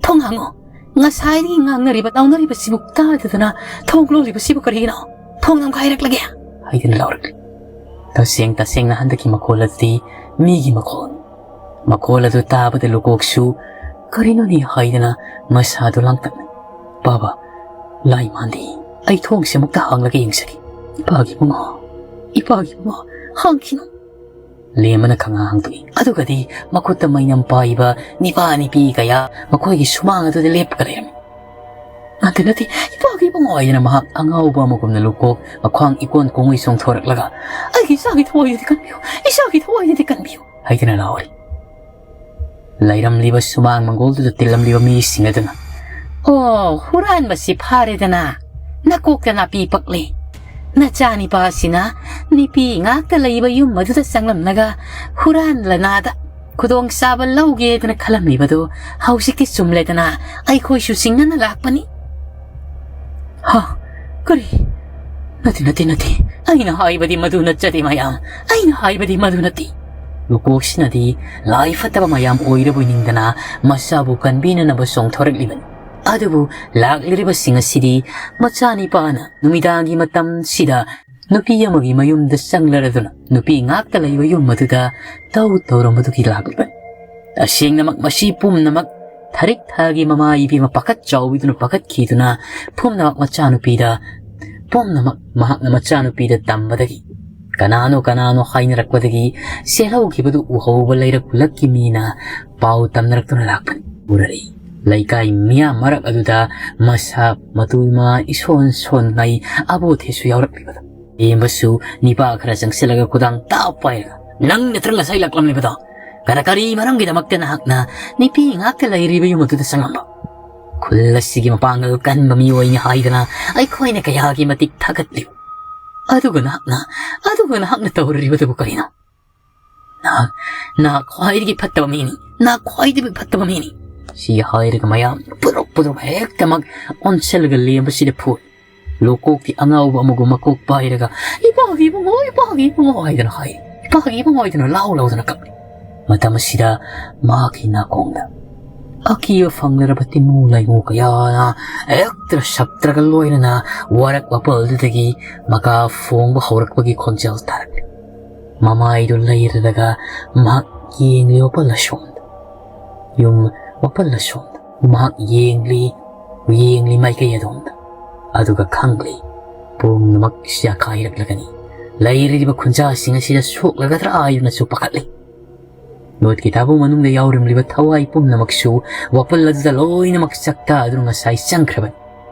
ꯊꯣꯡ ꯍꯥꯡꯉꯣ! ꯉꯁꯥꯏꯗꯒꯤ ꯉꯥꯡꯅꯔꯤꯕ ꯂꯥꯎꯅꯔꯤꯕꯁꯤꯕꯨ ꯇꯥꯗꯗꯅ ꯊꯣꯡ ꯂꯣꯜꯂꯤꯕꯁꯤꯕꯨ ꯀꯔꯤꯒꯤꯅꯣ? ꯊꯣꯡ ꯂꯝꯈꯥꯏꯔꯛꯂꯒꯦ!" ꯍꯥꯏꯗꯨꯅ ꯂꯥꯎꯔꯛꯂꯤ꯫ ꯇꯁꯦꯡ ꯇꯁꯦꯡꯅ ꯍꯟꯗꯛꯀꯤ ꯃꯈꯣꯜ ꯑꯗꯨꯗꯤ ꯃꯤꯒꯤ ꯃꯈꯣꯜ꯫ ꯃꯈꯣꯜ ꯑꯗꯨ ꯇꯥꯕꯗ ꯂꯨꯀꯣꯛꯁꯨ ꯀꯔꯤꯅꯣꯅꯦ ꯍꯥꯏꯗꯅ ꯃꯁꯥꯗꯨ ꯂꯥꯡꯇꯛꯅꯩ꯫ "ꯕꯥꯕꯥ, ꯂꯥꯏ ꯃꯥꯟꯗꯦ꯫ ꯑꯩ ꯊꯣꯡꯁꯦ ꯑꯃꯨꯛꯇ ꯍꯥꯡꯂꯒ ꯌꯦꯡꯖꯒꯦ꯫ ꯏꯄꯥꯒꯤ ꯏꯕꯨꯡꯉꯣ, ꯏꯄꯥꯒꯤ ꯏꯕꯨꯡꯉꯣ, ꯍꯥꯡꯈꯤꯅꯨ!" ꯂꯦꯝꯕꯅ ꯈꯪꯍꯥꯡ ꯍꯥꯡꯗꯣꯛꯏ꯫ ꯑꯗꯨꯒꯗꯤ ꯃꯈꯨꯠꯇ ꯃꯩꯅꯝ ꯄꯥꯏꯕ ꯅꯤꯄꯥ ꯅꯤꯄꯤ ꯀꯌꯥ ꯃꯈꯣꯏꯒꯤ ꯁꯨꯃꯥꯡ ꯑꯗꯨꯗ ꯂꯦꯞꯄꯒ ꯂꯩꯔꯝꯃꯤ꯫ "ꯅꯠꯇꯦ, ꯅꯠꯇꯦ, ꯏꯄꯥꯒꯤ ꯏꯕꯨꯡꯉꯣ!" ꯍꯥꯏꯗꯅ ꯃꯍꯥꯛ ꯑꯉꯥꯎꯕ ꯑꯃꯒꯨꯝꯅ ꯂꯨꯀꯣꯛ ꯃꯈ꯭ꯋꯥꯡ ꯏꯀꯣꯟ ꯀꯣꯡꯉꯩ ꯆꯣꯡꯊꯣꯔꯛꯂꯒ, "ꯑꯩꯒꯤ ꯏꯆꯥꯒꯤ ꯊꯋꯥꯏꯗꯨꯗꯤ ꯀꯟꯕꯤꯌꯨ, ꯏꯆꯥꯒꯤ ꯊꯋꯥꯏꯗꯨꯗꯤ ꯀꯟꯕꯤꯌꯨ!" ꯍꯥꯏꯗꯨꯅ ꯂꯥꯎꯔꯤ꯫ ꯂꯩꯔꯝꯂꯤꯕ ꯁꯨꯃꯥꯡ ꯃꯪꯒꯣꯜꯗꯨꯗ ꯇꯤꯜꯂꯝꯂꯤꯕ ꯃꯤꯁꯤꯡ ꯑꯗꯨꯅ, "ꯑꯣ, ꯍꯨꯔꯥꯟꯕꯁꯤ ꯐꯥꯔꯦꯗꯅ, ꯅꯀꯣꯛꯇ ꯅꯥꯄꯤ ꯄꯛꯂꯦ꯫ ꯅꯆꯥꯅꯤꯄꯥꯁꯤꯅ ꯅꯨꯄꯤ ꯉꯥꯛꯇ ꯂꯩꯕ ꯌꯨꯝ ꯑꯗꯨꯗ ꯆꯪꯂꯝꯂꯒ ꯍꯨꯔꯥꯟꯂꯅꯥꯗ ꯈꯨꯗꯣꯡꯆꯥꯕ ꯂꯧꯒꯦꯗꯅ ꯈꯜꯂꯝꯂꯤꯕꯗꯨ ꯍꯧꯖꯤꯛꯇꯤ ꯆꯨꯝꯂꯦꯗꯅ, ꯑꯩꯈꯣꯏꯁꯨ ꯆꯤꯡꯅꯅ ꯂꯥꯛꯄꯅꯤ꯫" "ꯍꯥ? ꯀꯔꯤ? ꯅꯠꯇꯦ, ꯅꯠꯇꯦ, ꯅꯠꯇꯦ꯫ ꯑꯩꯅ ꯍꯥꯏꯕꯗꯤ ꯃꯗꯨ ꯅꯠꯆꯗꯦ ꯃꯌꯥꯝ꯫ ꯑꯩꯅ ꯍꯥꯏꯕꯗꯤ ꯃꯗꯨ ꯅꯠꯇꯦ꯫" ꯂꯨꯀꯣꯛꯁꯤꯅꯗꯤ ꯂꯥꯏ ꯐꯠꯇꯕ ꯃꯌꯥꯝ ꯑꯣꯏꯔꯕꯣꯏ ꯅꯤꯡꯗꯅ ꯃꯆꯥꯕꯨ ꯀꯟꯕꯤꯅꯅꯕ ꯆꯣꯡꯊꯣꯔꯛꯂꯤꯕꯅꯤ꯫ ꯑꯗꯨꯕꯨ ꯂꯥꯛꯂꯤꯕꯁꯤꯡ ꯑꯁꯤꯗꯤ ꯃꯆꯥꯅꯤꯄꯥꯅ ꯅꯨꯃꯤꯗꯥꯡꯒꯤ ꯃꯇꯝꯁꯤꯗ ꯅꯨꯄꯤ ꯑꯃꯒꯤ ꯃꯌꯨꯝꯗ ꯆꯪꯂꯔꯗꯨꯅ ꯅꯨꯄꯤ ꯉꯥꯛꯇ ꯂꯩꯕ ꯌꯨꯝ ꯑꯗꯨꯗ ꯇꯧ ꯇꯧꯔꯝꯕꯗꯨꯒꯤ ꯂꯥꯛꯂꯤꯕꯅꯤ꯫ ꯇꯁꯦꯡꯅꯃꯛ ꯃꯁꯤ ꯄꯨꯝꯅꯃꯛ ꯊꯔꯤꯛ ꯊꯥꯒꯤ ꯃꯃꯥ ꯏꯕꯦꯝꯃ ꯄꯥꯈꯠ ꯆꯥꯎꯕꯤꯗꯨꯅ ꯄꯥꯈꯠꯈꯤꯗꯨꯅ ꯄꯨꯝꯅꯃꯛ ꯃꯆꯥꯅꯨꯄꯤꯗ, ꯄꯨꯝꯅꯃꯛ ꯃꯍꯥꯛꯅ ꯃꯆꯥꯅꯨꯄꯤꯗ ꯇꯝꯕꯗꯒꯤ, ꯀꯅꯥꯅꯣ ꯀꯅꯥꯅꯣ ꯍꯥꯏꯅꯔꯛꯄꯗꯒꯤ ꯆꯦꯜꯍꯧꯈꯤꯕꯗꯨ ꯎꯍꯧꯕ ꯂꯩꯔꯛ ꯈꯨꯂꯛꯀꯤ ꯃꯤꯅ ꯄꯥꯎ ꯇꯝꯅꯔꯛꯇꯨꯅ ꯂꯥꯛꯄꯅꯤ꯫ ꯎꯔꯔꯤ ꯂꯩꯀꯥꯏ ꯃꯤꯌꯥꯝ ꯃꯔꯛ ꯑꯗꯨꯗ ꯃꯁꯥ ꯃꯇꯨ ꯏꯃꯥ ꯏꯁꯣꯟ ꯁꯣꯟꯉꯩ ꯑꯕꯣꯊꯦꯁꯨ ꯌꯥꯎꯔꯛꯂꯤꯕꯗꯨ꯫ ꯂꯦꯝꯕꯁꯨ ꯅꯤꯄꯥ ꯈꯔ ꯆꯪꯁꯤꯜꯂꯒ ꯈꯨꯗꯥꯡ ꯇꯥꯞ ꯄꯥꯏꯔꯒ, "ꯅꯪ ꯅꯠꯇ꯭ꯔ ꯉꯁꯥꯏ ꯂꯥꯛꯂꯝꯂꯤꯕꯗꯣ? ꯀꯔ-, ꯀꯔꯤ ꯃꯔꯝꯒꯤꯗꯃꯛꯇ ꯅꯍꯥꯛꯅ ꯅꯨꯄꯤ ꯉꯥꯛꯇ ꯂꯩꯔꯤꯕ ꯌꯨꯝ ꯑꯗꯨꯗ ꯆꯪꯂꯝꯕ?" ꯈꯨꯜ ꯑꯁꯤꯒꯤ ꯃꯄꯥꯡꯒꯜ ꯀꯟꯕ ꯃꯤꯑꯣꯏꯅꯤ ꯍꯥꯏꯗꯅ ꯑꯩꯈꯣꯏꯅ ꯀꯌꯥꯒꯤ ꯃꯇꯤꯛ ꯊꯥꯒꯠꯂꯤ꯫ ꯑꯗꯨꯒ ꯅꯍꯥꯛꯅ, ꯑꯗꯨꯒ ꯅꯍꯥꯛꯅ ꯇꯧꯔꯤꯕꯗꯨꯕꯨ ꯀꯔꯤꯅꯣ? ꯅꯍꯥꯛ, ꯅꯍꯥꯛ ꯈ꯭ꯋꯥꯏꯗꯒꯤ ꯐꯠꯇꯕ ꯃꯤꯅꯤ꯫ ꯅꯍꯥꯛ ꯈ꯭ꯋꯥꯏꯗꯒꯤ ꯐꯠꯇꯕ ꯃꯤꯅꯤ꯫ ꯁꯤ ꯍꯥꯏꯔꯒ ꯃꯌꯥꯝ ꯄꯨꯔꯞ ꯄꯨꯔꯞ ꯍꯦꯛꯇꯃꯛ ꯑꯣꯟꯁꯤꯜꯂꯒ ꯂꯦꯝꯕꯁꯤꯗ ꯐꯨꯏ꯫ ꯂꯣꯀꯣꯛꯀꯤ ꯑꯉꯥꯎꯕ ꯑꯃꯒꯨꯝ ꯃꯀꯣꯛ ꯄꯥꯏꯔꯒ, "ꯏꯄꯥꯒꯤ ꯏꯕꯨꯡꯉꯣ, ꯏꯄꯥꯒꯤ ꯏꯕꯨꯡꯉꯣ" ꯍꯥꯏꯗꯅ ꯍꯥꯏ꯫ "ꯏꯄꯥꯒꯤ ꯏꯕꯨꯡꯉꯣ" ꯍꯥꯏꯗꯅ ꯂꯥꯎ ꯂꯥꯎꯗꯅ ꯀꯞꯂꯤ꯫ ꯃꯇꯝ ꯑꯁꯤꯗ ꯃꯍꯥꯛꯀꯤ ꯅꯥꯀꯣꯡꯗ ꯑꯀꯤꯕ ꯐꯪꯂꯔꯕ ꯇꯤꯃꯨ ꯂꯥꯏꯃꯨ ꯀꯌꯥꯅ ꯍꯦꯛꯇ ꯁꯞꯇ꯭ꯔꯒ ꯂꯣꯏꯅꯅ ꯋꯥꯔꯛ ꯋꯥꯄꯜꯗꯨꯗꯒꯤ ꯃꯀꯥ ꯐꯣꯡꯕ ꯍꯧꯔꯛꯄꯒꯤ ꯈꯣꯟꯖꯦꯜ ꯇꯥꯔꯛꯂꯤ꯫ ꯃꯃꯥꯏꯗꯨ ꯂꯩꯔꯗꯒ ꯃꯍꯥꯛ ꯌꯦꯡꯂꯤ ꯋꯥꯄꯜ ꯑꯁꯣꯝꯗ꯫ ꯌꯨꯝ ꯋꯥꯄꯜ ꯑꯁꯣꯝꯗ꯫ ꯃꯍꯥꯛ ꯌꯦꯡꯂꯤ, ꯌꯦꯡꯂꯤ ꯃꯥꯏꯀꯩ ꯑꯗꯣꯝꯗ꯫ ꯑꯗꯨꯒ ꯈꯪꯂꯤ, ꯄꯨꯝꯅꯃꯛ ꯌꯥꯀꯥꯏꯔꯛꯂꯒꯅꯤ꯫ ꯂꯩꯔꯤꯕ ꯈꯨꯟꯖꯥꯁꯤꯡ ꯑꯁꯤꯗ ꯁꯣꯛꯂꯒꯗ꯭ꯔꯥ ꯍꯥꯏꯗꯨꯅꯁꯨ ꯄꯥꯈꯠꯂꯤ꯫ ꯅꯣꯠꯀꯤ ꯇꯥꯕꯨ ꯃꯅꯨꯡꯗ ꯌꯥꯎꯔꯝꯂꯤꯕ ꯊꯋꯥꯏ ꯄꯨꯝꯅꯃꯛꯁꯨ ꯋꯥꯄꯜ ꯑꯗꯨꯗ ꯂꯣꯏꯅꯃꯛ ꯆꯥꯛꯇꯥꯗꯨꯅ ꯉꯁꯥꯏ ꯆꯪꯈ꯭ꯔꯕꯅꯤ꯫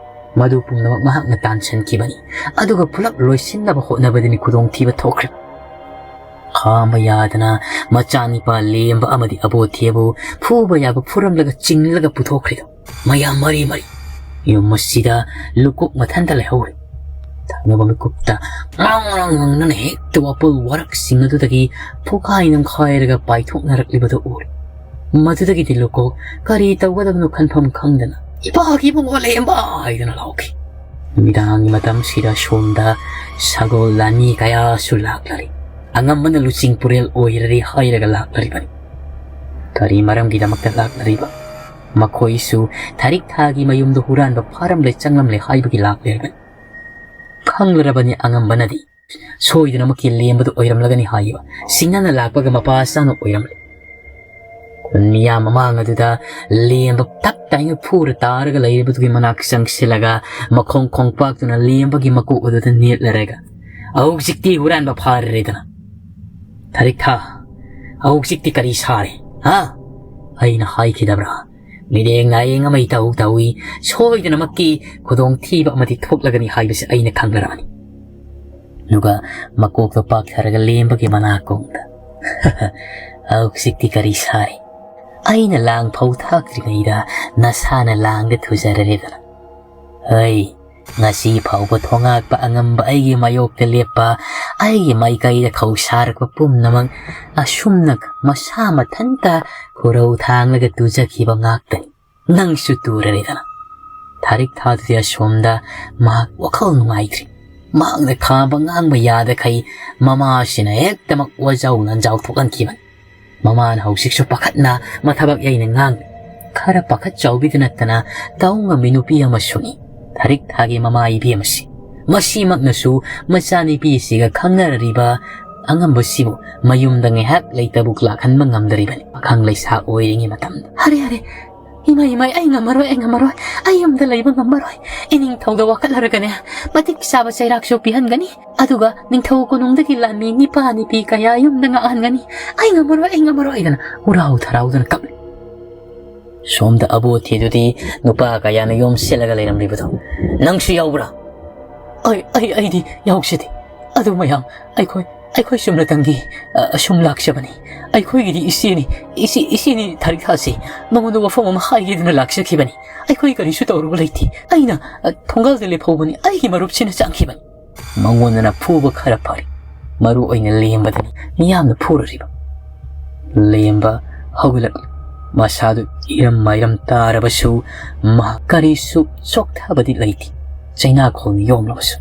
ꯃꯗꯨ ꯄꯨꯝꯅꯃꯛ ꯃꯍꯥꯛꯅ ꯇꯥꯟꯁꯤꯟꯈꯤꯕꯅꯤ꯫ ꯑꯗꯨꯒ ꯄꯨꯂꯞ ꯂꯣꯏꯁꯤꯟꯅꯕ ꯍꯣꯠꯅꯕꯗꯅꯤ ꯈꯨꯗꯣꯡꯊꯤꯕ ꯊꯣꯛꯈ꯭ꯔꯤꯕ꯫ ꯈꯥꯝꯕ ꯌꯥꯗꯅ ꯃꯆꯥꯅꯤꯄꯥ ꯂꯦꯝꯕ ꯑꯃꯗꯤ ꯑꯕꯣꯊꯦꯕꯨ ꯐꯨꯕ ꯌꯥꯕ ꯐꯨꯔꯝꯂꯒ ꯆꯤꯡꯂꯒ ꯄꯨꯊꯣꯛꯈ꯭ꯔꯤꯗꯣ꯫ ꯃꯌꯥꯝ ꯃꯔꯤ ꯃꯔꯤ꯫ ꯌꯨꯝ ꯑꯁꯤꯗ ꯂꯨꯀꯣꯛ ꯃꯊꯟꯇ ꯂꯩꯍꯧꯔꯦ꯫ ꯊꯪꯅꯕ ꯃꯤꯀꯨꯞꯇ ꯉꯥꯡ ꯉꯥꯡ ꯉꯪꯗꯅ ꯍꯦꯛꯇ ꯋꯥꯄꯜ ꯋꯥꯔꯛꯁꯤꯡ ꯑꯗꯨꯗꯒꯤ ꯐꯨꯈꯥꯏ ꯅꯝꯈꯥꯏꯔꯒ ꯄꯥꯏꯊꯣꯛꯅꯔꯛꯂꯤꯕꯗꯨ ꯎꯔꯦ꯫ ꯃꯗꯨꯗꯒꯤꯗꯤ ꯂꯨꯀꯣꯛ ꯀꯔꯤ ꯇꯧꯒꯗꯕꯅꯣ ꯈꯟꯐꯝ ꯈꯪꯗꯅ, "ꯏꯄꯥꯒꯤ ꯏꯕꯨꯡꯉꯣ ꯂꯦꯝꯕ!" ꯍꯥꯏꯗꯨꯅ ꯂꯥꯎꯈꯤ꯫ ꯅꯨꯃꯤꯗꯥꯡꯒꯤ ꯃꯇꯝꯁꯤꯗ ꯁꯣꯝꯗ ꯁꯒꯣꯜ ꯂꯥꯟꯃꯤ ꯀꯌꯥꯁꯨ ꯂꯥꯛꯂꯔꯤ꯫ ꯑꯉꯝꯕꯅ ꯂꯨꯆꯤꯡ ꯄꯨꯔꯦꯜ ꯑꯣꯏꯔꯔꯤ ꯍꯥꯏꯔꯒ ꯂꯥꯛꯂꯔꯤꯕꯅꯤ꯫ ꯀꯔꯤ ꯃꯔꯝꯒꯤꯗꯃꯛꯇ ꯂꯥꯛꯂꯔꯤꯕ? ꯃꯈꯣꯏꯁꯨ ꯊꯥꯔꯤꯛ ꯊꯥꯒꯤ ꯃꯌꯨꯝꯗ ꯍꯨꯔꯥꯟꯕ ꯐꯥꯔꯝꯂꯦ ꯆꯪꯂꯝꯂꯦ ꯍꯥꯏꯕꯒꯤ ꯂꯥꯛꯂꯤꯕꯅꯤ꯫ ꯈꯪꯂꯔꯕꯅꯤ ꯑꯉꯝꯕꯅꯗꯤ ꯁꯣꯏꯗꯅꯃꯛꯀꯤ ꯂꯦꯝꯕꯗꯨ ꯑꯣꯏꯔꯝꯂꯒꯅꯤ ꯍꯥꯏꯕ꯫ ꯁꯤꯡꯅꯅ ꯂꯥꯛꯄꯒ ꯃꯄꯥ ꯆꯥꯅ ꯑꯣꯏꯔꯝꯂꯦ꯫ ꯈꯨꯟ ꯃꯤꯌꯥꯝ ꯃꯃꯥꯡ ꯑꯗꯨꯗ ꯂꯦꯝꯕ ꯇꯞ ꯇꯥꯏꯅ ꯐꯨꯔ ꯇꯥꯔꯒ ꯂꯩꯔꯤꯕꯗꯨꯒꯤ ꯃꯅꯥꯛ ꯆꯪꯁꯤꯜꯂꯒ ꯃꯈꯣꯡ ꯈꯣꯡꯄꯥꯛꯇꯨꯅ ꯂꯦꯝꯕꯒꯤ ꯃꯀꯣꯛ ꯑꯗꯨꯗ ꯅꯦꯠꯂꯔꯒ, "ꯍꯧꯖꯤꯛꯇꯤ ꯍꯨꯔꯥꯟꯕ ꯐꯥꯔꯔꯦꯗꯅ꯫ ꯊꯥꯔꯤꯛ ꯊꯥ, ꯍꯧꯖꯤꯛꯇꯤ ꯀꯔꯤ ꯁꯥꯔꯦ, ꯍꯥ?" ꯑꯩꯅ ꯍꯥꯏꯈꯤꯗꯕ꯭ꯔꯥ? ꯃꯤꯠꯌꯦꯡ ꯅꯥꯌꯦꯡ ꯑꯃ ꯏꯇꯧ ꯇꯧꯏ꯫ ꯁꯣꯏꯗꯅꯃꯛꯀꯤ ꯈꯨꯗꯣꯡꯊꯤꯕ ꯑꯃꯗꯤ ꯊꯣꯛꯂꯒꯅꯤ ꯍꯥꯏꯕꯁꯤ ꯑꯩꯅ ꯈꯪꯅꯔꯕꯅꯤ꯫ ꯑꯗꯨꯒ ꯃꯀꯣꯛꯇꯣ ꯄꯥꯛꯊꯔꯒ ꯂꯦꯝꯕꯒꯤ ꯃꯅꯥꯀꯣꯡꯗ, "ꯍꯧꯖꯤꯛꯇꯤ ꯀꯔꯤ ꯁꯥꯔꯤ? ꯑꯩꯅ ꯂꯥꯡ ꯐꯧ ꯊꯥꯛꯇ꯭ꯔꯤꯉꯩꯗ ꯅꯁꯥꯅ ꯂꯥꯡꯗ ꯊꯨꯖꯔꯔꯦꯗꯅ꯫ ꯍꯩ, ꯉꯁꯤ ꯐꯥꯎꯕ ꯊꯣꯉꯥꯛꯄ ꯑꯉꯝꯕ ꯑꯩꯒꯤ ꯃꯥꯌꯣꯛꯇ ꯂꯦꯞꯄ, ꯑꯩꯒꯤ ꯃꯥꯏꯀꯩꯗ ꯈꯧꯁꯥꯔꯛꯄ ꯄꯨꯝꯅꯃꯛ ꯑꯁꯨꯝꯅ ꯃꯁꯥ ꯃꯊꯟꯇ ꯈꯨꯔꯧ ꯊꯥꯡꯂꯒ ꯇꯨꯖꯈꯤꯕ ꯉꯥꯛꯇꯅꯤ꯫ ꯅꯪꯁꯨ ꯇꯨꯔꯔꯦꯗꯅ꯫" ꯊꯥꯔꯤꯛ ꯊꯥꯗꯨꯗꯤ ꯑꯁꯣꯝꯗ ꯃꯍꯥꯛ ꯋꯥꯈꯜ ꯅꯨꯡꯉꯥꯏꯇ꯭ꯔꯤ꯫ ꯃꯍꯥꯛꯅ ꯈꯥꯝꯕ ꯉꯥꯡꯕ ꯌꯥꯗꯈꯩ ꯃꯃꯥꯁꯤꯅ ꯍꯦꯛꯇꯃꯛ ꯋꯥꯖꯥꯎ ꯂꯥꯟꯖꯥꯎ ꯊꯣꯛꯍꯟꯈꯤꯕꯅꯤ꯫ ꯃꯃꯥꯅ ꯍꯧꯖꯤꯛꯁꯨ ꯄꯥꯈꯠꯅ ꯃꯊꯕꯥꯛ ꯌꯩꯅ ꯉꯥꯡꯂꯤ꯫ ꯈꯔ ꯄꯥꯈꯠ ꯆꯥꯎꯕꯤꯗ ꯅꯠꯇꯅ ꯇꯧ ꯉꯝꯕꯤ ꯅꯨꯄꯤ ꯑꯃꯁꯨꯅꯤ ꯊꯥꯔꯤꯛ ꯊꯥꯒꯤ ꯃꯃꯥ ꯏꯕꯦꯝ ꯑꯁꯤ꯫ ꯃꯁꯤꯃꯛꯅꯁꯨ ꯃꯆꯥꯅꯨꯄꯤꯁꯤꯒ ꯈꯪꯅꯔꯔꯤꯕ ꯑꯉꯝꯕꯁꯤꯕꯨ ꯃꯌꯨꯝꯗ ꯉꯥꯏꯍꯥꯛ ꯂꯩꯇꯕꯨ ꯂꯥꯛꯍꯟꯕ ꯉꯝꯗꯔꯤꯕꯅꯤ, ꯄꯥꯈꯪ ꯂꯩꯁꯥ ꯑꯣꯏꯔꯤꯉꯩ ꯃꯇꯝꯗ꯫ "ꯑꯔꯦ, ꯑꯔꯦ, ꯏꯃꯥ, ꯏꯃꯥ, ꯑꯩ ꯉꯝꯃꯔꯣꯏ, ꯑꯩ ꯉꯝꯃꯔꯣꯏ꯫ ꯑꯩ ꯌꯨꯝꯗ ꯂꯩꯕ ꯉꯝꯃꯔꯣꯏ꯫ ꯏꯅꯤꯡꯊꯧꯗ ꯋꯥꯀꯠꯂꯔꯒꯅꯦ, ꯃꯇꯤꯛ ꯆꯥꯕ ꯆꯩꯔꯥꯛꯁꯨ ꯄꯤꯍꯟꯒꯅꯤ꯫ ꯑꯗꯨꯒ ꯅꯤꯡꯊꯧ ꯀꯣꯅꯨꯡꯗꯒꯤ ꯂꯥꯟꯃꯤ ꯅꯤꯄꯥ ꯅꯤꯄꯤ ꯀꯌꯥ ꯌꯨꯝꯗ ꯉꯥꯛꯍꯟꯒꯅꯤ꯫ ꯑꯩ ꯉꯝꯃꯔꯣꯏ, ꯑꯩ ꯉꯝꯃꯔꯣꯏ" ꯍꯥꯏꯗꯅ ꯎꯔꯥꯎ ꯊꯔꯥꯎꯗꯅ ꯀꯞꯂꯤ꯫ ꯁꯣꯝꯗ ꯑꯕꯣꯊꯤꯗꯨꯗꯤ ꯅꯨꯄꯥ ꯀꯌꯥꯅ ꯌꯣꯝꯁꯤꯜꯂꯒ ꯂꯩꯔꯝꯂꯤꯕꯗꯣ, "ꯅꯪꯁꯨ ꯌꯥꯎꯕ꯭ꯔꯥ?" "ꯑꯩ, ꯑꯩ, ꯑꯩꯗꯤ ꯌꯥꯎꯖꯗꯦ꯫ ꯑꯗꯨ ꯃꯌꯥꯝ, ꯑꯩꯈꯣꯏ, ꯑꯩꯈꯣꯏ ꯆꯨꯝꯅꯇꯪꯒꯤ, ꯑ, ꯑꯁꯨꯝ ꯂꯥꯛꯆꯕꯅꯤ꯫ ꯑꯩꯈꯣꯏꯒꯤꯗꯤ ꯏꯆꯦꯅꯤ, ꯏꯆꯦ, ꯏꯆꯦꯅꯤ ꯊꯥꯔꯤꯛ ꯊꯥꯁꯤ꯫ ꯃꯉꯣꯟꯗ ꯋꯥꯐꯝ ꯑꯃ ꯍꯥꯏꯒꯦꯗꯅ ꯂꯥꯛꯆꯈꯤꯕꯅꯤ꯫ ꯑꯩꯈꯣꯏ ꯀꯔꯤꯁꯨ ꯇꯧꯔꯨꯕ ꯂꯩꯇꯦ꯫ ꯑꯩꯅ, ꯑ, ꯊꯣꯡꯒꯥꯜꯗ ꯂꯦꯞꯍꯧꯕꯅꯤ꯫ ꯑꯩꯒꯤ ꯃꯔꯨꯞꯁꯤꯅ ꯆꯪꯈꯤꯕꯅꯤ꯫" ꯃꯉꯣꯟꯗꯅ ꯐꯨꯕ ꯈꯔ ꯐꯔꯤ꯫ ꯃꯔꯨ ꯑꯣꯏꯅ ꯂꯦꯝꯕꯗꯅꯤ ꯃꯤꯌꯥꯝꯅ ꯐꯨꯔꯨꯔꯤꯕ꯫ ꯂꯦꯝꯕ ꯍꯧꯒꯠꯂꯛꯂꯤ꯫ ꯃꯁꯥꯗꯨ ꯏꯔꯝ ꯃꯥꯏꯔꯝ ꯇꯥꯔꯕꯁꯨ ꯃꯍꯥꯛ ꯀꯔꯤꯁꯨ ꯆꯣꯛꯊꯕꯗꯤ ꯂꯩꯇꯦ꯫ ꯆꯩꯅꯥꯈꯣꯜꯅ ꯌꯣꯝꯂꯕꯁꯨ꯫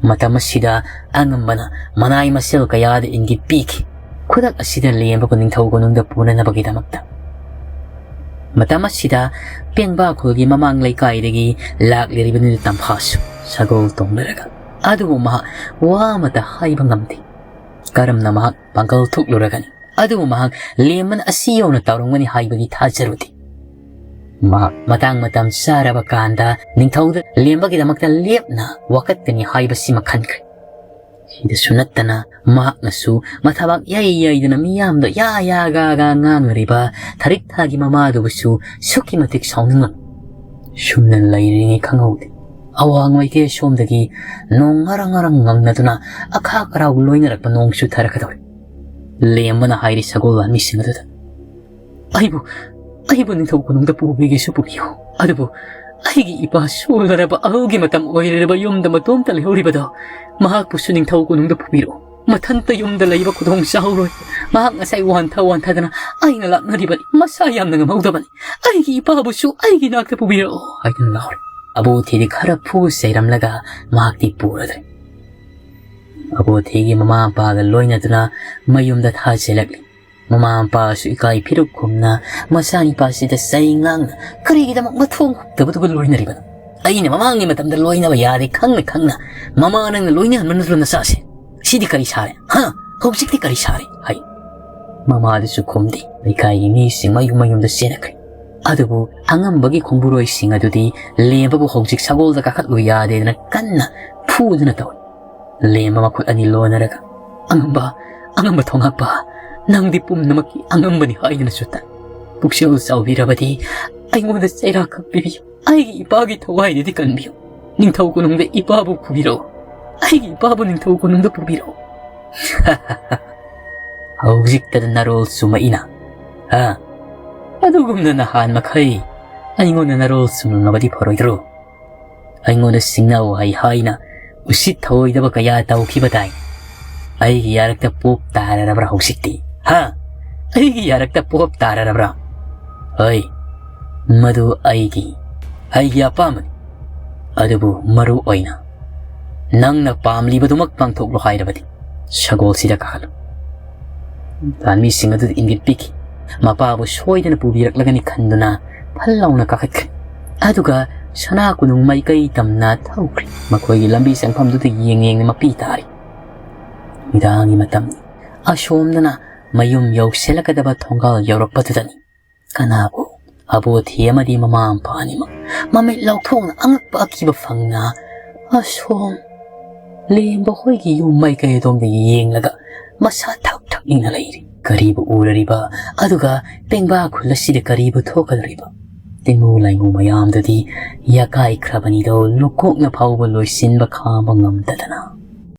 ꯃꯇꯝ ꯑꯁꯤꯗ ꯑꯉꯝꯕꯅ ꯃꯅꯥꯏ ꯃꯁꯤꯜ ꯀꯌꯥꯗ ꯏꯪꯒꯤꯠ ꯄꯤꯈꯤ꯫ ꯈꯨꯗꯛ ꯑꯁꯤꯗ ꯂꯦꯝꯕꯕꯨ ꯅꯤꯡꯊꯧ ꯀꯣꯅꯨꯡꯗ ꯄꯨꯅꯅꯕꯒꯤꯗꯃꯛꯇ꯫ ꯃꯇꯝ ꯑꯁꯤꯗ ꯄꯦꯡꯕꯥ ꯈꯨꯜꯒꯤ ꯃꯃꯥꯡ ꯂꯩꯀꯥꯏꯗꯒꯤ ꯂꯥꯛꯂꯤꯕ ꯅꯨꯃꯤꯠ ꯇꯝꯐꯥꯁꯨ ꯁꯒꯣꯜ ꯇꯣꯡꯂꯔꯒ, ꯑꯗꯨꯕꯨ ꯃꯍꯥꯛ ꯋꯥ ꯑꯃꯠꯇ ꯍꯥꯏꯕ ꯉꯝꯗꯦ꯫ ꯀꯔꯝꯅ ꯃꯍꯥꯛ ꯄꯥꯡꯒꯜ ꯊꯣꯛꯂꯨꯔꯒꯅꯤ? ꯑꯗꯨꯕꯨ ꯃꯍꯥꯛ ꯂꯦꯝꯕꯅ ꯑꯁꯤ ꯌꯧꯅ ꯇꯧꯔꯝꯒꯅꯤ ꯍꯥꯏꯕꯗꯤ ꯊꯥꯖꯔꯨꯗꯦ꯫ ꯃꯍꯥꯛ ꯃꯇꯥꯡ ꯃꯇꯝ ꯆꯥꯔꯕ ꯀꯥꯟꯗ ꯅꯤꯡꯊꯧꯗ ꯂꯦꯝꯕꯒꯤꯗꯃꯛꯇ ꯂꯦꯞꯅ ꯋꯥꯀꯠꯀꯅꯤ ꯍꯥꯏꯕꯁꯤꯃ ꯈꯟꯈ꯭ꯔꯦ꯫ ꯁꯤꯗꯁꯨ ꯅꯠꯇꯅ ꯃꯍꯥꯛꯅꯁꯨ ꯃꯊꯕꯥꯛ ꯌꯩ ꯌꯩꯗꯨꯅ ꯃꯤꯌꯥꯝꯗ ꯌꯥ ꯌꯥ ꯒꯥ ꯒꯥ ꯉꯥꯡꯂꯤꯕ ꯊꯥꯔꯤꯛ ꯊꯥꯒꯤ ꯃꯃꯥꯗꯨꯕꯨꯁꯨ ꯑꯁꯨꯛꯀꯤ ꯃꯇꯤꯛ ꯁꯥꯎꯅꯤꯡꯂꯝꯃꯤ꯫ ꯁꯨꯝꯅ ꯂꯩꯔꯤꯉꯩ ꯈꯪꯍꯧꯗꯦ꯫ ꯑꯋꯥꯡ ꯃꯥꯏꯀꯩ ꯑꯁꯣꯝꯗꯒꯤ ꯅꯣꯡ ꯉꯔꯪ ꯉꯔꯪ ꯉꯪꯅꯗꯨꯅ ꯑꯈꯥꯛ ꯑꯔꯥꯎ ꯂꯣꯏꯅꯔꯛꯄ ꯅꯣꯡ ꯆꯨꯊꯔꯛꯀꯗꯧꯔꯦ꯫ ꯂꯦꯝꯕꯅ ꯍꯥꯏꯔꯤ ꯁꯒꯣꯜ ꯂꯥꯟꯃꯤꯁꯤꯡ ꯑꯗꯨꯗ, "ꯑꯩꯕꯨ, ꯑꯩꯕꯨ ꯅꯤꯡꯊꯧ ꯀꯣꯅꯨꯡꯗ ꯄꯨꯕꯤꯒꯦꯁꯨ ꯄꯨꯕꯤꯌꯨ, ꯑꯗꯨꯕꯨ ꯑꯩꯒꯤ ꯏꯄꯥ ꯁꯣꯜꯂꯔꯕ ꯑꯍꯜꯒꯤ ꯃꯇꯝ ꯑꯣꯏꯔꯔꯕ ꯌꯨꯝꯗ ꯃꯇꯣꯝꯇ ꯂꯩꯍꯧꯔꯤꯕꯗꯣ, ꯃꯍꯥꯛꯄꯨꯁꯨ ꯅꯤꯡꯊꯧ ꯀꯣꯅꯨꯡꯗ ꯄꯨꯕꯤꯔꯛꯎ꯫ ꯃꯊꯟꯇ ꯌꯨꯝꯗ ꯂꯩꯕ ꯈꯨꯗꯣꯡ ꯆꯥꯍꯧꯔꯣꯏ꯫ ꯃꯍꯥꯛ ꯉꯁꯥꯏ ꯋꯥꯟꯊ ꯋꯥꯟꯊꯗꯅ ꯑꯩꯅ ꯂꯥꯛꯅꯔꯤꯕꯅꯤ꯫ ꯃꯁꯥ ꯌꯥꯝꯅ ꯉꯝꯍꯧꯗꯕꯅꯤ꯫ ꯑꯩꯒꯤ ꯏꯄꯥꯕꯨꯁꯨ ꯑꯩꯒꯤ ꯅꯥꯛꯇ ꯄꯨꯕꯤꯔꯛꯑꯣ" ꯍꯥꯏꯗꯨꯅ ꯂꯥꯎꯔꯦ꯫ ꯑꯕꯣꯊꯤꯗꯤ ꯈꯔ ꯐꯨ ꯆꯩꯔꯝꯂꯒ ꯃꯍꯥꯛꯇꯤ ꯄꯨꯔꯗ꯭ꯔꯦ꯫ ꯑꯕꯣꯊꯤꯒꯤ ꯃꯃꯥ ꯃꯄꯥꯒ ꯂꯣꯏꯅꯗꯨꯅ ꯃꯌꯨꯝꯗ ꯊꯥꯖꯤꯜꯂꯛꯂꯤ꯫ ꯃꯃꯥ ꯃꯄꯥꯁꯨ ꯏꯀꯥꯏ ꯐꯤꯔꯨꯛ ꯈꯨꯝꯅ ꯃꯆꯥꯅꯤꯄꯥꯁꯤꯗ ꯆꯩ ꯉꯥꯡꯅ, "ꯀꯔꯤꯒꯤꯗꯃꯛ ꯃꯊꯣꯡ ꯍꯨꯛꯇꯕꯗꯨꯒ ꯂꯣꯏꯅꯔꯤꯕꯅꯣ? ꯑꯩꯅ ꯃꯃꯥꯡꯒꯤ ꯃꯇꯝꯗ ꯂꯣꯏꯅꯕ ꯌꯥꯗꯦ ꯈꯪꯅ ꯈꯪꯅ ꯃꯃꯥ ꯅꯪꯅ ꯂꯣꯏꯅꯍꯟꯕ ꯅꯠꯇ꯭ꯔꯣ ꯅꯆꯥꯁꯦ? ꯁꯤꯗꯤ ꯀꯔꯤ ꯁꯥꯔꯦ? ꯍꯥ? ꯍꯧꯖꯤꯛꯇꯤ ꯀꯔꯤ ꯁꯥꯔꯦ?" ꯍꯥꯏ꯫ ꯃꯃꯥꯗꯨꯁꯨ ꯈꯨꯝꯗꯦ꯫ ꯂꯩꯀꯥꯏꯒꯤ ꯃꯤꯁꯤꯡ ꯃꯌꯨꯝ ꯃꯌꯨꯝꯗ ꯆꯦꯟꯅꯈ꯭ꯔꯦ꯫ ꯑꯗꯨꯕꯨ ꯑꯉꯝꯕꯒꯤ ꯈꯣꯡꯕꯨꯔꯣꯏꯁꯤꯡ ꯑꯗꯨꯗꯤ ꯂꯦꯝꯕꯕꯨ ꯍꯧꯖꯤꯛ ꯁꯒꯣꯜꯗ ꯀꯥꯈꯠꯂꯨ ꯌꯥꯗꯦꯗꯅ ꯀꯟꯅ ꯐꯨꯗꯨꯅ ꯇꯧꯏ꯫ ꯂꯦꯝꯕ ꯃꯈꯨꯠ ꯑꯅꯤ ꯂꯣꯟꯅꯔꯒ, "ꯑꯉꯝꯕ, ꯑꯉꯝꯕ ꯊꯣꯉꯥꯛꯄ, ꯅꯪꯗꯤ ꯄꯨꯝꯅꯃꯛꯀꯤ ꯑꯉꯝꯕꯅꯤ" ꯍꯥꯏꯗꯨꯅꯁꯨ ꯇꯥꯏ꯫ "ꯄꯨꯛꯆꯦꯜ ꯆꯥꯎꯕꯤꯔꯕꯗꯤ ꯑꯩꯉꯣꯟꯗ ꯆꯩꯔꯥꯛ ꯈꯛ ꯄꯤꯕꯤꯌꯨ꯫ ꯑꯩꯒꯤ ꯏꯄꯥꯒꯤ ꯊꯋꯥꯏꯗꯨꯗꯤ ꯀꯟꯕꯤꯌꯨ꯫ ꯅꯤꯡꯊꯧ ꯀꯣꯅꯨꯡꯗ ꯏꯄꯥꯕꯨ ꯄꯨꯕꯤꯔꯛꯎ꯫ ꯑꯩꯒꯤ ꯏꯄꯥꯕꯨ ꯅꯤꯡꯊꯧ ꯀꯣꯅꯨꯡꯗ ꯄꯨꯕꯤꯔꯛꯎ꯫" "ꯍꯧꯖꯤꯛꯇꯗ ꯅꯔꯣꯜ ꯆꯨꯝꯃꯛꯏꯅ, ꯍꯥ? ꯑꯗꯨꯒꯨꯝꯅ ꯅꯍꯥꯟ ꯃꯈꯩ ꯑꯩꯉꯣꯟꯗ ꯅꯔꯣꯜ ꯆꯨꯝꯂꯝꯂꯕꯗꯤ ꯐꯔꯣꯏꯗ꯭ꯔꯣ? ꯑꯩꯉꯣꯟꯗ ꯁꯤꯡꯅꯧ ꯍꯥꯏ ꯍꯥꯏꯅ ꯎꯁꯤꯠ ꯊꯑꯣꯏꯗꯕ ꯀꯌꯥ ꯇꯧꯈꯤꯕ ꯇꯥꯏ꯫ ꯑꯩꯒꯤ ꯌꯥꯔꯛꯇ ꯄꯣꯞ ꯇꯥꯔꯔꯕ꯭ꯔꯥ ꯍꯧꯖꯤꯛꯇꯤ? ꯍꯥ? ꯑꯩꯒꯤ ꯌꯥꯔꯛꯇ ꯄꯣꯞ ꯇꯥꯔꯔꯕ꯭ꯔꯥ? ꯍꯣꯏ, ꯃꯗꯨ ꯑꯩꯒꯤ, ꯑꯩꯒꯤ ꯑꯄꯥꯝꯕꯅꯤ꯫ ꯑꯗꯨꯕꯨ ꯃꯔꯨ ꯑꯣꯏꯅ ꯅꯪꯅ ꯄꯥꯝꯂꯤꯕꯗꯨꯃꯛ ꯄꯥꯡꯊꯣꯛꯂꯣ ꯍꯥꯏꯔꯕꯗꯤ ꯁꯒꯣꯜꯁꯤꯗ ꯀꯥꯈꯠꯂꯨ꯫" ꯂꯥꯟꯃꯤꯁꯤꯡ ꯑꯗꯨꯗ ꯏꯪꯒꯤꯠ ꯄꯤꯈꯤ꯫ ꯃꯄꯥꯕꯨ ꯁꯣꯏꯗꯅ ꯄꯨꯕꯤꯔꯛꯂꯒꯅꯤ ꯈꯟꯗꯨꯅ ꯐꯜ ꯂꯥꯎꯅ ꯀꯥꯈꯠꯈ꯭ꯔꯦ꯫ ꯑꯗꯨꯒ ꯁꯅꯥ ꯀꯣꯅꯨꯡ ꯃꯥꯏꯀꯩ ꯇꯝꯅ ꯊꯧꯈ꯭ꯔꯦ꯫ ꯃꯈꯣꯏꯒꯤ ꯂꯝꯕꯤ ꯆꯪꯐꯝꯗꯨꯗ ꯌꯦꯡ ꯌꯦꯡꯅ ꯃꯄꯤ ꯇꯥꯔꯤ꯫ ꯅꯨꯃꯤꯗꯥꯡꯒꯤ ꯃꯇꯝꯅꯤ꯫ ꯑꯁꯣꯝꯗꯅ ꯃꯌꯨꯝ ꯌꯧꯁꯤꯜꯂꯛꯀꯗꯕ ꯊꯣꯡꯒꯥꯜ ꯌꯧꯔꯛꯄꯗꯨꯗꯅꯤ ꯀꯅꯥꯕꯨ ꯑꯕꯣꯊꯤ ꯑꯃꯗꯤ ꯃꯃꯥ ꯃꯄꯥ ꯑꯅꯤꯃꯛ ꯃꯃꯤꯠ ꯂꯥꯎꯊꯣꯛꯅ ꯑꯉꯛꯄ ꯑꯀꯤꯕ ꯐꯪꯅ ꯑꯁꯣꯝ ꯂꯦꯝꯕ ꯍꯣꯏꯒꯤ ꯌꯨꯝ ꯃꯥꯏꯀꯩ ꯑꯗꯣꯝꯗ ꯌꯦꯡꯂꯒ ꯃꯁꯥ ꯊꯛ ꯊꯛ ꯏꯪꯅ ꯂꯩꯔꯤ꯫ ꯀꯔꯤꯕꯨ ꯎꯔꯔꯤꯕ? ꯑꯗꯨꯒ ꯄꯦꯡꯕꯥ ꯈꯨꯜ ꯑꯁꯤꯗ ꯀꯔꯤꯕꯨ ꯊꯣꯛꯀꯗꯧꯔꯤꯕ? ꯇꯤꯡꯉꯨ ꯂꯥꯏꯉꯨ ꯃꯌꯥꯝꯗꯨꯗꯤ ꯌꯥꯀꯥꯏꯈ꯭ꯔꯕꯅꯤꯗꯣ, ꯂꯨꯀꯣꯛꯅ ꯐꯥꯎꯕ ꯂꯣꯏꯁꯤꯟꯕ ꯈꯥꯡꯕ ꯉꯝꯗꯗꯅ꯫